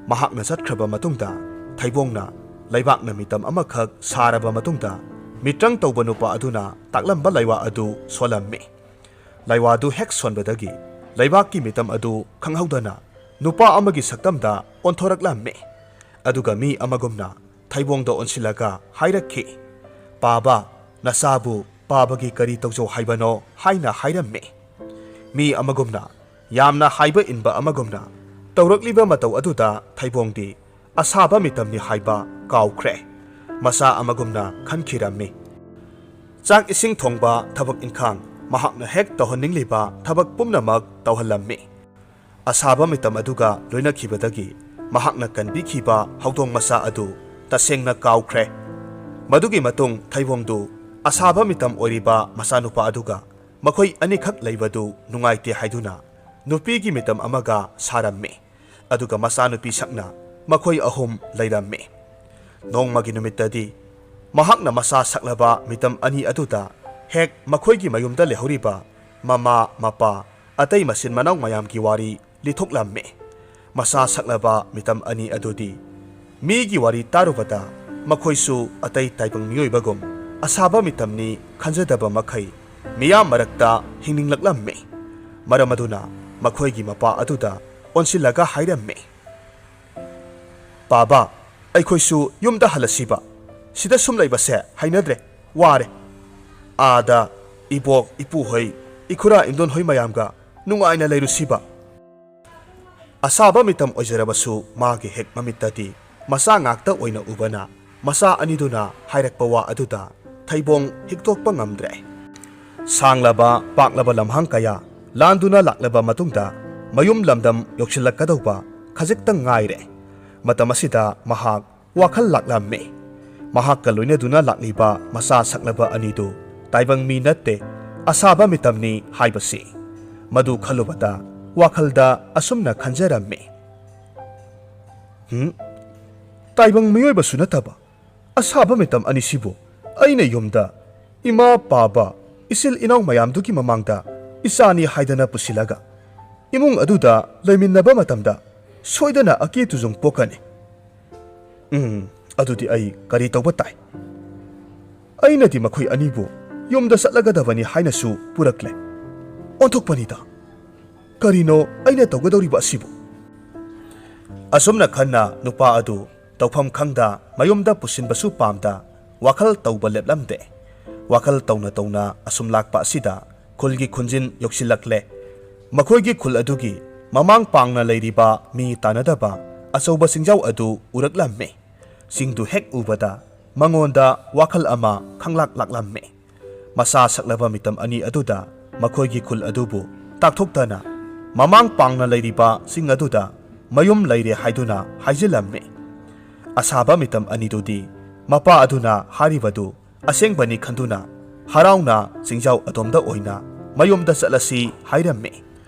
ꯃꯍꯥꯛꯅ ꯆꯠꯈ꯭ꯔꯕ ꯃꯇꯨꯡꯗ, ꯊꯩꯕꯣꯡꯅ ꯂꯩꯕꯥꯛꯅ ꯃꯤꯇꯝ ꯑꯃꯈꯛ ꯁꯥꯔꯕ ꯃꯇꯨꯡꯗ, ꯃꯤꯇ꯭ꯔꯪ ꯇꯧꯕ ꯅꯨꯄꯥ ꯑꯗꯨꯅ ꯇꯥꯛꯂꯝꯕ ꯂꯩꯋꯥ ꯑꯗꯨ ꯁꯣꯜꯂꯝꯃꯤ꯫ ꯂꯩꯋꯥꯗꯨ ꯍꯦꯛ ꯁꯣꯟꯕꯗꯒꯤ, ꯂꯩꯕꯥꯛꯀꯤ ꯃꯤꯇꯝ ꯑꯗꯨ ꯈꯪꯍꯧꯗꯅ ꯅꯨꯄꯥ ꯑꯃꯒꯤ ꯁꯛꯇꯝꯗ ꯑꯣꯟꯊꯣꯔꯛꯂꯝꯃꯤ꯫ ꯑꯗꯨꯒ ꯃꯤ ꯑꯃꯒꯨꯝꯅ ꯊꯩꯕꯣꯡꯗ ꯑꯣꯟꯁꯤꯜꯂꯒ ꯍꯥꯏꯔꯛꯈꯤ, "ꯄꯥꯕ, ꯅꯆꯥꯕꯨ ꯄꯥꯕꯒꯤ ꯀꯔꯤ ꯇꯧꯖꯧ ꯍꯥꯏꯕꯅꯣ?" ꯍꯥꯏꯅ ꯍꯥꯏꯔꯝꯃꯤ꯫ ꯃꯤ ꯑꯃꯒꯨꯝꯅ, ꯌꯥꯝꯅ ꯍꯥꯏꯕ ꯏꯟꯕ ꯑꯃꯒꯨꯝꯅ ꯇꯧꯔꯛꯂꯤꯕ ꯃꯇꯧ ꯑꯗꯨꯗ ꯊꯩꯕꯣꯡꯗꯤ ꯑꯁꯥꯕ ꯃꯤꯇꯝꯅꯤ ꯍꯥꯏꯕ ꯀꯥꯎꯈ꯭ꯔꯦ꯫ ꯃꯆꯥ ꯑꯃꯒꯨꯝꯅ ꯈꯟꯈꯤꯔꯝꯃꯤ꯫ ꯆꯥꯛ ꯏꯁꯤꯡ ꯊꯣꯡꯕ, ꯊꯕꯛ ꯏꯟꯈꯥꯡ ꯃꯍꯥꯛꯅ ꯍꯦꯛ ꯇꯧꯍꯟꯅꯤꯡꯂꯤꯕ ꯊꯕꯛ ꯄꯨꯝꯅꯃꯛ ꯇꯧꯍꯜꯂꯝꯃꯤ꯫ ꯑꯁꯥꯕ ꯃꯤꯇꯝ ꯑꯗꯨꯒ ꯂꯣꯏꯅꯈꯤꯕꯗꯒꯤ ꯃꯍꯥꯛꯅ ꯀꯟꯕꯤꯈꯤꯕ ꯍꯧꯗꯣꯡ ꯃꯆꯥ ꯑꯗꯨ ꯇꯁꯦꯡꯅ ꯀꯥꯎꯈ꯭ꯔꯦ꯫ ꯃꯗꯨꯒꯤ ꯃꯇꯨꯡ ꯊꯩꯕꯣꯡꯗꯨ ꯑꯁꯥꯕ ꯃꯤꯇꯝ ꯑꯣꯏꯔꯤꯕ ꯃꯆꯥꯅꯨꯄꯥ ꯑꯗꯨꯒ ꯃꯈꯣꯏ ꯑꯅꯤꯈꯛ ꯂꯩꯕꯗꯨ ꯅꯨꯡꯉꯥꯏꯇꯦ ꯍꯥꯏꯗꯨꯅ ꯅꯨꯄꯤꯒꯤ ꯃꯤꯇꯝ ꯑꯃꯒ ꯁꯥꯔꯝꯃꯤ꯫ ꯑꯗꯨꯒ ꯃꯆꯥꯅꯨꯄꯤ ꯁꯛꯅ ꯃꯈꯣꯏ ꯑꯍꯨꯝ ꯂꯩꯔꯝꯃꯤ꯫ ꯅꯣꯡꯃꯒꯤ ꯅꯨꯃꯤꯠꯇꯗꯤ ꯃꯍꯥꯛꯅ ꯃꯆꯥ ꯁꯛꯂꯕ ꯃꯤꯇꯝ ꯑꯅꯤ ꯑꯗꯨꯗ ꯍꯦꯛ ꯃꯈꯣꯏꯒꯤ ꯃꯌꯨꯝꯗ ꯂꯩꯍꯧꯔꯤꯕ ꯃꯃꯥ, ꯃꯄꯥ, ꯑꯇꯩ ꯃꯆꯤꯟ ꯃꯅꯥꯎ ꯃꯌꯥꯝꯒꯤ ꯋꯥꯔꯤ ꯂꯤꯊꯣꯛꯂꯝꯃꯤ꯫ ꯃꯆꯥ ꯁꯛꯂꯕ ꯃꯤꯇꯝ ꯑꯅꯤ ꯑꯗꯨꯗꯤ ꯃꯤꯒꯤ ꯋꯥꯔꯤ ꯇꯥꯔꯨꯕꯗ ꯃꯈꯣꯏꯁꯨ ꯑꯇꯩ ꯇꯥꯏꯕꯪ ꯃꯤꯑꯣꯏꯕꯒꯨꯝ ꯑꯁꯥꯕ ꯃꯤꯇꯝꯅꯤ ꯈꯟꯖꯗꯕ ꯃꯈꯩ ꯃꯤꯌꯥꯝ ꯃꯔꯛꯇ ꯍꯤꯡꯅꯤꯡꯂꯛꯂꯝꯃꯤ꯫ ꯃꯔꯝ ꯑꯗꯨꯅ ꯃꯈꯣꯏꯒꯤ ꯃꯄꯥ ꯑꯗꯨꯗ ꯑꯣꯟꯁꯤꯜꯂꯒ ꯍꯥꯏꯔꯝꯃꯤ, "ꯄꯥꯕꯥ, ꯑꯩꯈꯣꯏꯁꯨ ꯌꯨꯝꯗ ꯍꯜꯂꯁꯤꯕ꯫ ꯁꯤꯗ ꯁꯨꯝ ꯂꯩꯕꯁꯦ ꯍꯩꯅꯗ꯭ꯔꯦ, ꯋꯥꯔꯦ꯫ ꯑꯥꯗ ꯏꯕꯣꯛ, ꯏꯄꯨꯍꯣꯏ, ꯏꯈꯨꯔꯥ, ꯏꯟꯗꯣꯟꯍꯣꯏ ꯃꯌꯥꯝꯒ ꯅꯨꯡꯉꯥꯏꯅ ꯂꯩꯔꯨꯁꯤꯕ꯫" ꯑꯁꯥꯕ ꯃꯤꯇꯝ ꯑꯣꯏꯖꯔꯕꯁꯨ ꯃꯥꯒꯤ ꯍꯦꯛ ꯃꯃꯤꯠꯇꯗꯤ ꯃꯆꯥ ꯉꯥꯛꯇ ꯑꯣꯏꯅ ꯎꯕꯅ ꯃꯆꯥ ꯑꯅꯤꯗꯨꯅ ꯍꯥꯏꯔꯛꯄ ꯋꯥ ꯑꯗꯨꯗ ꯊꯩꯕꯣꯡ ꯍꯤꯛꯇꯣꯛꯄ ꯉꯝꯗ꯭ꯔꯦ꯫ ꯁꯥꯡꯂꯕ ꯄꯥꯛꯂꯕ ꯂꯝꯍꯥꯡ ꯀꯌꯥ ꯂꯥꯟꯗꯨꯅ ꯂꯥꯛꯂꯕ ꯃꯇꯨꯡꯗ ꯃꯌꯨꯝ ꯂꯝꯗꯝ ꯌꯧꯁꯤꯜꯂꯛꯀꯗꯧꯕ ꯈꯖꯤꯛꯇꯪ ꯉꯥꯏꯔꯦ꯫ ꯃꯇꯝ ꯑꯁꯤꯗ ꯃꯍꯥꯛ ꯋꯥꯈꯜ ꯂꯥꯛꯂꯝꯃꯤ꯫ ꯃꯍꯥꯛꯀ ꯂꯣꯏꯅꯗꯨꯅ ꯂꯥꯛꯂꯤꯕ ꯃꯆꯥ ꯁꯛꯂꯕ ꯑꯅꯤꯗꯨ ꯇꯥꯏꯕꯪ ꯃꯤ ꯅꯠꯇꯦ, ꯑꯁꯥꯕ ꯃꯤꯇꯝꯅꯤ ꯍꯥꯏꯕꯁꯤ꯫ ꯃꯗꯨ ꯈꯜꯂꯨꯕꯗ ꯋꯥꯈꯜꯗ ꯑꯁꯨꯝꯅ ꯈꯟꯖꯔꯝꯃꯤ, "ꯍꯨꯝ? ꯇꯥꯏꯕꯪ ꯃꯤꯑꯣꯏꯕꯁꯨ ꯅꯠꯇꯕ ꯑꯁꯥꯕ ꯃꯤꯇꯝ ꯑꯅꯤꯁꯤꯕꯨ ꯑꯩꯅ ꯌꯨꯝꯗ ꯏꯃꯥ, ꯄꯥꯕ, ꯏꯆꯤꯜ ꯏꯅꯥꯎ ꯃꯌꯥꯝꯗꯨꯒꯤ ꯃꯃꯥꯡꯗ ꯏꯆꯥꯅꯤ ꯍꯥꯏꯗꯅ ꯄꯨꯁꯤꯜꯂꯒ ꯏꯃꯨꯡ ꯑꯗꯨꯗ ꯂꯩꯃꯤꯟꯅꯕ ꯃꯇꯝꯗ ꯁꯣꯏꯗꯅ ꯑꯀꯤ ꯇꯨꯖꯨꯡ ꯄꯣꯛꯀꯅꯤ꯫ ꯎꯝ, ꯑꯗꯨꯗꯤ ꯑꯩ ꯀꯔꯤ ꯇꯧꯕ ꯇꯥꯏ? ꯑꯩꯅꯗꯤ ꯃꯈꯣꯏ ꯑꯅꯤꯕꯨ ꯌꯨꯝꯗ ꯆꯠꯂꯒꯗꯕꯅꯤ ꯍꯥꯏꯅꯁꯨ ꯄꯨꯔꯛꯂꯦ꯫ ꯑꯣꯟꯊꯣꯛꯄꯅꯤꯗ! ꯀꯔꯤꯅꯣ ꯑꯩꯅ ꯇꯧꯒꯗꯧꯔꯤꯕ ꯑꯁꯤꯕꯨ?" ꯑꯁꯨꯝꯅ ꯈꯟꯅ ꯅꯨꯄꯥ ꯑꯗꯨ ꯇꯧꯐꯝ ꯈꯪꯗ ꯃꯌꯨꯝꯗ ꯄꯨꯁꯤꯟꯕꯁꯨ ꯄꯥꯝꯗ ꯋꯥꯈꯜ ꯇꯧꯕ ꯂꯦꯞꯂꯝꯗꯦ꯫ ꯋꯥꯈꯜ ꯇꯧꯅ ꯇꯧꯅ ꯑꯁꯨꯝ ꯂꯥꯛꯄ ꯑꯁꯤꯗ ꯈꯨꯜꯒꯤ ꯈꯨꯟꯖꯤꯟ ꯌꯧꯁꯤꯜꯂꯛꯂꯦ꯫ ꯃꯈꯣꯏꯒꯤ ꯈꯨꯜ ꯑꯗꯨꯒꯤ ꯃꯃꯥꯡ ꯄꯥꯡꯅ ꯂꯩꯔꯤꯕ ꯃꯤ ꯇꯥꯟꯅꯗꯕ ꯑꯆꯧꯕ ꯆꯤꯡꯖꯥꯎ ꯑꯗꯨ ꯎꯔꯛꯂꯝꯃꯤ꯫ ꯆꯤꯡꯗꯨ ꯍꯦꯛ ꯎꯕꯗ ꯃꯉꯣꯟꯗ ꯋꯥꯈꯜ ꯑꯃ ꯈꯪꯂꯥꯛ ꯂꯥꯛꯂꯝꯃꯤ꯫ ꯃꯁꯥ ꯁꯛꯂꯕ ꯃꯤꯇꯝ ꯑꯅꯤ ꯑꯗꯨꯗ ꯃꯈꯣꯏꯒꯤ ꯈꯨꯜ ꯑꯗꯨꯕꯨ ꯇꯥꯛꯊꯣꯛꯇꯅ ꯃꯃꯥꯡ ꯄꯥꯡꯅ ꯂꯩꯔꯤꯕ ꯆꯤꯡ ꯑꯗꯨꯗ ꯃꯌꯨꯝ ꯂꯩꯔꯦ ꯍꯥꯏꯗꯨꯅ ꯍꯥꯏꯖꯤꯜꯂꯝꯃꯤ꯫ ꯑꯁꯥꯕ ꯃꯤꯇꯝ ꯑꯅꯤꯗꯨꯗꯤ ꯃꯄꯥ ꯑꯗꯨꯅ ꯍꯥꯏꯔꯤꯕꯗꯨ ꯑꯁꯦꯡꯕꯅꯤ ꯈꯟꯗꯨꯅ ꯍꯔꯥꯎꯅ ꯆꯤꯡꯖꯥꯎ ꯑꯗꯣꯝꯗ ꯑꯣꯏꯅ ꯃꯌꯨꯝꯗ ꯆꯠꯂꯁꯤ ꯍꯥꯏꯔꯝꯃꯤ꯫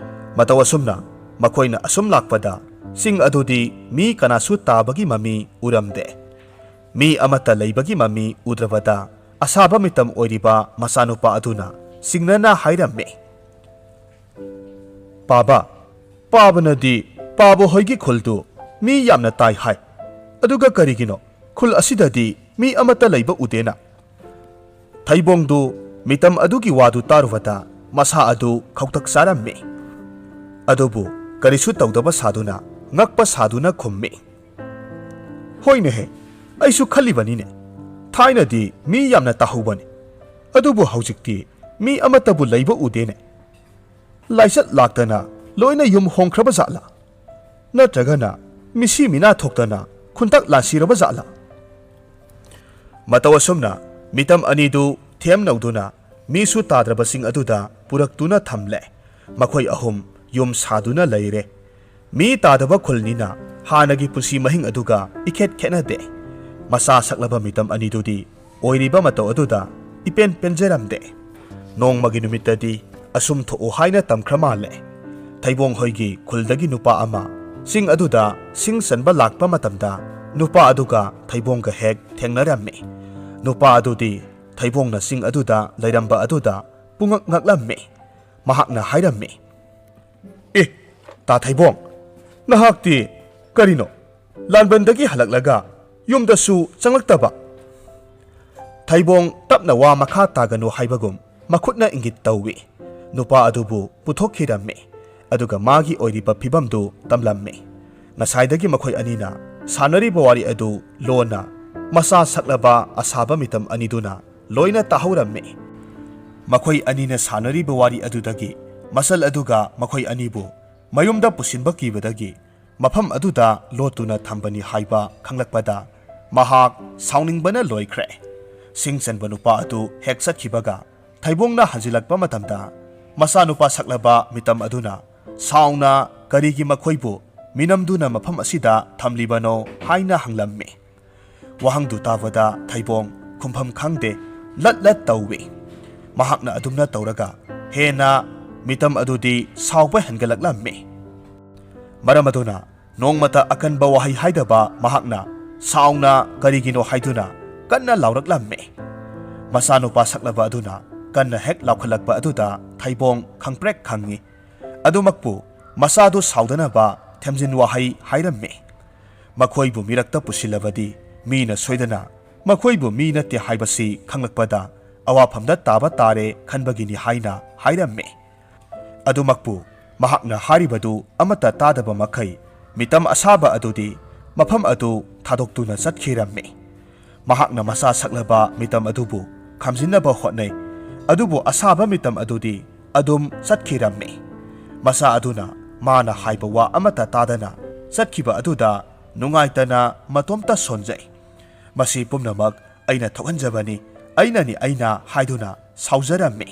ꯃꯇꯧ ꯑꯁꯨꯝꯅ ꯃꯈꯣꯏꯅ ꯑꯁꯨꯝ ꯂꯥꯛꯄꯗ ꯆꯤꯡ ꯑꯗꯨꯗꯤ ꯃꯤ ꯀꯅꯥꯁꯨ ꯇꯥꯕꯒꯤ ꯃꯃꯤ ꯎꯔꯝꯗꯦ꯫ ꯃꯤ ꯑꯃꯠꯇ ꯂꯩꯕꯒꯤ ꯃꯃꯤ ꯎꯗ꯭ꯔꯕꯗ ꯑꯁꯥꯕ ꯃꯤꯇꯝ ꯑꯣꯏꯔꯤꯕ ꯃꯆꯥꯅꯨꯄꯥ ꯑꯗꯨꯅ ꯆꯤꯡꯅꯅ ꯍꯥꯏꯔꯝꯃꯤ, "ꯄꯥꯕ, ꯄꯥꯕꯅꯗꯤ ꯄꯥꯕ ꯍꯣꯏꯒꯤ ꯈꯨꯜꯗꯨ ꯃꯤ ꯌꯥꯝꯅ ꯇꯥꯏ ꯍꯥꯏ꯫ ꯑꯗꯨꯒ ꯀꯔꯤꯒꯤꯅꯣ ꯈꯨꯜ ꯑꯁꯤꯗꯗꯤ ꯃꯤ ꯑꯃꯠꯇ ꯂꯩꯕ ꯎꯗꯦꯅ?" ꯊꯩꯕꯣꯡꯗꯨ ꯃꯤꯇꯝ ꯑꯗꯨꯒꯤ ꯋꯥꯗꯨ ꯇꯥꯔꯨꯕꯗ ꯃꯁꯥ ꯑꯗꯨ ꯈꯧꯇꯛ ꯆꯥꯔꯝꯃꯤ꯫ ꯑꯗꯨꯕꯨ ꯀꯔꯤꯁꯨ ꯇꯧꯗꯕ ꯁꯥꯗꯨꯅ ꯉꯛꯄ ꯁꯥꯗꯨꯅ ꯈꯨꯝꯃꯤ, "ꯍꯣꯏꯅꯦꯍꯦ, ꯑꯩꯁꯨ ꯈꯜꯂꯤꯕꯅꯤꯅꯦ꯫ ꯊꯥꯏꯅꯗꯤ ꯃꯤ ꯌꯥꯝꯅ ꯇꯥꯍꯧꯕꯅꯤ, ꯑꯗꯨꯕꯨ ꯍꯧꯖꯤꯛꯇꯤ ꯃꯤ ꯑꯃꯠꯇꯕꯨ ꯂꯩꯕ ꯎꯗꯦꯅꯦ꯫ ꯂꯥꯏꯆꯠ ꯂꯥꯛꯇꯅ ꯂꯣꯏꯅ ꯌꯨꯝ ꯍꯣꯡꯈ꯭ꯔꯕ ꯖꯥꯠꯂꯥ? ꯅꯠꯇ꯭ꯔꯒꯅ ꯃꯤꯁꯤ ꯃꯤꯅꯥ ꯊꯣꯛꯇꯅ ꯈꯨꯟꯇꯛ ꯂꯥꯟꯁꯤꯔꯕ ꯖꯥꯠꯂꯥ?" ꯃꯇꯧ ꯑꯁꯨꯝꯅ ꯃꯤꯇꯝ ꯑꯅꯤꯗꯨ ꯊꯦꯝꯅꯧꯗꯨꯅ ꯃꯤꯁꯨ ꯇꯥꯗ꯭ꯔꯕꯁꯤꯡ ꯑꯗꯨꯗ ꯄꯨꯔꯛꯇꯨꯅ ꯊꯝꯂꯦ꯫ ꯃꯈꯣꯏ ꯑꯍꯨꯝ ꯌꯨꯝ ꯁꯥꯗꯨꯅ ꯂꯩꯔꯦ꯫ ꯃꯤ ꯇꯥꯗꯕ ꯈꯨꯜꯅꯤꯅ ꯍꯥꯟꯅꯒꯤ ꯄꯨꯟꯁꯤ ꯃꯍꯤꯡ ꯑꯗꯨꯒ ꯏꯈꯦꯠ ꯈꯦꯠꯅꯗꯦ꯫ ꯃꯁꯥ ꯁꯛꯂꯕ ꯃꯤꯇꯝ ꯑꯅꯤꯗꯨꯗꯤ ꯑꯣꯏꯔꯤꯕ ꯃꯇꯧ ꯑꯗꯨꯗ ꯏꯄꯦꯟ ꯄꯦꯟꯖꯔꯝꯗꯦ꯫ ꯅꯣꯡꯃꯒꯤ ꯅꯨꯃꯤꯠꯇꯗꯤ ꯑꯁꯨꯝ ꯊꯣꯛꯎ ꯍꯥꯏꯅ ꯇꯝꯈ꯭ꯔ ꯃꯥꯜꯂꯦ꯫ ꯊꯩꯕꯣꯡ ꯍꯣꯏꯒꯤ ꯈꯨꯜꯗꯒꯤ ꯅꯨꯄꯥ ꯑꯃ ꯆꯤꯡ ꯑꯗꯨꯗ ꯁꯤꯡ ꯆꯟꯕ ꯂꯥꯛꯄ ꯃꯇꯝꯗ ꯅꯨꯄꯥ ꯑꯗꯨꯒ ꯊꯩꯕꯣꯡꯒ ꯍꯦꯛ ꯊꯦꯡꯅꯔꯝꯃꯤ꯫ ꯅꯨꯄꯥ ꯑꯗꯨꯗꯤ ꯊꯩꯕꯣꯡꯅ ꯆꯤꯡ ꯑꯗꯨꯗ ꯂꯩꯔꯝꯕ ꯑꯗꯨꯗ ꯄꯨꯡꯉꯛ ꯉꯛꯂꯝꯃꯤ꯫ ꯃꯍꯥꯛꯅ ꯍꯥꯏꯔꯝꯃꯤ, "ꯑꯦ, ꯇꯥ ꯊꯩꯕꯣꯡ, ꯅꯍꯥꯛꯇꯤ ꯀꯔꯤꯅꯣ? ꯂꯥꯟꯕꯟꯗꯒꯤ ꯍꯜꯂꯛꯂꯒ ꯌꯨꯝꯗꯁꯨ ꯆꯪꯂꯛꯇꯕ?" ꯊꯩꯕꯣꯡ ꯇꯞꯅ ꯋꯥ ꯃꯈꯥ ꯇꯥꯒꯅꯨ ꯍꯥꯏꯕꯒꯨꯝ ꯃꯈꯨꯠꯅ ꯏꯪꯒꯤꯠ ꯇꯧꯏ꯫ ꯅꯨꯄꯥ ꯑꯗꯨꯕꯨ ꯄꯨꯊꯣꯛꯈꯤꯔꯝꯃꯤ, ꯑꯗꯨꯒ ꯃꯥꯒꯤ ꯑꯣꯏꯔꯤꯕ ꯐꯤꯕꯝꯗꯨ ꯇꯝꯂꯝꯃꯤ꯫ ꯉꯁꯥꯏꯗꯒꯤ ꯃꯈꯣꯏ ꯑꯅꯤꯅ ꯁꯥꯟꯅꯔꯤꯕ ꯋꯥꯔꯤ ꯑꯗꯨ ꯂꯣꯟꯅ ꯃꯁꯥ ꯁꯛꯂꯕ ꯑꯁꯥꯕ ꯃꯤꯇꯝ ꯑꯅꯤꯗꯨꯅ ꯂꯣꯏꯅ ꯇꯥꯍꯧꯔꯝꯃꯤ꯫ ꯃꯈꯣꯏ ꯑꯅꯤꯅ ꯁꯥꯟꯅꯔꯤꯕ ꯋꯥꯔꯤ ꯑꯗꯨꯗꯒꯤ ꯃꯁꯜ ꯑꯗꯨꯒ ꯃꯈꯣꯏ ꯑꯅꯤꯕꯨ ꯃꯌꯨꯝꯗ ꯄꯨꯁꯤꯟꯕ ꯀꯤꯕꯗꯒꯤ ꯃꯐꯝ ꯑꯗꯨꯗ ꯂꯣꯠꯇꯨꯅ ꯊꯝꯕꯅꯤ ꯍꯥꯏꯕ ꯈꯪꯂꯛꯄꯗ ꯃꯍꯥꯛ ꯁꯥꯎꯅꯤꯡꯕꯅ ꯂꯣꯏꯈ꯭ꯔꯦ꯫ ꯁꯤꯡ ꯆꯟꯕ ꯅꯨꯄꯥ ꯑꯗꯨ ꯍꯦꯛ ꯆꯠꯈꯤꯕꯒ ꯊꯩꯕꯣꯡꯅ ꯍꯟꯖꯤꯜꯂꯛꯄ ꯃꯇꯝꯗ ꯃꯆꯥꯅꯨꯄꯥ ꯁꯛꯂꯕ ꯃꯤꯇꯝ ꯑꯗꯨꯅ ꯁꯥꯎꯅ ꯀꯔꯤꯒꯤ ꯃꯈꯣꯏꯕꯨ ꯃꯤꯅꯝꯗꯨꯅ ꯃꯐꯝ ꯑꯁꯤꯗ ꯊꯝꯂꯤꯕꯅꯣ ꯍꯥꯏꯅ ꯍꯪꯂꯝꯃꯤ꯫ ꯋꯥꯍꯪꯗꯨ ꯇꯥꯕꯗ ꯊꯩꯕꯣꯡ ꯈꯨꯝꯐꯝ ꯈꯪꯗꯦ, ꯂꯠ ꯂꯠ ꯇꯧꯏ꯫ ꯃꯍꯥꯛꯅ ꯑꯗꯨꯝꯅ ꯇꯧꯔꯒ ꯍꯦꯟꯅ ꯃꯤꯇꯝ ꯑꯗꯨꯗꯤ ꯁꯥꯎꯕ ꯍꯦꯟꯒꯠꯂꯛꯂꯝꯃꯤ꯫ ꯃꯔꯝ ꯑꯗꯨꯅ ꯅꯣꯡꯃꯇ ꯑꯀꯟꯕ ꯋꯥꯍꯩ ꯍꯥꯏꯗꯕ ꯃꯍꯥꯛꯅ ꯁꯥꯎꯅ ꯀꯔꯤꯒꯤꯅꯣ ꯍꯥꯏꯗꯨꯅ ꯀꯟꯅ ꯂꯥꯎꯔꯛꯂꯝꯃꯤ꯫ ꯃꯆꯥꯅꯨꯄꯥ ꯁꯛꯂꯕ ꯑꯗꯨꯅ ꯀꯟꯅ ꯍꯦꯛ ꯂꯥꯎꯈꯠꯂꯛꯄ ꯑꯗꯨꯗ ꯊꯩꯕꯣꯡ ꯈꯪꯄ꯭ꯔꯦꯛ ꯈꯪꯉꯤ꯫ ꯑꯗꯨꯃꯛꯄꯨ ꯃꯆꯥꯗꯨ ꯁꯥꯎꯗꯅꯕ ꯊꯦꯝꯖꯤꯟ ꯋꯥꯍꯩ ꯍꯥꯏꯔꯝꯃꯤ꯫ ꯃꯈꯣꯏꯕꯨ ꯃꯤꯔꯛꯇ ꯄꯨꯁꯤꯜꯂꯕꯗꯤ ꯃꯤꯅ ꯁꯣꯏꯗꯅ ꯃꯈꯣꯏꯕꯨ ꯃꯤ ꯅꯠꯇꯦ ꯍꯥꯏꯕꯁꯤ ꯈꯪꯂꯛꯄꯗ ꯑꯋꯥꯐꯝꯗ ꯇꯥꯕ ꯇꯥꯔꯦ ꯈꯟꯕꯒꯤꯅꯤ ꯍꯥꯏꯅ ꯍꯥꯏꯔꯝꯃꯤ꯫ ꯑꯗꯨꯃꯛꯄꯨ ꯃꯍꯥꯛꯅ ꯍꯥꯏꯔꯤꯕꯗꯨ ꯑꯃꯠꯇ ꯇꯥꯗꯕ ꯃꯈꯩ ꯃꯤꯇꯝ ꯑꯁꯥꯕ ꯑꯗꯨꯗꯤ ꯃꯐꯝ ꯑꯗꯨ ꯊꯥꯗꯣꯛꯇꯨꯅ ꯆꯠꯈꯤꯔꯝꯃꯤ꯫ ꯃꯍꯥꯛꯅ ꯃꯆꯥ ꯁꯛꯂꯕ ꯃꯤꯇꯝ ꯑꯗꯨꯕꯨ ꯈꯥꯝꯖꯤꯟꯅꯕ ꯍꯣꯠꯅꯩ꯫ ꯑꯗꯨꯕꯨ ꯑꯁꯥꯕ ꯃꯤꯇꯝ ꯑꯗꯨꯗꯤ ꯑꯗꯨꯝ ꯆꯠꯈꯤꯔꯝꯃꯤ꯫ ꯃꯆꯥ ꯑꯗꯨꯅ ꯃꯥꯅ ꯍꯥꯏꯕ ꯋꯥ ꯑꯃꯠꯇ ꯇꯥꯗꯅ ꯆꯠꯈꯤꯕ ꯑꯗꯨꯗ ꯅꯨꯡꯉꯥꯏꯇꯅ ꯃꯇꯣꯝꯇ ꯁꯣꯟꯖꯩ꯫ "ꯃꯁꯤ ꯄꯨꯝꯅꯃꯛ ꯑꯩꯅ ꯊꯣꯛꯍꯟꯖꯕꯅꯤ, ꯑꯩꯅꯅꯤ ꯑꯩꯅ" ꯍꯥꯏꯗꯨꯅ ꯁꯥꯎꯖꯔꯝꯃꯤ꯫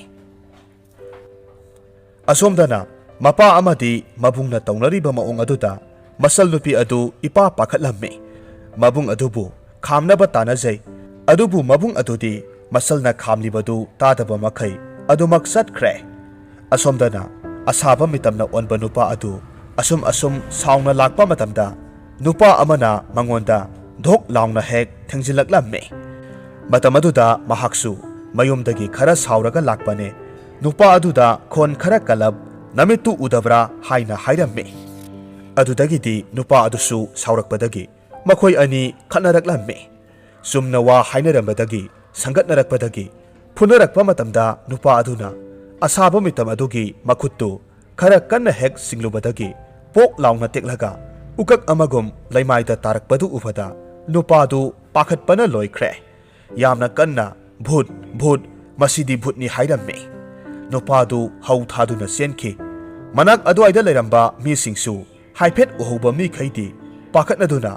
ꯑꯁꯣꯝꯗꯅ ꯃꯄꯥ ꯑꯃꯗꯤ ꯃꯕꯨꯡꯅ ꯇꯧꯅꯔꯤꯕ ꯃꯑꯣꯡ ꯑꯗꯨꯗ ꯃꯆꯜ ꯅꯨꯄꯤ ꯑꯗꯨ ꯏꯄꯥ ꯄꯥꯈꯠꯂꯝꯃꯤ꯫ ꯃꯕꯨꯡ ꯑꯗꯨꯕꯨ ꯈꯥꯝꯅꯕ ꯇꯥꯟꯅꯖꯩ꯫ ꯑꯗꯨꯕꯨ ꯃꯕꯨꯡ ꯑꯗꯨꯗꯤ ꯃꯆꯜꯅ ꯈꯥꯝꯂꯤꯕꯗꯨ ꯇꯥꯗꯕ ꯃꯈꯩ ꯑꯗꯨꯃꯛ ꯆꯠꯈ꯭ꯔꯦ꯫ ꯑꯁꯣꯝꯗꯅ ꯑꯁꯥꯕ ꯃꯤꯇꯝꯅ ꯑꯣꯟꯕ ꯅꯨꯄꯥ ꯑꯗꯨ ꯑꯁꯨꯝ ꯑꯁꯨꯝ ꯁꯥꯎꯅ ꯂꯥꯛꯄ ꯃꯇꯝꯗ ꯅꯨꯄꯥ ꯑꯃꯅ ꯃꯉꯣꯟꯗ ꯙꯣꯛ ꯂꯥꯎꯅ ꯍꯦꯛ ꯊꯦꯡꯖꯤꯜꯂꯛꯂꯝꯃꯤ꯫ ꯃꯇꯝ ꯑꯗꯨꯗ ꯃꯍꯥꯛꯁꯨ ꯃꯌꯨꯝꯗꯒꯤ ꯈꯔ ꯁꯥꯎꯔꯒ ꯂꯥꯛꯄꯅꯦ꯫ ꯅꯨꯄꯥ ꯑꯗꯨꯗ ꯈꯣꯟ ꯈꯔ ꯀꯜꯂꯞ "ꯅꯃꯤꯠꯇꯨ ꯎꯗꯕ꯭ꯔꯥ?" ꯍꯥꯏꯅ ꯍꯥꯏꯔꯝꯃꯤ꯫ ꯑꯗꯨꯗꯒꯤꯗꯤ ꯅꯨꯄꯥ ꯑꯗꯨꯁꯨ ꯁꯥꯎꯔꯛꯄꯗꯒꯤ ꯃꯈꯣꯏ ꯑꯅꯤ ꯈꯠꯅꯔꯛꯂꯝꯃꯤ꯫ ꯆꯨꯝꯅ ꯋꯥ ꯍꯥꯏꯅꯔꯝꯕꯗꯒꯤ ꯁꯪꯒꯠꯅꯔꯛꯄꯗꯒꯤ ꯐꯨꯅꯔꯛꯄ ꯃꯇꯝꯗ ꯅꯨꯄꯥ ꯑꯗꯨꯅ ꯑꯁꯥꯕ ꯃꯤꯇꯝ ꯑꯗꯨꯒꯤ ꯃꯈꯨꯠꯇꯨ ꯈꯔ ꯀꯟꯅ ꯍꯦꯛ ꯆꯤꯡꯂꯨꯕꯗꯒꯤ ꯄꯣꯛ ꯂꯥꯎꯅ ꯇꯦꯛꯂꯒ ꯎꯀꯛ ꯑꯃꯒꯨꯝ ꯂꯩꯃꯥꯏꯗ ꯇꯥꯔꯛꯄꯗꯨ ꯎꯕꯗ ꯅꯨꯄꯥꯗꯨ ꯄꯥꯈꯠꯄꯅ ꯂꯣꯏꯈ꯭ꯔꯦ꯫ ꯌꯥꯝꯅ ꯀꯟꯅ "ꯚꯨꯠ, ꯚꯨꯠ, ꯃꯁꯤꯗꯤ ꯚꯨꯠꯅꯤ" ꯍꯥꯏꯔꯝꯃꯤ꯫ ꯅꯨꯄꯥꯗꯨ ꯍꯧ ꯊꯥꯗꯨꯅ ꯆꯦꯟꯈꯤ꯫ ꯃꯅꯥꯛ ꯑꯗꯨꯋꯥꯏꯗ ꯂꯩꯔꯝꯕ ꯃꯤꯁꯤꯡꯁꯨ ꯍꯥꯏꯐꯦꯠ ꯎꯍꯧꯕ ꯃꯤꯈꯩꯗꯤ ꯄꯥꯈꯠꯅꯗꯨꯅ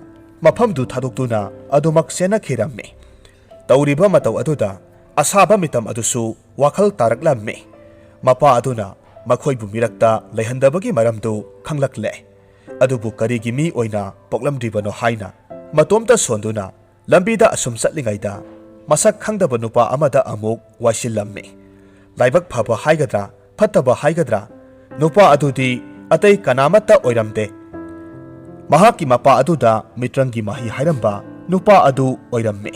ꯃꯐꯝꯗꯨ ꯊꯥꯗꯣꯛꯇꯨꯅ ꯑꯗꯨꯃꯛ ꯆꯦꯟꯅꯈꯤꯔꯝꯃꯤ꯫ ꯇꯧꯔꯤꯕ ꯃꯇꯧ ꯑꯗꯨꯗ ꯑꯁꯥꯕ ꯃꯤꯇꯝ ꯑꯗꯨꯁꯨ ꯋꯥꯈꯜ ꯇꯥꯔꯛꯂꯝꯃꯤ꯫ ꯃꯄꯥ ꯑꯗꯨꯅ ꯃꯈꯣꯏꯕꯨ ꯃꯤꯔꯛꯇ ꯂꯩꯍꯟꯗꯕꯒꯤ ꯃꯔꯝꯗꯨ ꯈꯪꯂꯛꯂꯦ꯫ ꯑꯗꯨꯕꯨ ꯀꯔꯤꯒꯤ ꯃꯤ ꯑꯣꯏꯅ ꯄꯣꯛꯂꯝꯗ꯭ꯔꯤꯕꯅꯣ ꯍꯥꯏꯅ ꯃꯇꯣꯝꯇ ꯁꯣꯟꯗꯨꯅ ꯂꯝꯕꯤꯗ ꯑꯁꯨꯝ ꯆꯠꯂꯤꯉꯩꯗ ꯃꯁꯛ ꯈꯪꯗꯕ ꯅꯨꯄꯥ ꯑꯃꯗ ꯑꯃꯨꯛ ꯋꯥꯏꯁꯤꯜꯂꯝꯃꯤ꯫ ꯂꯥꯏꯕꯛ ꯐꯕ ꯍꯥꯏꯒꯗ꯭ꯔꯥ, ꯐꯠꯇꯕ ꯍꯥꯏꯒꯗ꯭ꯔꯥ, ꯅꯨꯄꯥ ꯑꯗꯨꯗꯤ ꯑꯇꯩ ꯀꯅꯥꯃꯠꯇ ꯑꯣꯏꯔꯝꯗꯦ꯫ ꯃꯍꯥꯛꯀꯤ ꯃꯄꯥ ꯑꯗꯨꯗ ꯃꯤꯇ꯭ꯔꯪꯒꯤ ꯃꯍꯩ ꯍꯥꯏꯔꯝꯕ ꯅꯨꯄꯥ ꯑꯗꯨ ꯑꯣꯏꯔꯝꯃꯤ꯫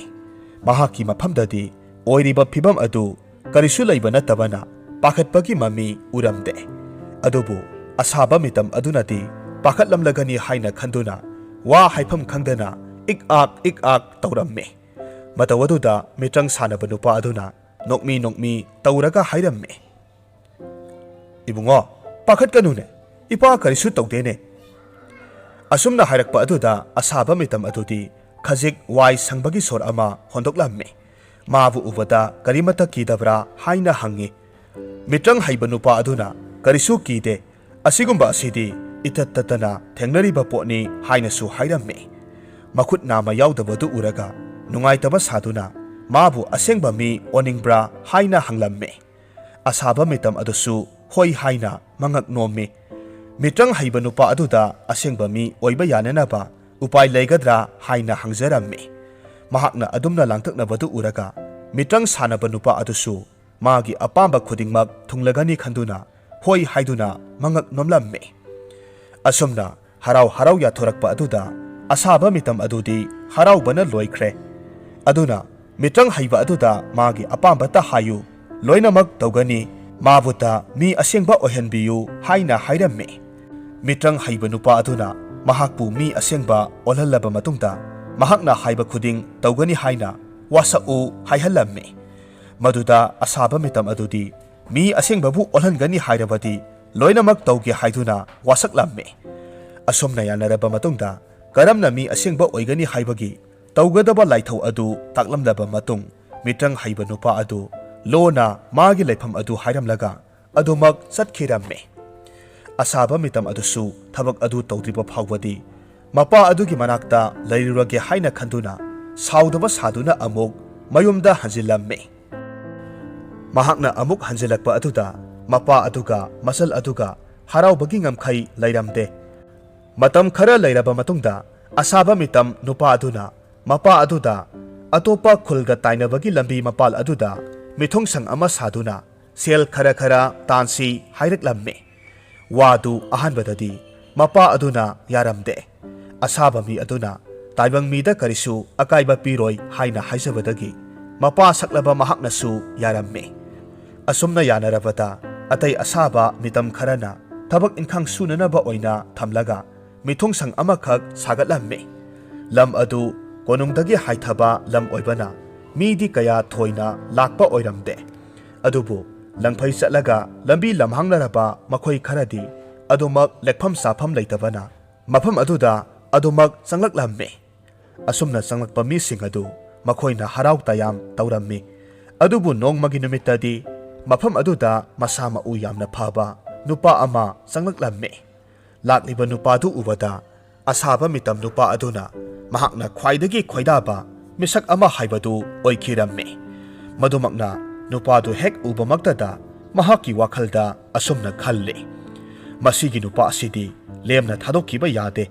ꯃꯍꯥꯛꯀꯤ ꯃꯐꯝꯗꯗꯤ ꯑꯣꯏꯔꯤꯕ ꯐꯤꯚꯝ ꯑꯗꯨ ꯀꯔꯤꯁꯨ ꯂꯩꯕ ꯅꯠꯇꯕꯅ ꯄꯥꯈꯠꯄꯒꯤ ꯃꯃꯤ ꯎꯔꯝꯗꯦ꯫ ꯑꯗꯨꯕꯨ ꯑꯁꯥꯕ ꯃꯤꯇꯝ ꯑꯗꯨꯅꯗꯤ ꯄꯥꯈꯠꯂꯝꯂꯒꯅꯤ ꯍꯥꯏꯅ ꯈꯟꯗꯨꯅ ꯋꯥ ꯍꯥꯏꯐꯝ ꯈꯪꯗꯅ ꯏꯛ ꯑꯥꯛ ꯏꯛ ꯑꯥꯛ ꯇꯧꯔꯝꯃꯤ꯫ ꯃꯇꯧ ꯑꯗꯨꯗ ꯃꯤꯇ꯭ꯔꯪ ꯁꯥꯟꯅꯕ ꯅꯨꯄꯥ ꯑꯗꯨꯅ ꯅꯣꯛꯃꯤ ꯅꯣꯛꯃꯤ ꯇꯧꯔꯒ ꯍꯥꯏꯔꯝꯃꯤ, "ꯏꯕꯨꯡꯉꯣ, ꯄꯥꯈꯠꯀꯅꯨꯅꯦ, ꯏꯄꯥ ꯀꯔꯤꯁꯨ ꯇꯧꯗꯦꯅꯦ"꯫ ꯑꯁꯨꯝꯅ ꯍꯥꯏꯔꯛꯄ ꯑꯗꯨꯗ ꯑꯁꯥꯕ ꯃꯤꯇꯝ ꯑꯗꯨꯗꯤ ꯈꯖꯤꯛ ꯋꯥꯏ ꯁꯪꯕꯒꯤ ꯁꯣꯔ ꯑꯃ ꯍꯣꯟꯗꯣꯛꯂꯝꯃꯤ꯫ ꯃꯥꯕꯨ ꯎꯕꯗ ꯀꯔꯤꯃꯠꯇ ꯀꯤꯗꯕ꯭ꯔꯥ ꯍꯥꯏꯅ ꯍꯪꯉꯤ꯫ ꯃꯤꯇ꯭ꯔꯪ ꯍꯩꯕ ꯅꯨꯄꯥ ꯑꯗꯨꯅ, "ꯀꯔꯤꯁꯨ ꯀꯤꯗꯦ, ꯑꯁꯤꯒꯨꯝꯕ ꯑꯁꯤꯗꯤ ꯏꯇꯠ ꯇꯠꯇꯅ ꯊꯦꯡꯅꯔꯤꯕ ꯄꯣꯠꯅꯤ" ꯍꯥꯏꯅꯁꯨ ꯍꯥꯏꯔꯝꯃꯤ꯫ ꯃꯈꯨꯠ ꯅꯥꯝꯃ ꯌꯥꯎꯗꯕꯗꯨ ꯎꯔꯒ ꯅꯨꯡꯉꯥꯏꯇꯕ ꯁꯥꯗꯨꯅ ꯃꯥꯕꯨ ꯑꯁꯦꯡꯕ ꯃꯤ ꯑꯣꯟꯅꯤꯡꯕ꯭ꯔꯥ ꯍꯥꯏꯅ ꯍꯪꯂꯝꯃꯤ꯫ ꯑꯁꯥꯕ ꯃꯤꯇꯝ ꯑꯗꯨꯁꯨ ꯍꯣꯏ ꯍꯥꯏꯅ ꯃꯉꯛ ꯅꯣꯝꯃꯤ꯫ ꯃꯤꯇ꯭ꯔꯪ ꯍꯩꯕ ꯅꯨꯄꯥ ꯑꯗꯨꯗ ꯑꯁꯦꯡꯕ ꯃꯤ ꯑꯣꯏꯕ ꯌꯥꯅꯅꯕ ꯎꯄꯥꯏ ꯂꯩꯒꯗ꯭ꯔꯥ ꯍꯥꯏꯅ ꯍꯪꯖꯔꯝꯃꯤ꯫ ꯃꯍꯥꯛꯅ ꯑꯗꯨꯝꯅ ꯂꯥꯡꯇꯛꯅꯕꯗꯨ ꯎꯔꯒ ꯃꯤꯇ꯭ꯔꯪ ꯁꯥꯟꯅꯕ ꯅꯨꯄꯥ ꯑꯗꯨꯁꯨ ꯃꯥꯒꯤ ꯑꯄꯥꯝꯕ ꯈꯨꯗꯤꯡꯃꯛ ꯊꯨꯡꯂꯒꯅꯤ ꯈꯟꯗꯨꯅ ꯍꯣꯏ ꯍꯥꯏꯗꯨꯅ ꯃꯉꯛ ꯅꯣꯝꯂꯝꯃꯤ꯫ ꯑꯁꯨꯝꯅ ꯍꯔꯥꯎ ꯍꯔꯥꯎ ꯌꯥꯊꯣꯔꯛꯄ ꯑꯗꯨꯗ ꯑꯁꯥꯕ ꯃꯤꯇꯝ ꯑꯗꯨꯗꯤ ꯍꯔꯥꯎꯕꯅ ꯂꯣꯏꯈ꯭ꯔꯦ꯫ ꯑꯗꯨꯅ ꯃꯤꯇ꯭ꯔꯪ ꯍꯩꯕ ꯑꯗꯨꯗ ꯃꯥꯒꯤ ꯑꯄꯥꯝꯕꯇ ꯍꯥꯏꯌꯨ, ꯂꯣꯏꯅꯃꯛ ꯇꯧꯒꯅꯤ, ꯃꯥꯕꯨꯇ ꯃꯤ ꯑꯁꯦꯡꯕ ꯑꯣꯏꯍꯟꯕꯤꯌꯨ ꯍꯥꯏꯅ ꯍꯥꯏꯔꯝꯃꯤ꯫ ꯃꯤꯇ꯭ꯔꯪ ꯍꯩꯕ ꯅꯨꯄꯥ ꯑꯗꯨꯅ ꯃꯍꯥꯛꯄꯨ ꯃꯤ ꯑꯁꯦꯡꯕ ꯑꯣꯜꯍꯜꯂꯕ ꯃꯇꯨꯡꯗ ꯃꯍꯥꯛꯅ ꯍꯥꯏꯕ ꯈꯨꯗꯤꯡ ꯇꯧꯒꯅꯤ ꯍꯥꯏꯅ ꯋꯥꯁꯛꯎ ꯍꯥꯏꯍꯜꯂꯝꯃꯤ꯫ ꯃꯗꯨꯗ ꯑꯁꯥꯕ ꯃꯤꯇꯝ ꯑꯗꯨꯗꯤ ꯃꯤ ꯑꯁꯦꯡꯕꯕꯨ ꯑꯣꯜꯍꯟꯒꯅꯤ ꯍꯥꯏꯔꯕꯗꯤ ꯂꯣꯏꯅꯃꯛ ꯇꯧꯒꯦ ꯍꯥꯏꯗꯨꯅ ꯋꯥꯁꯛꯂꯝꯃꯤ꯫ ꯑꯁꯨꯝꯅ ꯌꯥꯅꯔꯕ ꯃꯇꯨꯡꯗ ꯀꯔꯝꯅ ꯃꯤ ꯑꯁꯦꯡꯕ ꯑꯣꯏꯒꯅꯤ ꯍꯥꯏꯕꯒꯤ ꯇꯧꯒꯗꯕ ꯂꯥꯏꯊꯧ ꯑꯗꯨ ꯇꯥꯛꯂꯝꯂꯕ ꯃꯇꯨꯡ, ꯃꯤꯇ꯭ꯔꯪ ꯍꯩꯕ ꯅꯨꯄꯥ ꯑꯗꯨ ꯂꯣꯟꯅ ꯃꯥꯒꯤ ꯂꯩꯐꯝ ꯑꯗꯨ ꯍꯥꯏꯔꯝꯂꯒ ꯑꯗꯨꯃꯛ ꯆꯠꯈꯤꯔꯝꯃꯤ꯫ ꯑꯁꯥꯕ ꯃꯤꯇꯝ ꯑꯗꯨꯁꯨ ꯊꯕꯛ ꯑꯗꯨ ꯇꯧꯗ꯭ꯔꯤꯕ ꯐꯥꯎꯕꯗꯤ ꯃꯄꯥ ꯑꯗꯨꯒꯤ ꯃꯅꯥꯛꯇ ꯂꯩꯔꯨꯔꯒꯦ ꯍꯥꯏꯅ ꯈꯟꯗꯨꯅ ꯁꯥꯎꯗꯕ ꯁꯥꯗꯨꯅ ꯑꯃꯨꯛ ꯃꯌꯨꯝꯗ ꯍꯟꯖꯤꯜꯂꯝꯃꯤ꯫ ꯃꯍꯥꯛꯅ ꯑꯃꯨꯛ ꯍꯟꯖꯤꯜꯂꯛꯄ ꯑꯗꯨꯗ ꯃꯄꯥ ꯑꯗꯨꯒ ꯃꯆꯜ ꯑꯗꯨꯒ ꯍꯔꯥꯎꯕꯒꯤ ꯉꯝꯈꯩ ꯂꯩꯔꯝꯗꯦ꯫ ꯃꯇꯝ ꯈꯔ ꯂꯩꯔꯕ ꯃꯇꯨꯡꯗ, ꯑꯁꯥꯕ ꯃꯤꯇꯝ ꯅꯨꯄꯥ ꯑꯗꯨꯅ ꯃꯄꯥ ꯑꯗꯨꯗ ꯑꯇꯣꯞꯄ ꯈꯨꯜꯒ ꯇꯥꯏꯅꯕꯒꯤ ꯂꯝꯕꯤ ꯃꯄꯥꯜ ꯑꯗꯨꯗ ꯃꯤꯊꯨꯡꯁꯪ ꯑꯃ ꯁꯥꯗꯨꯅ ꯁꯦꯜ ꯈꯔ ꯈꯔ ꯇꯥꯟꯁꯤ ꯍꯥꯏꯔꯛꯂꯝꯃꯤ꯫ ꯋꯥꯗꯨ ꯑꯍꯥꯟꯕꯗꯗꯤ ꯃꯄꯥ ꯑꯗꯨꯅ ꯌꯥꯔꯝꯗꯦ꯫ ꯑꯁꯥꯕ ꯃꯤ ꯑꯗꯨꯅ ꯇꯥꯏꯕꯪ ꯃꯤꯗ ꯀꯔꯤꯁꯨ ꯑꯀꯥꯏꯕ ꯄꯤꯔꯣꯏ ꯍꯥꯏꯅ ꯍꯥꯏꯖꯕꯗꯒꯤ ꯃꯄꯥ ꯁꯛꯂꯕ ꯃꯍꯥꯛꯅꯁꯨ ꯌꯥꯔꯝꯃꯤ꯫ ꯑꯁꯨꯝꯅ ꯌꯥꯅꯔꯕꯗ, ꯑꯇꯩ ꯑꯁꯥꯕ ꯃꯤꯇꯝ ꯈꯔꯅ ꯊꯕꯛ ꯏꯪꯈꯥꯡ ꯁꯨꯅꯅꯕ ꯑꯣꯏꯅ ꯊꯝꯂꯒ ꯃꯤꯊꯨꯡꯁꯪ ꯑꯃꯈꯛ ꯁꯥꯒꯠꯂꯝꯃꯤ꯫ ꯂꯝ ꯑꯗꯨ ꯀꯣꯅꯨꯡꯗꯒꯤ ꯍꯥꯏꯊꯕ ꯂꯝ ꯑꯣꯏꯕꯅ ꯃꯤꯗꯤ ꯀꯌꯥ ꯊꯣꯏꯅ ꯂꯥꯛꯄ ꯑꯣꯏꯔꯝꯗꯦ꯫ ꯑꯗꯨꯕꯨ ꯂꯪꯐꯩ ꯆꯠꯂꯒ ꯂꯝꯕꯤ ꯂꯝꯍꯥꯡꯅꯔꯕ ꯃꯈꯣꯏ ꯈꯔꯗꯤ ꯑꯗꯨꯃꯛ ꯂꯦꯛꯐꯝ ꯆꯥꯐꯝ ꯂꯩꯇꯕꯅ ꯃꯐꯝ ꯑꯗꯨꯗ ꯑꯗꯨꯃꯛ ꯆꯪꯂꯛꯂꯝꯃꯤ꯫ ꯑꯁꯨꯝꯅ ꯆꯪꯂꯛꯄ ꯃꯤꯁꯤꯡ ꯑꯗꯨ ꯃꯈꯣꯏꯅ ꯍꯔꯥꯎ ꯇꯌꯥꯝ ꯇꯧꯔꯝꯃꯤ꯫ ꯑꯗꯨꯕꯨ ꯅꯣꯡꯃꯒꯤ ꯅꯨꯃꯤꯠꯇꯗꯤ ꯃꯐꯝ ꯑꯗꯨꯗ ꯃꯁꯥ ꯃꯎ ꯌꯥꯝꯅ ꯐꯕ ꯅꯨꯄꯥ ꯑꯃ ꯆꯪꯂꯛꯂꯝꯃꯤ꯫ ꯂꯥꯛꯂꯤꯕ ꯅꯨꯄꯥꯗꯨ ꯎꯕꯗ ꯑꯁꯥꯕ ꯃꯤꯇꯝ ꯅꯨꯄꯥ ꯑꯗꯨꯅ ꯃꯍꯥꯛꯅ ꯈ꯭ꯋꯥꯏꯗꯒꯤ ꯈꯣꯏꯗꯥꯕ ꯃꯤꯁꯛ ꯑꯃ ꯍꯥꯏꯕꯗꯨ ꯑꯣꯏꯈꯤꯔꯝꯃꯤ꯫ ꯃꯗꯨꯃꯛꯅ ꯅꯨꯄꯥꯗꯨ ꯍꯦꯛ ꯎꯕꯃꯛꯇꯗ ꯃꯍꯥꯛꯀꯤ ꯋꯥꯈꯜꯗ ꯑꯁꯨꯝꯅ ꯈꯜꯂꯤ, "ꯃꯁꯤꯒꯤ ꯅꯨꯄꯥ ꯑꯁꯤꯗꯤ ꯂꯦꯝꯅ ꯊꯥꯗꯣꯛꯈꯤꯕ ꯌꯥꯗꯦ꯫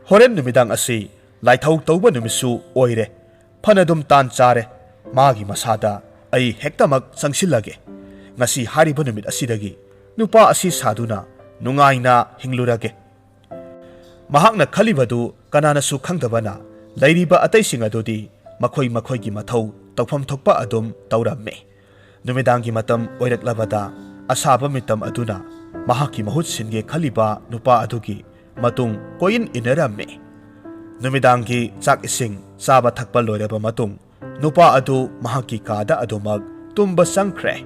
ꯍꯣꯔꯦꯟ ꯅꯨꯃꯤꯗꯥꯡ ꯑꯁꯤ ꯂꯥꯏꯊꯧ ꯇꯧꯕ ꯅꯨꯃꯤꯠꯁꯨ ꯑꯣꯏꯔꯦ꯫ ꯐꯅꯗꯨꯝ ꯇꯥꯟ ꯆꯥꯔꯦ꯫ ꯃꯥꯒꯤ ꯃꯁꯥꯗ ꯑꯩ ꯍꯦꯛꯇꯃꯛ ꯆꯪꯁꯤꯜꯂꯒꯦ꯫ ꯉꯁꯤ ꯍꯥꯏꯔꯤꯕ ꯅꯨꯃꯤꯠ ꯑꯁꯤꯗꯒꯤ ꯅꯨꯄꯥ ꯑꯁꯤ ꯁꯥꯗꯨꯅ ꯅꯨꯡꯉꯥꯏꯅ ꯍꯤꯡꯂꯨꯔꯒꯦ꯫" ꯃꯍꯥꯛꯅ ꯈꯜꯂꯤꯕꯗꯨ ꯀꯅꯥꯅꯁꯨ ꯈꯪꯗꯕꯅ ꯂꯩꯔꯤꯕ ꯑꯇꯩꯁꯤꯡ ꯑꯗꯨꯗꯤ ꯃꯈꯣꯏ ꯃꯈꯣꯏꯒꯤ ꯃꯊꯧ ꯇꯧꯐꯝ ꯊꯣꯛꯄ ꯑꯗꯨꯝ ꯇꯧꯔꯝꯃꯤ꯫ ꯅꯨꯃꯤꯗꯥꯡꯒꯤ ꯃꯇꯝ ꯑꯣꯏꯔꯛꯂꯕꯗ ꯑꯁꯥꯕ ꯃꯤꯇꯝ ꯑꯗꯨꯅ ꯃꯍꯥꯛꯀꯤ ꯃꯍꯨꯠ ꯁꯤꯟꯒꯦ ꯈꯜꯂꯤꯕ ꯅꯨꯄꯥ ꯑꯗꯨꯒꯤ ꯃꯇꯨꯡ ꯀꯣꯏꯏꯟ ꯏꯟꯅꯔꯝꯃꯤ꯫ ꯅꯨꯃꯤꯗꯥꯡꯒꯤ ꯆꯥꯛ ꯏꯁꯤꯡ ꯆꯥꯕ ꯊꯛꯄ ꯂꯣꯏꯔꯕ ꯃꯇꯨꯡ ꯅꯨꯄꯥ ꯑꯗꯨ ꯃꯍꯥꯛꯀꯤ ꯀꯥꯗ ꯑꯗꯨꯃꯛ ꯇꯨꯝꯕ ꯆꯪꯈ꯭ꯔꯦ꯫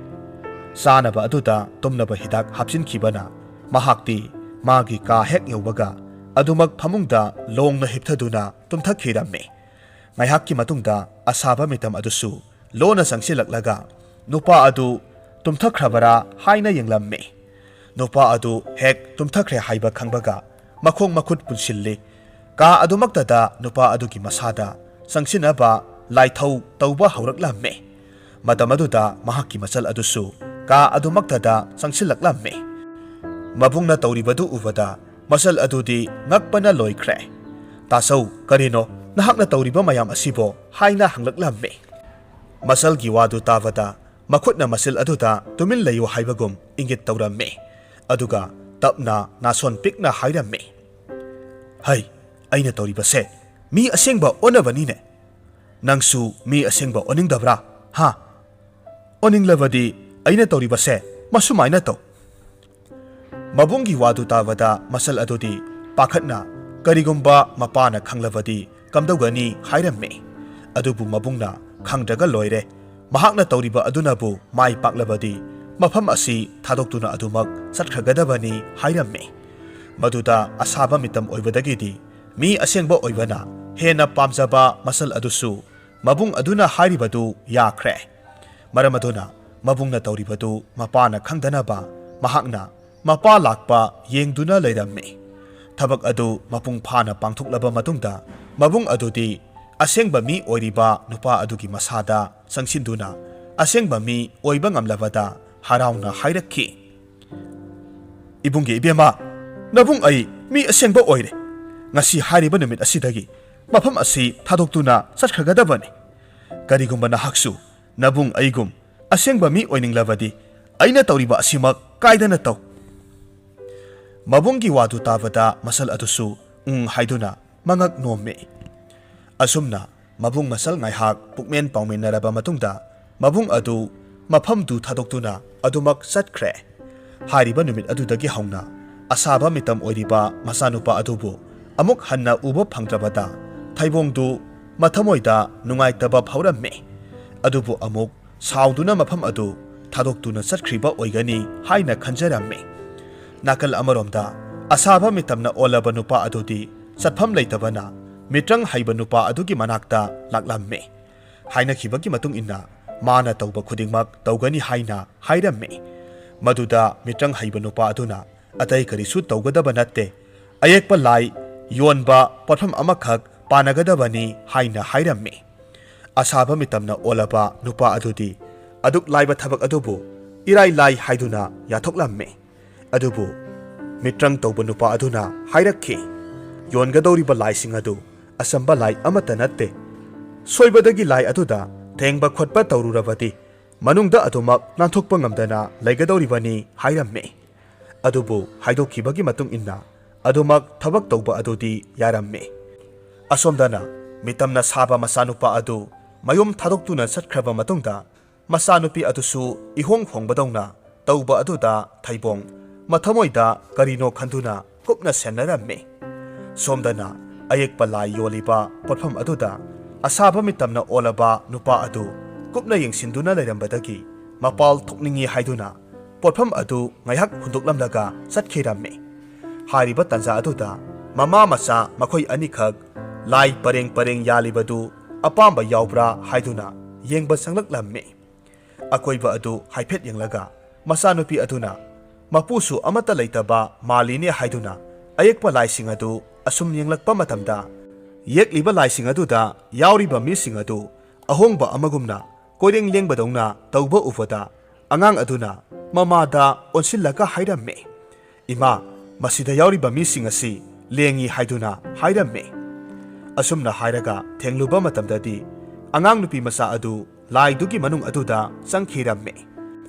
ꯆꯥꯅꯕ ꯑꯗꯨꯗ ꯇꯨꯝꯅꯕ ꯍꯤꯗꯥꯛ ꯍꯥꯞꯆꯤꯟꯈꯤꯕꯅ ꯃꯍꯥꯛꯇꯤ ꯃꯥꯒꯤ ꯀꯥ ꯍꯦꯛ ꯌꯧꯕꯒ ꯑꯗꯨꯃꯛ ꯐꯃꯨꯡꯗ ꯂꯣꯡꯅ ꯍꯤꯞꯊꯗꯨꯅ ꯇꯨꯝꯊꯈꯤꯔꯝꯃꯤ꯫ ꯉꯥꯏꯍꯥꯛꯀꯤ ꯃꯇꯨꯡꯗ ꯑꯁꯥꯕ ꯃꯤꯇꯝ ꯑꯗꯨꯁꯨ ꯂꯣꯟꯅ ꯆꯪꯁꯤꯜꯂꯛꯂꯒ ꯅꯨꯄꯥ ꯑꯗꯨ ꯇꯨꯝꯊꯈ꯭ꯔꯕꯔꯥ ꯍꯥꯏꯅ ꯌꯦꯡꯂꯝꯃꯤ꯫ ꯅꯨꯄꯥ ꯑꯗꯨ ꯍꯦꯛ ꯇꯨꯝꯊꯈ꯭ꯔꯦ ꯍꯥꯏꯕ ꯈꯪꯕꯒ ꯃꯈꯣꯡ ꯃꯈꯨꯠ ꯄꯨꯟꯁꯤꯜꯂꯤ꯫ ꯀꯥ ꯑꯗꯨꯃꯛꯇꯗ ꯅꯨꯄꯥ ꯑꯗꯨꯒꯤ ꯃꯁꯥꯗ ꯆꯪꯁꯤꯟꯅꯕ ꯂꯥꯏꯊꯧ ꯇꯧꯕ ꯍꯧꯔꯛꯂꯝꯃꯤ꯫ ꯃꯇꯝ ꯑꯗꯨꯗ ꯃꯍꯥꯛꯀꯤ ꯃꯆꯜ ꯑꯗꯨꯁꯨ ꯀꯥ ꯑꯗꯨꯃꯛꯇꯗ ꯆꯪꯁꯤꯜꯂꯛꯂꯝꯃꯤ꯫ ꯃꯕꯨꯡꯅ ꯇꯧꯔꯤꯕꯗꯨ ꯎꯕꯗ ꯃꯆꯜ ꯑꯗꯨꯗꯤ ꯉꯛꯄꯅ ꯂꯣꯏꯈ꯭ꯔꯦ꯫ "ꯇꯥꯆꯧ, ꯀꯔꯤꯅꯣ ꯅꯍꯥꯛꯅ ꯇꯧꯔꯤꯕ ꯃꯌꯥꯝ ꯑꯁꯤꯕꯣ?" ꯍꯥꯏꯅ ꯍꯪꯂꯛꯂꯝꯃꯤ꯫ ꯃꯆꯜꯒꯤ ꯋꯥꯗꯨ ꯇꯥꯕꯗ ꯃꯈꯨꯠꯅ ꯃꯆꯜ ꯑꯗꯨꯗ "ꯇꯨꯃꯤꯟ ꯂꯩꯌꯨ" ꯍꯥꯏꯕꯒꯨꯝ ꯏꯪꯒꯤꯠ ꯇꯧꯔꯝꯃꯤ꯫ ꯑꯗꯨꯒ ꯇꯞꯅ ꯅꯥꯁꯣꯟ ꯄꯤꯛꯅ ꯍꯥꯏꯔꯝꯃꯤ, "ꯍꯩ, ꯑꯩꯅ ꯇꯧꯔꯤꯕꯁꯦ ꯃꯤ ꯑꯁꯦꯡꯕ ꯑꯣꯟꯅꯕꯅꯤꯅꯦ꯫ ꯅꯪꯁꯨ ꯃꯤ ꯑꯁꯦꯡꯕ ꯑꯣꯟꯅꯤꯡꯗꯕ꯭ꯔꯥ? ꯍꯥ? ꯑꯣꯟꯅꯤꯡꯂꯕꯗꯤ ꯑꯩꯅ ꯇꯧꯔꯤꯕꯁꯦ ꯃꯁꯨꯃꯥꯏꯅ ꯇꯧ꯫" ꯃꯕꯨꯡꯒꯤ ꯋꯥꯗꯨ ꯇꯥꯕꯗ ꯃꯆꯜ ꯑꯗꯨꯗꯤ ꯄꯥꯈꯠꯅ, "ꯀꯔꯤꯒꯨꯝꯕ ꯃꯄꯥꯅ ꯈꯪꯂꯕꯗꯤ ꯀꯝꯗꯧꯒꯅꯤ?" ꯍꯥꯏꯔꯝꯃꯤ꯫ ꯑꯗꯨꯕꯨ ꯃꯕꯨꯡꯅ ꯈꯪꯗ꯭ꯔꯒ ꯂꯣꯏꯔꯦ꯫ ꯃꯍꯥꯛꯅ ꯇꯧꯔꯤꯕ ꯑꯗꯨꯅꯕꯨ ꯃꯥꯏ ꯄꯥꯛꯂꯕꯗꯤ ꯃꯐꯝ ꯑꯁꯤ ꯊꯥꯗꯣꯛꯇꯨꯅ ꯑꯗꯨꯃꯛ ꯆꯠꯈ꯭ꯔꯒꯗꯕꯅꯤ ꯍꯥꯏꯔꯝꯃꯤ꯫ ꯃꯗꯨꯗ ꯑꯁꯥꯕ ꯃꯤꯇꯝ ꯑꯣꯏꯕꯗꯒꯤꯗꯤ ꯃꯤ ꯑꯁꯦꯡꯕ ꯑꯣꯏꯕꯅ ꯍꯦꯟꯅ ꯄꯥꯝꯖꯕ ꯃꯆꯜ ꯑꯗꯨꯁꯨ ꯃꯕꯨꯡ ꯑꯗꯨꯅ ꯍꯥꯏꯔꯤꯕꯗꯨ ꯌꯥꯈ꯭ꯔꯦ꯫ ꯃꯔꯝ ꯑꯗꯨꯅ ꯃꯕꯨꯡꯅ ꯇꯧꯔꯤꯕꯗꯨ ꯃꯄꯥꯅ ꯈꯪꯗꯅꯕ ꯃꯍꯥꯛꯅ ꯃꯄꯥ ꯂꯥꯛꯄ ꯌꯦꯡꯗꯨꯅ ꯂꯩꯔꯝꯃꯤ꯫ ꯊꯕꯛ ꯑꯗꯨ ꯃꯄꯨꯡ ꯐꯥꯅ ꯄꯥꯡꯊꯣꯛꯂꯕ ꯃꯇꯨꯡꯗ ꯃꯕꯨꯡ ꯑꯗꯨꯗꯤ ꯑꯁꯦꯡꯕ ꯃꯤ ꯑꯣꯏꯔꯤꯕ ꯅꯨꯄꯥ ꯑꯗꯨꯒꯤ ꯃꯁꯥꯗ ꯆꯪꯁꯤꯟꯗꯨꯅ ꯑꯁꯦꯡꯕ ꯃꯤ ꯑꯣꯏꯕ ꯉꯝꯂꯕꯗ ꯍꯔꯥꯎꯅ ꯍꯥꯏꯔꯛꯈꯤ, "ꯏꯕꯨꯡꯒꯤ ꯏꯕꯦꯝꯃ, ꯅꯕꯨꯡ ꯑꯩ ꯃꯤ ꯑꯁꯦꯡꯕ ꯑꯣꯏꯔꯦ꯫ ꯉꯁꯤ ꯍꯥꯏꯔꯤꯕ ꯅꯨꯃꯤꯠ ꯑꯁꯤꯗꯒꯤ ꯃꯐꯝ ꯑꯁꯤ ꯊꯥꯗꯣꯛꯇꯨꯅ ꯆꯠꯈ꯭ꯔꯒꯗꯕꯅꯤ꯫ ꯀꯔꯤꯒꯨꯝꯕ ꯅꯍꯥꯛꯁꯨ ꯅꯕꯨꯡ ꯑꯩꯒꯨꯝ ꯑꯁꯦꯡꯕ ꯃꯤ ꯑꯣꯏꯅꯤꯡꯂꯕꯗꯤ ꯑꯩꯅ ꯇꯧꯔꯤꯕ ꯑꯁꯤꯃꯛ ꯀꯥꯏꯗꯅ ꯇꯧ꯫" ꯃꯕꯨꯡꯒꯤ ꯋꯥꯗꯨ ꯇꯥꯕꯗ ꯃꯆꯜ ꯑꯗꯨꯁꯨ "ꯎꯪ" ꯍꯥꯏꯗꯨꯅ ꯃꯉꯛ ꯅꯣꯝꯃꯤ꯫ ꯑꯁꯨꯝꯅ ꯃꯕꯨꯡ ꯃꯆꯜ ꯉꯥꯏꯍꯥꯛ ꯄꯨꯛꯃꯦꯟ ꯄꯥꯎꯃꯤꯟꯅꯔꯕ ꯃꯇꯨꯡꯗ ꯃꯕꯨꯡ ꯑꯗꯨ ꯃꯐꯝꯗꯨ ꯊꯥꯗꯣꯛꯇꯨꯅ ꯑꯗꯨꯃꯛ ꯆꯠꯈ꯭ꯔꯦ꯫ ꯍꯥꯏꯔꯤꯕ ꯅꯨꯃꯤꯠ ꯑꯗꯨꯗꯒꯤ ꯍꯧꯅ ꯑꯁꯥꯕ ꯃꯤꯇꯝ ꯑꯣꯏꯔꯤꯕ ꯃꯆꯥꯅꯨꯄꯥ ꯑꯗꯨꯕꯨ ꯑꯃꯨꯛ ꯍꯟꯅ ꯎꯕ ꯐꯪꯗ꯭ꯔꯕꯗ ꯊꯩꯕꯣꯡꯗꯨ ꯃꯊꯃꯣꯏꯗ ꯅꯨꯡꯉꯥꯏꯇꯕ ꯐꯥꯎꯔꯝꯃꯤ꯫ ꯑꯗꯨꯕꯨ ꯑꯃꯨꯛ ꯁꯥꯎꯗꯨꯅ ꯃꯐꯝ ꯑꯗꯨ ꯊꯥꯗꯣꯛꯇꯨꯅ ꯆꯠꯈ꯭ꯔꯤꯕ ꯑꯣꯏꯒꯅꯤ ꯍꯥꯏꯅ ꯈꯟꯖꯔꯝꯃꯤ꯫ ꯅꯥꯀꯜ ꯑꯃꯔꯣꯝꯗ ꯑꯁꯥꯕ ꯃꯤꯇꯝꯅ ꯑꯣꯜꯂꯕ ꯅꯨꯄꯥ ꯑꯗꯨꯗꯤ ꯆꯠꯐꯝ ꯂꯩꯇꯕꯅ ꯃꯤꯇ꯭ꯔꯪ ꯍꯩꯕ ꯅꯨꯄꯥ ꯑꯗꯨꯒꯤ ꯃꯅꯥꯛꯇ ꯂꯥꯛꯂꯝꯃꯤ꯫ ꯍꯥꯏꯅꯈꯤꯕꯒꯤ ꯃꯇꯨꯡ ꯏꯟꯅ ꯃꯥꯅ ꯇꯧꯕ ꯈꯨꯗꯤꯡꯃꯛ ꯇꯧꯒꯅꯤ ꯍꯥꯏꯅ ꯍꯥꯏꯔꯝꯃꯤ꯫ ꯃꯗꯨꯗ ꯃꯤꯇ꯭ꯔꯪ ꯍꯩꯕ ꯅꯨꯄꯥ ꯑꯗꯨꯅ "ꯑꯇꯩ ꯀꯔꯤꯁꯨ ꯇꯧꯒꯗꯕ ꯅꯠꯇꯦ, ꯑꯌꯦꯛꯄ ꯂꯥꯏ ꯌꯣꯟꯕ ꯄꯣꯠꯐꯝ ꯑꯃꯈꯛ ꯄꯥꯟꯅꯒꯗꯕꯅꯤ" ꯍꯥꯏꯅ ꯍꯥꯏꯔꯝꯃꯤ꯫ ꯑꯁꯥꯕ ꯃꯤꯇꯝꯅ ꯑꯣꯜꯂꯕ ꯅꯨꯄꯥ ꯑꯗꯨꯗꯤ ꯑꯗꯨꯛ ꯂꯥꯏꯕ ꯊꯕꯛ ꯑꯗꯨꯕꯨ ꯏꯔꯥꯏ ꯂꯥꯏ ꯍꯥꯏꯗꯨꯅ ꯌꯥꯊꯣꯛꯂꯝꯃꯤ꯫ ꯑꯗꯨꯕꯨ ꯃꯤꯇ꯭ꯔꯪ ꯇꯧꯕ ꯅꯨꯄꯥ ꯑꯗꯨꯅ ꯍꯥꯏꯔꯛꯈꯤ, "ꯌꯣꯟꯒꯗꯧꯔꯤꯕ ꯂꯥꯏꯁꯤꯡ ꯑꯗꯨ ꯑꯆꯝꯕ ꯂꯥꯏ ꯑꯃꯠꯇ ꯅꯠꯇꯦ꯫ ꯁꯣꯏꯕꯗꯒꯤ ꯂꯥꯏ ꯑꯗꯨꯗ ꯊꯦꯡꯕ ꯈꯣꯠꯄ ꯇꯧꯔꯨꯔꯕꯗꯤ ꯃꯅꯨꯡꯗ ꯑꯗꯨꯃꯛ ꯅꯥꯟꯊꯣꯛꯄ ꯉꯝꯗꯅ ꯂꯩꯒꯗꯧꯔꯤꯕꯅꯤ" ꯍꯥꯏꯔꯝꯃꯤ꯫ ꯑꯗꯨꯕꯨ ꯍꯥꯏꯗꯣꯛꯈꯤꯕꯒꯤ ꯃꯇꯨꯡ ꯏꯟꯅ ꯑꯗꯨꯃꯛ ꯊꯕꯛ ꯇꯧꯕ ꯑꯗꯨꯗꯤ ꯌꯥꯔꯝꯃꯤ꯫ ꯑꯁꯣꯝꯗꯅ ꯃꯤꯇꯝꯅ ꯁꯥꯕ ꯃꯆꯥꯅꯨꯄꯥ ꯑꯗꯨ ꯃꯌꯨꯝ ꯊꯥꯗꯣꯛꯇꯨꯅ ꯆꯠꯈ꯭ꯔꯕ ꯃꯇꯨꯡꯗ, ꯃꯆꯥꯅꯨꯄꯤ ꯑꯗꯨꯁꯨ ꯏꯍꯣꯡ ꯍꯣꯡꯕꯗꯧꯅ ꯇꯧꯕ ꯑꯗꯨꯗ ꯊꯩꯕꯣꯡ ꯃꯊꯃꯣꯏꯗ ꯀꯔꯤꯅꯣ ꯈꯟꯗꯨꯅ ꯀꯨꯞꯅ ꯁꯦꯟꯅꯔꯝꯃꯤ꯫ ꯁꯣꯝꯗꯅ ꯑꯌꯦꯛꯄ ꯂꯥꯏ ꯌꯣꯜꯂꯤꯕ ꯄꯣꯠꯐꯝ ꯑꯗꯨꯗ ꯑꯁꯥꯕ ꯃꯤꯇꯝꯅ ꯑꯣꯜꯂꯕ ꯅꯨꯄꯥ ꯑꯗꯨ ꯀꯨꯞꯅ ꯌꯦꯡꯁꯤꯟꯗꯨꯅ ꯂꯩꯔꯝꯕꯗꯒꯤ ꯃꯄꯥꯜ ꯊꯣꯛꯅꯤꯡꯏ ꯍꯥꯏꯗꯨꯅ ꯄꯣꯠꯐꯝ ꯑꯗꯨ ꯉꯥꯏꯍꯥꯛ ꯍꯨꯟꯗꯣꯛꯂꯝꯂꯒ ꯆꯠꯈꯤꯔꯝꯃꯤ꯫ ꯍꯥꯏꯔꯤꯕ ꯇꯥꯟꯖꯥ ꯑꯗꯨꯗ ꯃꯃꯥ ꯃꯆꯥ ꯃꯈꯣꯏ ꯑꯅꯤꯈꯛ ꯂꯥꯏ ꯄꯔꯦꯡ ꯄꯔꯦꯡ ꯌꯥꯜꯂꯤꯕꯗꯨ ꯑꯄꯥꯝꯕ ꯌꯥꯎꯕ꯭ꯔꯥ ꯍꯥꯏꯗꯨꯅ ꯌꯦꯡꯕ ꯆꯪꯂꯛꯂꯝꯃꯤ꯫ ꯑꯀꯣꯏꯕ ꯑꯗꯨ ꯍꯥꯏꯐꯦꯠ ꯌꯦꯡꯂꯒ ꯃꯆꯥꯅꯨꯄꯤ ꯑꯗꯨꯅ ꯃꯄꯨꯁꯨ ꯑꯃꯠꯇ ꯂꯩꯇꯕ ꯃꯥꯜꯂꯤꯅꯦ ꯍꯥꯏꯗꯨꯅ ꯑꯌꯦꯛꯄ ꯂꯥꯏꯁꯤꯡ ꯑꯗꯨ ꯑꯁꯨꯝ ꯌꯦꯡꯂꯛꯄ ꯃꯇꯝꯗ, ꯌꯦꯛꯂꯤꯕ ꯂꯥꯏꯁꯤꯡ ꯑꯗꯨꯗ ꯌꯥꯎꯔꯤꯕ ꯃꯤꯁꯤꯡ ꯑꯗꯨ ꯑꯍꯣꯡꯕ ꯑꯃꯒꯨꯝꯅ ꯀꯣꯏꯔꯦꯡ ꯂꯦꯡꯕꯗꯧꯅ ꯇꯧꯕ ꯎꯕꯗ, ꯑꯉꯥꯡ ꯑꯗꯨꯅ ꯃꯃꯥꯗ ꯑꯣꯟꯁꯤꯜꯂꯒ ꯍꯥꯏꯔꯝꯃꯤ, "ꯏꯃꯥ, ꯃꯁꯤꯗ ꯌꯥꯎꯔꯤꯕ ꯃꯤꯁꯤꯡ ꯑꯁꯤ ꯂꯦꯡꯉꯤ" ꯍꯥꯏꯗꯨꯅ ꯍꯥꯏꯔꯝꯃꯤ꯫ ꯑꯁꯨꯝꯅ ꯍꯥꯏꯔꯒ ꯊꯦꯡꯂꯨꯕ ꯃꯇꯝꯗꯗꯤ, ꯑꯉꯥꯡ ꯅꯨꯄꯤ ꯃꯆꯥ ꯑꯗꯨ ꯂꯥꯏꯗꯨꯒꯤ ꯃꯅꯨꯡ ꯑꯗꯨꯗ ꯆꯪꯈꯤꯔꯝꯃꯤ꯫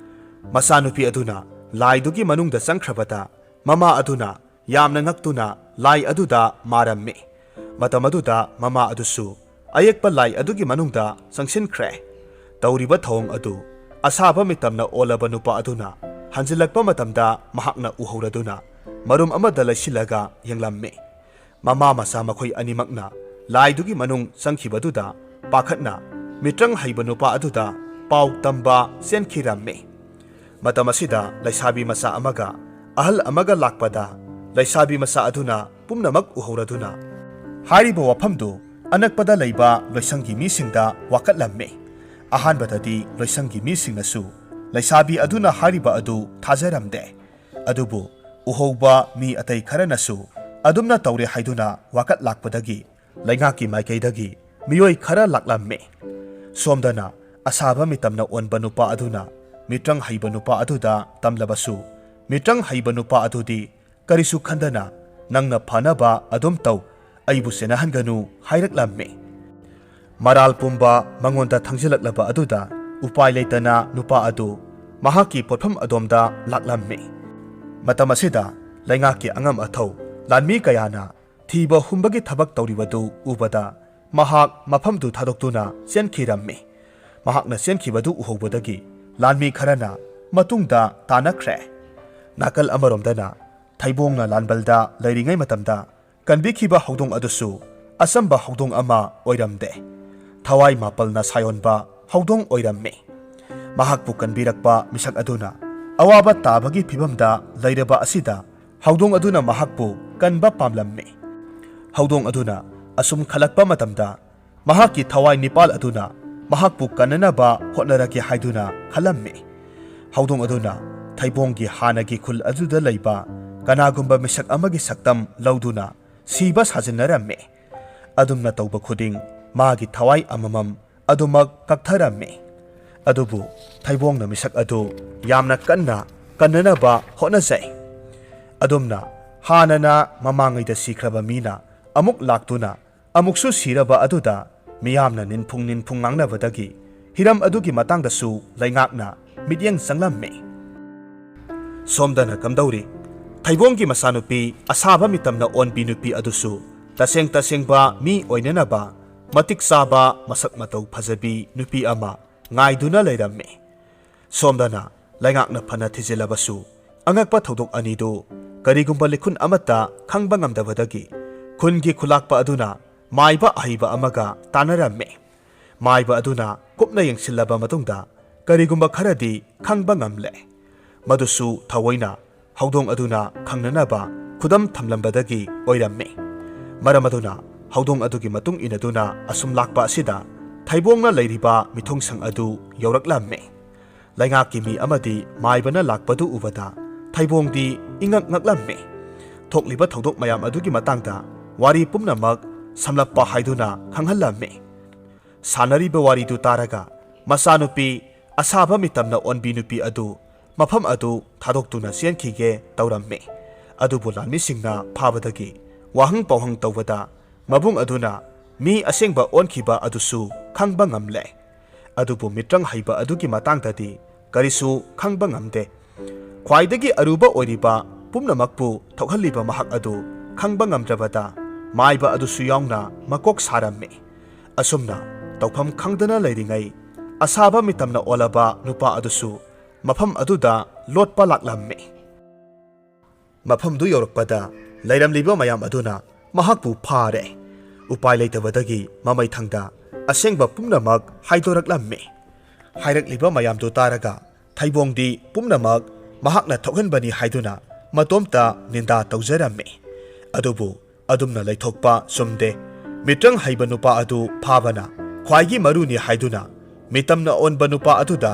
ꯃꯆꯥꯅꯨꯄꯤ ꯑꯗꯨꯅ ꯂꯥꯏꯗꯨꯒꯤ ꯃꯅꯨꯡꯗ ꯆꯪꯈ꯭ꯔꯕꯗ, ꯃꯃꯥ ꯑꯗꯨꯅ ꯌꯥꯝꯅ ꯉꯛꯇꯨꯅ ꯂꯥꯏ ꯑꯗꯨꯗ ꯃꯥꯔꯝꯃꯤ꯫ ꯃꯇꯝ ꯑꯗꯨꯗ ꯃꯃꯥ ꯑꯗꯨꯁꯨ ꯑꯌꯦꯛꯄ ꯂꯥꯏ ꯑꯗꯨꯒꯤ ꯃꯅꯨꯡꯗ ꯆꯪꯁꯤꯟꯈ꯭ꯔꯦ꯫ ꯇꯧꯔꯤꯕ ꯊꯧꯑꯣꯡ ꯑꯗꯨ ꯑꯁꯥꯕ ꯃꯤꯇꯝꯅ ꯑꯣꯜꯂꯕ ꯅꯨꯄꯥ ꯑꯗꯨꯅ ꯍꯟꯖꯤꯜꯂꯛꯄ ꯃꯇꯝꯗ ꯃꯍꯥꯛꯅ ꯎꯍꯧꯔꯗꯨꯅ ꯃꯔꯨꯝ ꯑꯃꯗ ꯂꯩꯁꯤꯜꯂꯒ ꯌꯦꯡꯂꯝꯃꯤ꯫ ꯃꯃꯥ ꯃꯆꯥ ꯃꯈꯣꯏ ꯑꯅꯤꯃꯛꯅ ꯂꯥꯏꯗꯨꯒꯤ ꯃꯅꯨꯡ ꯆꯪꯈꯤꯕꯗꯨꯗ ꯄꯥꯈꯠꯅ ꯃꯤꯇ꯭ꯔꯪ ꯍꯩꯕ ꯅꯨꯄꯥ ꯑꯗꯨꯗ ꯄꯥꯎ ꯇꯝꯕ ꯆꯦꯟꯈꯤꯔꯝꯃꯤ꯫ ꯃꯇꯝ ꯑꯁꯤꯗ ꯂꯩꯁꯥꯕꯤ ꯃꯆꯥ ꯑꯃꯒ ꯑꯍꯜ ꯑꯃꯒ ꯂꯥꯛꯄꯗ, ꯂꯩꯁꯥꯕꯤ ꯃꯆꯥ ꯑꯗꯨꯅ ꯄꯨꯝꯅꯃꯛ ꯎꯍꯧꯔꯗꯨꯅ, ꯍꯥꯏꯔꯤꯕ ꯋꯥꯐꯝꯗꯨ ꯑꯅꯛꯄꯗ ꯂꯩꯕ ꯂꯣꯏꯁꯪꯒꯤ ꯃꯤꯁꯤꯡꯗ ꯋꯥꯀꯠꯂꯝꯃꯤ꯫ ꯑꯍꯥꯟꯕꯗꯗꯤ ꯂꯣꯏꯁꯪꯒꯤ ꯃꯤꯁꯤꯡꯅꯁꯨ ꯂꯩꯁꯥꯕꯤ ꯑꯗꯨꯅ ꯍꯥꯏꯔꯤꯕ ꯑꯗꯨ ꯊꯥꯖꯔꯝꯗꯦ꯫ ꯑꯗꯨꯕꯨ ꯎꯍꯧꯕ ꯃꯤ ꯑꯇꯩ ꯈꯔꯅꯁꯨ ꯑꯗꯨꯝꯅ ꯇꯧꯔꯦ ꯍꯥꯏꯗꯨꯅ ꯋꯥꯀꯠ ꯂꯥꯛꯄꯗꯒꯤ, ꯂꯩꯉꯥꯛꯀꯤ ꯃꯥꯏꯀꯩꯗꯒꯤ ꯃꯤꯑꯣꯏ ꯈꯔ ꯂꯥꯛꯂꯝꯃꯤ꯫ ꯁꯣꯝꯗꯅ ꯑꯁꯥꯕ ꯃꯤꯇꯝꯅ ꯑꯣꯟꯕ ꯅꯨꯄꯥ ꯑꯗꯨꯅ ꯃꯤꯇ꯭ꯔꯪ ꯍꯩꯕ ꯅꯨꯄꯥ ꯑꯗꯨꯗ ꯇꯝꯂꯕꯁꯨ, ꯃꯤꯇ꯭ꯔꯪ ꯍꯩꯕ ꯅꯨꯄꯥ ꯑꯗꯨꯗꯤ ꯀꯔꯤꯁꯨ ꯈꯟꯗꯅ, "ꯅꯪꯅ ꯐꯅꯕ ꯑꯗꯨꯝ ꯇꯧ, ꯑꯩꯕꯨ ꯁꯦꯟꯅꯍꯟꯒꯅꯨ" ꯍꯥꯏꯔꯛꯂꯝꯃꯤ꯫ ꯃꯔꯥꯜ ꯄꯨꯝꯕ ꯃꯉꯣꯟꯗ ꯊꯪꯖꯤꯜꯂꯛꯂꯕ ꯑꯗꯨꯗ ꯎꯄꯥꯏ ꯂꯩꯇꯅ ꯅꯨꯄꯥ ꯑꯗꯨ ꯃꯍꯥꯛꯀꯤ ꯄꯣꯠꯐꯝ ꯑꯗꯣꯝꯗ ꯂꯥꯛꯂꯝꯃꯤ꯫ ꯃꯇꯝ ꯑꯁꯤꯗ ꯂꯩꯉꯥꯛꯀꯤ ꯑꯉꯝ ꯑꯊꯧ ꯂꯥꯟꯃꯤ ꯀꯌꯥꯅ ꯊꯤꯕ ꯍꯨꯝꯕꯒꯤ ꯊꯕꯛ ꯇꯧꯔꯤꯕꯗꯨ ꯎꯕꯗ ꯃꯍꯥꯛ ꯃꯐꯝꯗꯨ ꯊꯥꯗꯣꯛꯇꯨꯅ ꯆꯦꯟꯈꯤꯔꯝꯃꯤ꯫ ꯃꯍꯥꯛꯅ ꯆꯦꯟꯈꯤꯕꯗꯨ ꯎꯍꯧꯕꯗꯒꯤ ꯂꯥꯟꯃꯤ ꯈꯔꯅ ꯃꯇꯨꯡꯗ ꯇꯥꯅꯈ꯭ꯔꯦ꯫ ꯅꯥꯀꯜ ꯑꯃꯔꯣꯝꯗꯅ ꯊꯩꯕꯣꯡꯅ ꯂꯥꯟꯕꯜꯗ ꯂꯩꯔꯤꯉꯩ ꯃꯇꯝꯗ ꯀꯟꯕꯤꯈꯤꯕ ꯍꯧꯗꯣꯡ ꯑꯗꯨꯁꯨ ꯑꯆꯝꯕ ꯍꯧꯗꯣꯡ ꯑꯃ ꯑꯣꯏꯔꯝꯗꯦ꯫ ꯊꯋꯥꯏ ꯃꯥꯄꯜꯅ ꯁꯥꯌꯣꯟꯕ ꯍꯧꯗꯣꯡ ꯑꯣꯏꯔꯝꯃꯤ꯫ ꯃꯍꯥꯛꯄꯨ ꯀꯟꯕꯤꯔꯛꯄ ꯃꯤꯁꯛ ꯑꯗꯨꯅ ꯑꯋꯥꯕ ꯇꯥꯕꯒꯤ ꯐꯤꯚꯝꯗ ꯂꯩꯔꯕ ꯑꯁꯤꯗ ꯍꯧꯗꯣꯡ ꯑꯗꯨꯅ ꯃꯍꯥꯛꯄꯨ ꯀꯟꯕ ꯄꯥꯝꯂꯝꯃꯤ꯫ ꯍꯧꯗꯣꯡ ꯑꯗꯨꯅ ꯑꯁꯨꯝ ꯈꯜꯂꯛꯄ ꯃꯇꯝꯗ ꯃꯍꯥꯛꯀꯤ ꯊꯋꯥꯏ ꯅꯤꯄꯥꯜ ꯑꯗꯨꯅ ꯃꯍꯥꯛꯄꯨ ꯀꯟꯅꯅꯕ ꯍꯣꯠꯅꯔꯒꯦ ꯍꯥꯏꯗꯨꯅ ꯈꯜꯂꯝꯃꯤ꯫ ꯍꯧꯗꯣꯡ ꯑꯗꯨꯅ ꯊꯩꯕꯣꯡꯒꯤ ꯍꯥꯟꯅꯒꯤ ꯈꯨꯜ ꯑꯗꯨꯗ ꯂꯩꯕ ꯀꯅꯥꯒꯨꯝꯕ ꯃꯤꯁꯛ ꯑꯃꯒꯤ ꯁꯛꯇꯝ ꯂꯧꯗꯨꯅ ꯁꯤꯕ ꯁꯥꯖꯤꯟꯅꯔꯝꯃꯤ꯫ ꯑꯗꯨꯝꯅ ꯇꯧꯕ ꯈꯨꯗꯤꯡ ꯃꯥꯒꯤ ꯊꯋꯥꯏ ꯑꯃꯃꯝ ꯑꯗꯨꯃꯛ ꯀꯛꯊꯔꯝꯃꯤ꯫ ꯑꯗꯨꯕꯨ ꯊꯩꯕꯣꯡꯅ ꯃꯤꯁꯛ ꯑꯗꯨ ꯌꯥꯝꯅ ꯀꯟꯅ ꯀꯟꯅꯅꯕ ꯍꯣꯠꯅꯖꯩ꯫ ꯑꯗꯨꯝꯅ ꯍꯥꯟꯅꯅ ꯃꯃꯥꯡꯉꯩꯗ ꯁꯤꯈ꯭ꯔꯕ ꯃꯤꯅ ꯑꯃꯨꯛ ꯂꯥꯛꯇꯨꯅ ꯑꯃꯨꯛꯁꯨ ꯁꯤꯔꯕ ꯑꯗꯨꯗ ꯃꯤꯌꯥꯝꯅ ꯅꯤꯟꯐꯨꯡ ꯅꯤꯟꯐꯨꯡ ꯉꯥꯡꯅꯕꯗꯒꯤ ꯍꯤꯔꯝ ꯑꯗꯨꯒꯤ ꯃꯇꯥꯡꯗꯁꯨ ꯂꯩꯉꯥꯛꯅ ꯃꯤꯠꯌꯦꯡ ꯆꯪꯂꯝꯃꯤ꯫ ꯁꯣꯝꯗꯅ ꯀꯝꯗꯧꯔꯤ? ꯊꯩꯕꯣꯡꯒꯤ ꯃꯆꯥꯅꯨꯄꯤ ꯑꯁꯥꯕ ꯃꯤꯇꯝꯅ ꯑꯣꯟꯕꯤ ꯅꯨꯄꯤ ꯑꯗꯨꯁꯨ ꯇꯁꯦꯡ ꯇꯁꯦꯡꯕ ꯃꯤ ꯑꯣꯏꯅꯅꯕ ꯃꯇꯤꯛ ꯆꯥꯕ ꯃꯁꯛ ꯃꯇꯧ ꯐꯖꯕꯤ ꯅꯨꯄꯤ ꯑꯃ ꯉꯥꯏꯗꯨꯅ ꯂꯩꯔꯝꯃꯤ꯫ ꯁꯣꯝꯗꯅ ꯂꯩꯉꯥꯛꯅ ꯐꯅ ꯊꯤꯖꯤꯜꯂꯕꯁꯨ ꯑꯉꯛꯄ ꯊꯧꯗꯣꯛ ꯑꯅꯤꯗꯨ ꯀꯔꯤꯒꯨꯝꯕ ꯂꯤꯈꯨꯟ ꯑꯃꯠꯇ ꯈꯪꯕ ꯉꯝꯗꯕꯗꯒꯤ ꯈꯨꯟꯒꯤ ꯈꯨꯂꯥꯛꯄ ꯑꯗꯨꯅ ꯃꯥꯏꯕ ꯑꯍꯩꯕ ꯑꯃꯒ ꯇꯥꯟꯅꯔꯝꯃꯤ꯫ ꯃꯥꯏꯕ ꯑꯗꯨꯅ ꯀꯨꯞꯅ ꯌꯦꯡꯁꯤꯜꯂꯕ ꯃꯇꯨꯡꯗ ꯀꯔꯤꯒꯨꯝꯕ ꯈꯔꯗꯤ ꯈꯪꯕ ꯉꯝꯂꯦ꯫ ꯃꯗꯨꯁꯨ ꯊꯑꯣꯏꯅ ꯍꯧꯗꯣꯡ ꯑꯗꯨꯅ ꯈꯪꯅꯅꯕ ꯈꯨꯗꯝ ꯊꯝꯂꯝꯕꯗꯒꯤ ꯑꯣꯏꯔꯝꯃꯤ꯫ ꯃꯔꯝ ꯑꯗꯨꯅ ꯍꯧꯗꯣꯡ ꯑꯗꯨꯒꯤ ꯃꯇꯨꯡ ꯏꯟꯅꯗꯨꯅ ꯑꯁꯨꯝ ꯂꯥꯛꯄ ꯑꯁꯤꯗ ꯊꯩꯕꯣꯡꯅ ꯂꯩꯔꯤꯕ ꯃꯤꯊꯨꯡꯁꯪ ꯑꯗꯨ ꯌꯧꯔꯛꯂꯝꯃꯤ꯫ ꯂꯩꯉꯥꯛꯀꯤ ꯃꯤ ꯑꯃꯗꯤ ꯃꯥꯏꯕꯅ ꯂꯥꯛꯄꯗꯨ ꯎꯕꯗ ꯊꯩꯕꯣꯡꯗꯤ ꯏꯉꯛ ꯉꯛꯂꯝꯃꯤ꯫ ꯊꯣꯛꯂꯤꯕ ꯊꯧꯗꯣꯛ ꯃꯌꯥꯝ ꯑꯗꯨꯒꯤ ꯃꯇꯥꯡꯗ ꯋꯥꯔꯤ ꯄꯨꯝꯅꯃꯛ ꯁꯝꯂꯞꯄ ꯍꯥꯏꯗꯨꯅ ꯈꯪꯍꯜꯂꯝꯃꯤ꯫ ꯁꯥꯟꯅꯔꯤꯕ ꯋꯥꯔꯤꯗꯨ ꯇꯥꯔꯒ ꯃꯆꯥꯅꯨꯄꯤ ꯑꯁꯥꯕ ꯃꯤꯇꯝꯅ ꯑꯣꯟꯕꯤ ꯅꯨꯄꯤ ꯑꯗꯨ ꯃꯐꯝ ꯑꯗꯨ ꯊꯥꯗꯣꯛꯇꯨꯅ ꯆꯦꯟꯈꯤꯒꯦ ꯇꯧꯔꯝꯃꯤ꯫ ꯑꯗꯨꯕꯨ ꯂꯥꯟꯃꯤꯁꯤꯡꯅ ꯐꯥꯕꯗꯒꯤ ꯋꯥꯍꯪ ꯄꯥꯎꯍꯪ ꯇꯧꯕꯗ ꯃꯕꯨꯡ ꯑꯗꯨꯅ ꯃꯤ ꯑꯁꯦꯡꯕ ꯑꯣꯟꯈꯤꯕ ꯑꯗꯨꯁꯨ ꯈꯪꯕ ꯉꯝꯂꯦ꯫ ꯑꯗꯨꯕꯨ ꯃꯤꯇ꯭ꯔꯪ ꯍꯩꯕ ꯑꯗꯨꯒꯤ ꯃꯇꯥꯡꯗꯗꯤ ꯀꯔꯤꯁꯨ ꯈꯪꯕ ꯉꯝꯗꯦ꯫ ꯈ꯭ꯋꯥꯏꯗꯒꯤ ꯑꯔꯨꯕ ꯑꯣꯏꯔꯤꯕ ꯄꯨꯝꯅꯃꯛꯄꯨ ꯊꯣꯛꯍꯜꯂꯤꯕ ꯃꯍꯥꯛ ꯑꯗꯨ ꯈꯪꯕ ꯉꯝꯗ꯭ꯔꯕꯗ ꯃꯥꯏꯕ ꯑꯗꯨꯁꯨ ꯌꯥꯎꯅ ꯃꯀꯣꯛ ꯁꯥꯔꯝꯃꯤ꯫ ꯑꯁꯨꯝꯅ ꯇꯧꯐꯝ ꯈꯪꯗꯅ ꯂꯩꯔꯤꯉꯩ ꯑꯁꯥꯕ ꯃꯤꯇꯝꯅ ꯑꯣꯜꯂꯕ ꯅꯨꯄꯥ ꯑꯗꯨꯁꯨ ꯃꯐꯝ ꯑꯗꯨꯗ ꯂꯣꯠꯄ ꯂꯥꯛꯂꯝꯃꯤ꯫ ꯃꯐꯝꯗꯨ ꯌꯧꯔꯛꯄꯗ ꯂꯩꯔꯝꯂꯤꯕ ꯃꯌꯥꯝ ꯑꯗꯨꯅ ꯃꯍꯥꯛꯄꯨ ꯐꯥꯔꯦ꯫ ꯎꯄꯥꯏ ꯂꯩꯇꯕꯗꯒꯤ ꯃꯃꯩꯊꯪꯗ ꯑꯁꯦꯡꯕ ꯄꯨꯝꯅꯃꯛ ꯍꯥꯏꯗꯣꯔꯛꯂꯝꯃꯤ꯫ ꯍꯥꯏꯔꯛꯂꯤꯕ ꯃꯌꯥꯝꯗꯨ ꯇꯥꯔꯒ ꯊꯩꯕꯣꯡꯗꯤ ꯄꯨꯝꯅꯃꯛ ꯃꯍꯥꯛꯅ ꯊꯣꯛꯍꯟꯕꯅꯤ ꯍꯥꯏꯗꯨꯅ ꯃꯇꯣꯝꯇ ꯅꯤꯟꯗꯥ ꯇꯧꯖꯔꯝꯃꯤ꯫ ꯑꯗꯨꯕꯨ ꯑꯗꯨꯝꯅ ꯂꯩꯊꯣꯛꯄ ꯆꯨꯝꯗꯦ꯫ ꯃꯤꯇ꯭ꯔꯪ ꯍꯩꯕ ꯅꯨꯄꯥ ꯑꯗꯨ ꯐꯥꯕꯅ ꯈ꯭ꯋꯥꯏꯒꯤ ꯃꯔꯨꯅꯤ ꯍꯥꯏꯗꯨꯅ ꯃꯤꯇꯝꯅ ꯑꯣꯟꯕ ꯅꯨꯄꯥ ꯑꯗꯨꯗ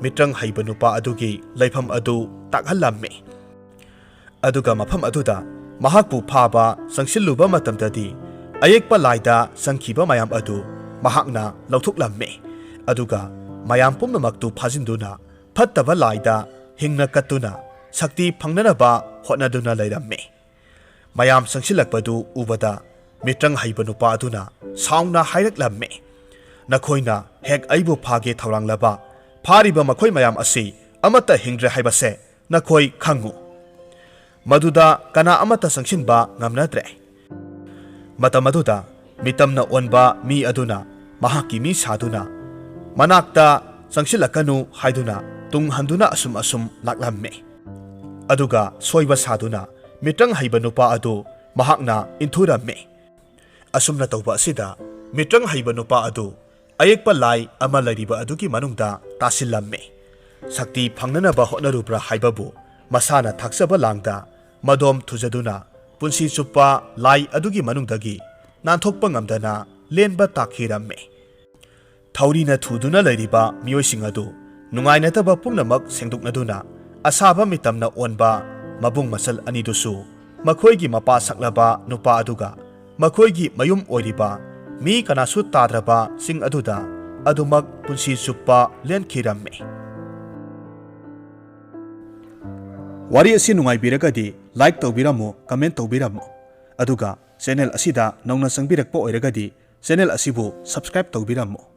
ꯃꯤꯇ꯭ꯔꯪ ꯍꯩꯕ ꯅꯨꯄꯥ ꯑꯗꯨꯒꯤ ꯂꯩꯐꯝ ꯑꯗꯨ ꯇꯥꯛꯍꯜꯂꯝꯃꯤ꯫ ꯑꯗꯨꯒ ꯃꯐꯝ ꯑꯗꯨꯗ ꯃꯍꯥꯛꯄꯨ ꯐꯥꯕ ꯆꯪꯁꯤꯜꯂꯨꯕ ꯃꯇꯝꯗꯗꯤ ꯑꯌꯦꯛꯄ ꯂꯥꯏꯗ ꯆꯪꯈꯤꯕ ꯃꯌꯥꯝ ꯑꯗꯨ ꯃꯍꯥꯛꯅ ꯂꯧꯊꯣꯛꯂꯝꯃꯤ꯫ ꯑꯗꯨꯒ ꯃꯌꯥꯝ ꯄꯨꯝꯅꯃꯛꯇꯨ ꯐꯥꯖꯤꯟꯗꯨꯅ ꯐꯠꯇꯕ ꯂꯥꯏꯗ ꯍꯤꯡꯅ ꯀꯠꯇꯨꯅ ꯁꯛꯇꯤ ꯐꯪꯅꯅꯕ ꯍꯣꯠꯅꯗꯨꯅ ꯂꯩꯔꯝꯃꯤ꯫ ꯃꯌꯥꯝ ꯆꯪꯁꯤꯜꯂꯛꯄꯗꯨ ꯎꯕꯗ ꯃꯤꯇ꯭ꯔꯪ ꯍꯩꯕ ꯅꯨꯄꯥ ꯑꯗꯨꯅ ꯁꯥꯎꯅ ꯍꯥꯏꯔꯛꯂꯝꯃꯤ, "ꯅꯈꯣꯏꯅ ꯍꯦꯛ ꯑꯩꯕꯨ ꯐꯥꯒꯦ ꯊꯧꯔꯥꯡꯂꯕ ꯐꯥꯔꯤꯕ ꯃꯈꯣꯏ ꯃꯌꯥꯝ ꯑꯁꯤ ꯑꯃꯠꯇ ꯍꯤꯡꯗ꯭ꯔꯦ ꯍꯥꯏꯕꯁꯦ ꯅꯈꯣꯏ ꯈꯪꯉꯨ꯫ ꯃꯗꯨꯗ ꯀꯅꯥ ꯑꯃꯠꯇ ꯆꯪꯁꯤꯟꯕ ꯉꯝꯅꯗ꯭ꯔꯦ"꯫ ꯃꯇꯝ ꯑꯗꯨꯗ ꯃꯤꯇꯝꯅ ꯑꯣꯟꯕ ꯃꯤ ꯑꯗꯨꯅ ꯃꯍꯥꯛꯀꯤ ꯃꯤ ꯁꯥꯗꯨꯅ ꯃꯅꯥꯛꯇ ꯆꯪꯁꯤꯜꯂꯛꯀꯅꯨ ꯍꯥꯏꯗꯨꯅ ꯇꯨꯡ ꯍꯟꯗꯨꯅ ꯑꯁꯨꯝ ꯑꯁꯨꯝ ꯂꯥꯛꯂꯝꯃꯤ꯫ ꯑꯗꯨꯒ ꯁꯣꯏꯕ ꯁꯥꯗꯨꯅ ꯃꯤꯇ꯭ꯔꯪ ꯍꯩꯕ ꯅꯨꯄꯥ ꯑꯗꯨ ꯃꯍꯥꯛꯅ ꯏꯟꯊꯨꯔꯝꯃꯤ꯫ ꯑꯁꯨꯝꯅ ꯇꯧꯕ ꯑꯁꯤꯗ ꯃꯤꯇ꯭ꯔꯪ ꯍꯩꯕ ꯅꯨꯄꯥ ꯑꯗꯨ ꯑꯌꯦꯛꯄ ꯂꯥꯏ ꯑꯃ ꯂꯩꯔꯤꯕ ꯑꯗꯨꯒꯤ ꯃꯅꯨꯡꯗ ꯇꯥꯁꯤꯜꯂꯝꯃꯤ꯫ ꯁꯛꯇꯤ ꯐꯪꯅꯅꯕ ꯍꯣꯠꯅꯔꯨꯕ꯭ꯔꯥ ꯍꯥꯏꯕꯕꯨ ꯃꯁꯥꯅ ꯊꯥꯛꯆꯕ ꯂꯥꯡꯗ ꯃꯗꯣꯝ ꯊꯨꯖꯗꯨꯅ ꯄꯨꯟꯁꯤ ꯆꯨꯞꯄ ꯂꯥꯏ ꯑꯗꯨꯒꯤ ꯃꯅꯨꯡꯗꯒꯤ ꯅꯥꯟꯊꯣꯛꯄ ꯉꯝꯗꯅ ꯂꯦꯟꯕ ꯇꯥꯈꯤꯔꯝꯃꯤ꯫ ꯊꯧꯔꯤꯅ ꯊꯨꯗꯨꯅ ꯂꯩꯔꯤꯕ ꯃꯤꯑꯣꯏꯁꯤꯡ ꯑꯗꯨ ꯅꯨꯡꯉꯥꯏꯅꯗꯕ ꯄꯨꯝꯅꯃꯛ ꯁꯦꯡꯗꯣꯛꯅꯗꯨꯅ ꯑꯁꯥꯕ ꯃꯤꯇꯝꯅ ꯑꯣꯟꯕ ꯃꯕꯨꯡ ꯃꯆꯜ ꯑꯅꯤꯗꯨꯁꯨ ꯃꯈꯣꯏꯒꯤ ꯃꯄꯥ ꯁꯛꯂꯕ ꯅꯨꯄꯥ ꯑꯗꯨꯒ ꯃꯈꯣꯏꯒꯤ ꯃꯌꯨꯝ ꯑꯣꯏꯔꯤꯕ ꯃꯤ ꯀꯅꯥꯁꯨ ꯇꯥꯗ꯭ꯔꯕ ꯆꯤꯡ ꯑꯗꯨꯗ ꯑꯗꯨꯃꯛ ꯄꯨꯟꯁꯤ ꯆꯨꯞꯄ ꯂꯦꯟꯈꯤꯔꯝꯃꯤ꯫ ꯋꯥꯔꯤ ꯑꯁꯤ ꯅꯨꯡꯉꯥꯏꯕꯤꯔꯒꯗꯤ like ꯇꯧꯕꯤꯔꯝꯃꯨ, comment ꯇꯧꯕꯤꯔꯝꯃꯨ, ꯑꯗꯨꯒ channel ꯑꯁꯤꯗ ꯅꯧꯅ ꯆꯪꯕꯤꯔꯛꯄ ꯑꯣꯏꯔꯒꯗꯤ channel ꯑꯁꯤꯕꯨ subscribe ꯇꯧꯕꯤꯔꯝꯃꯨ꯫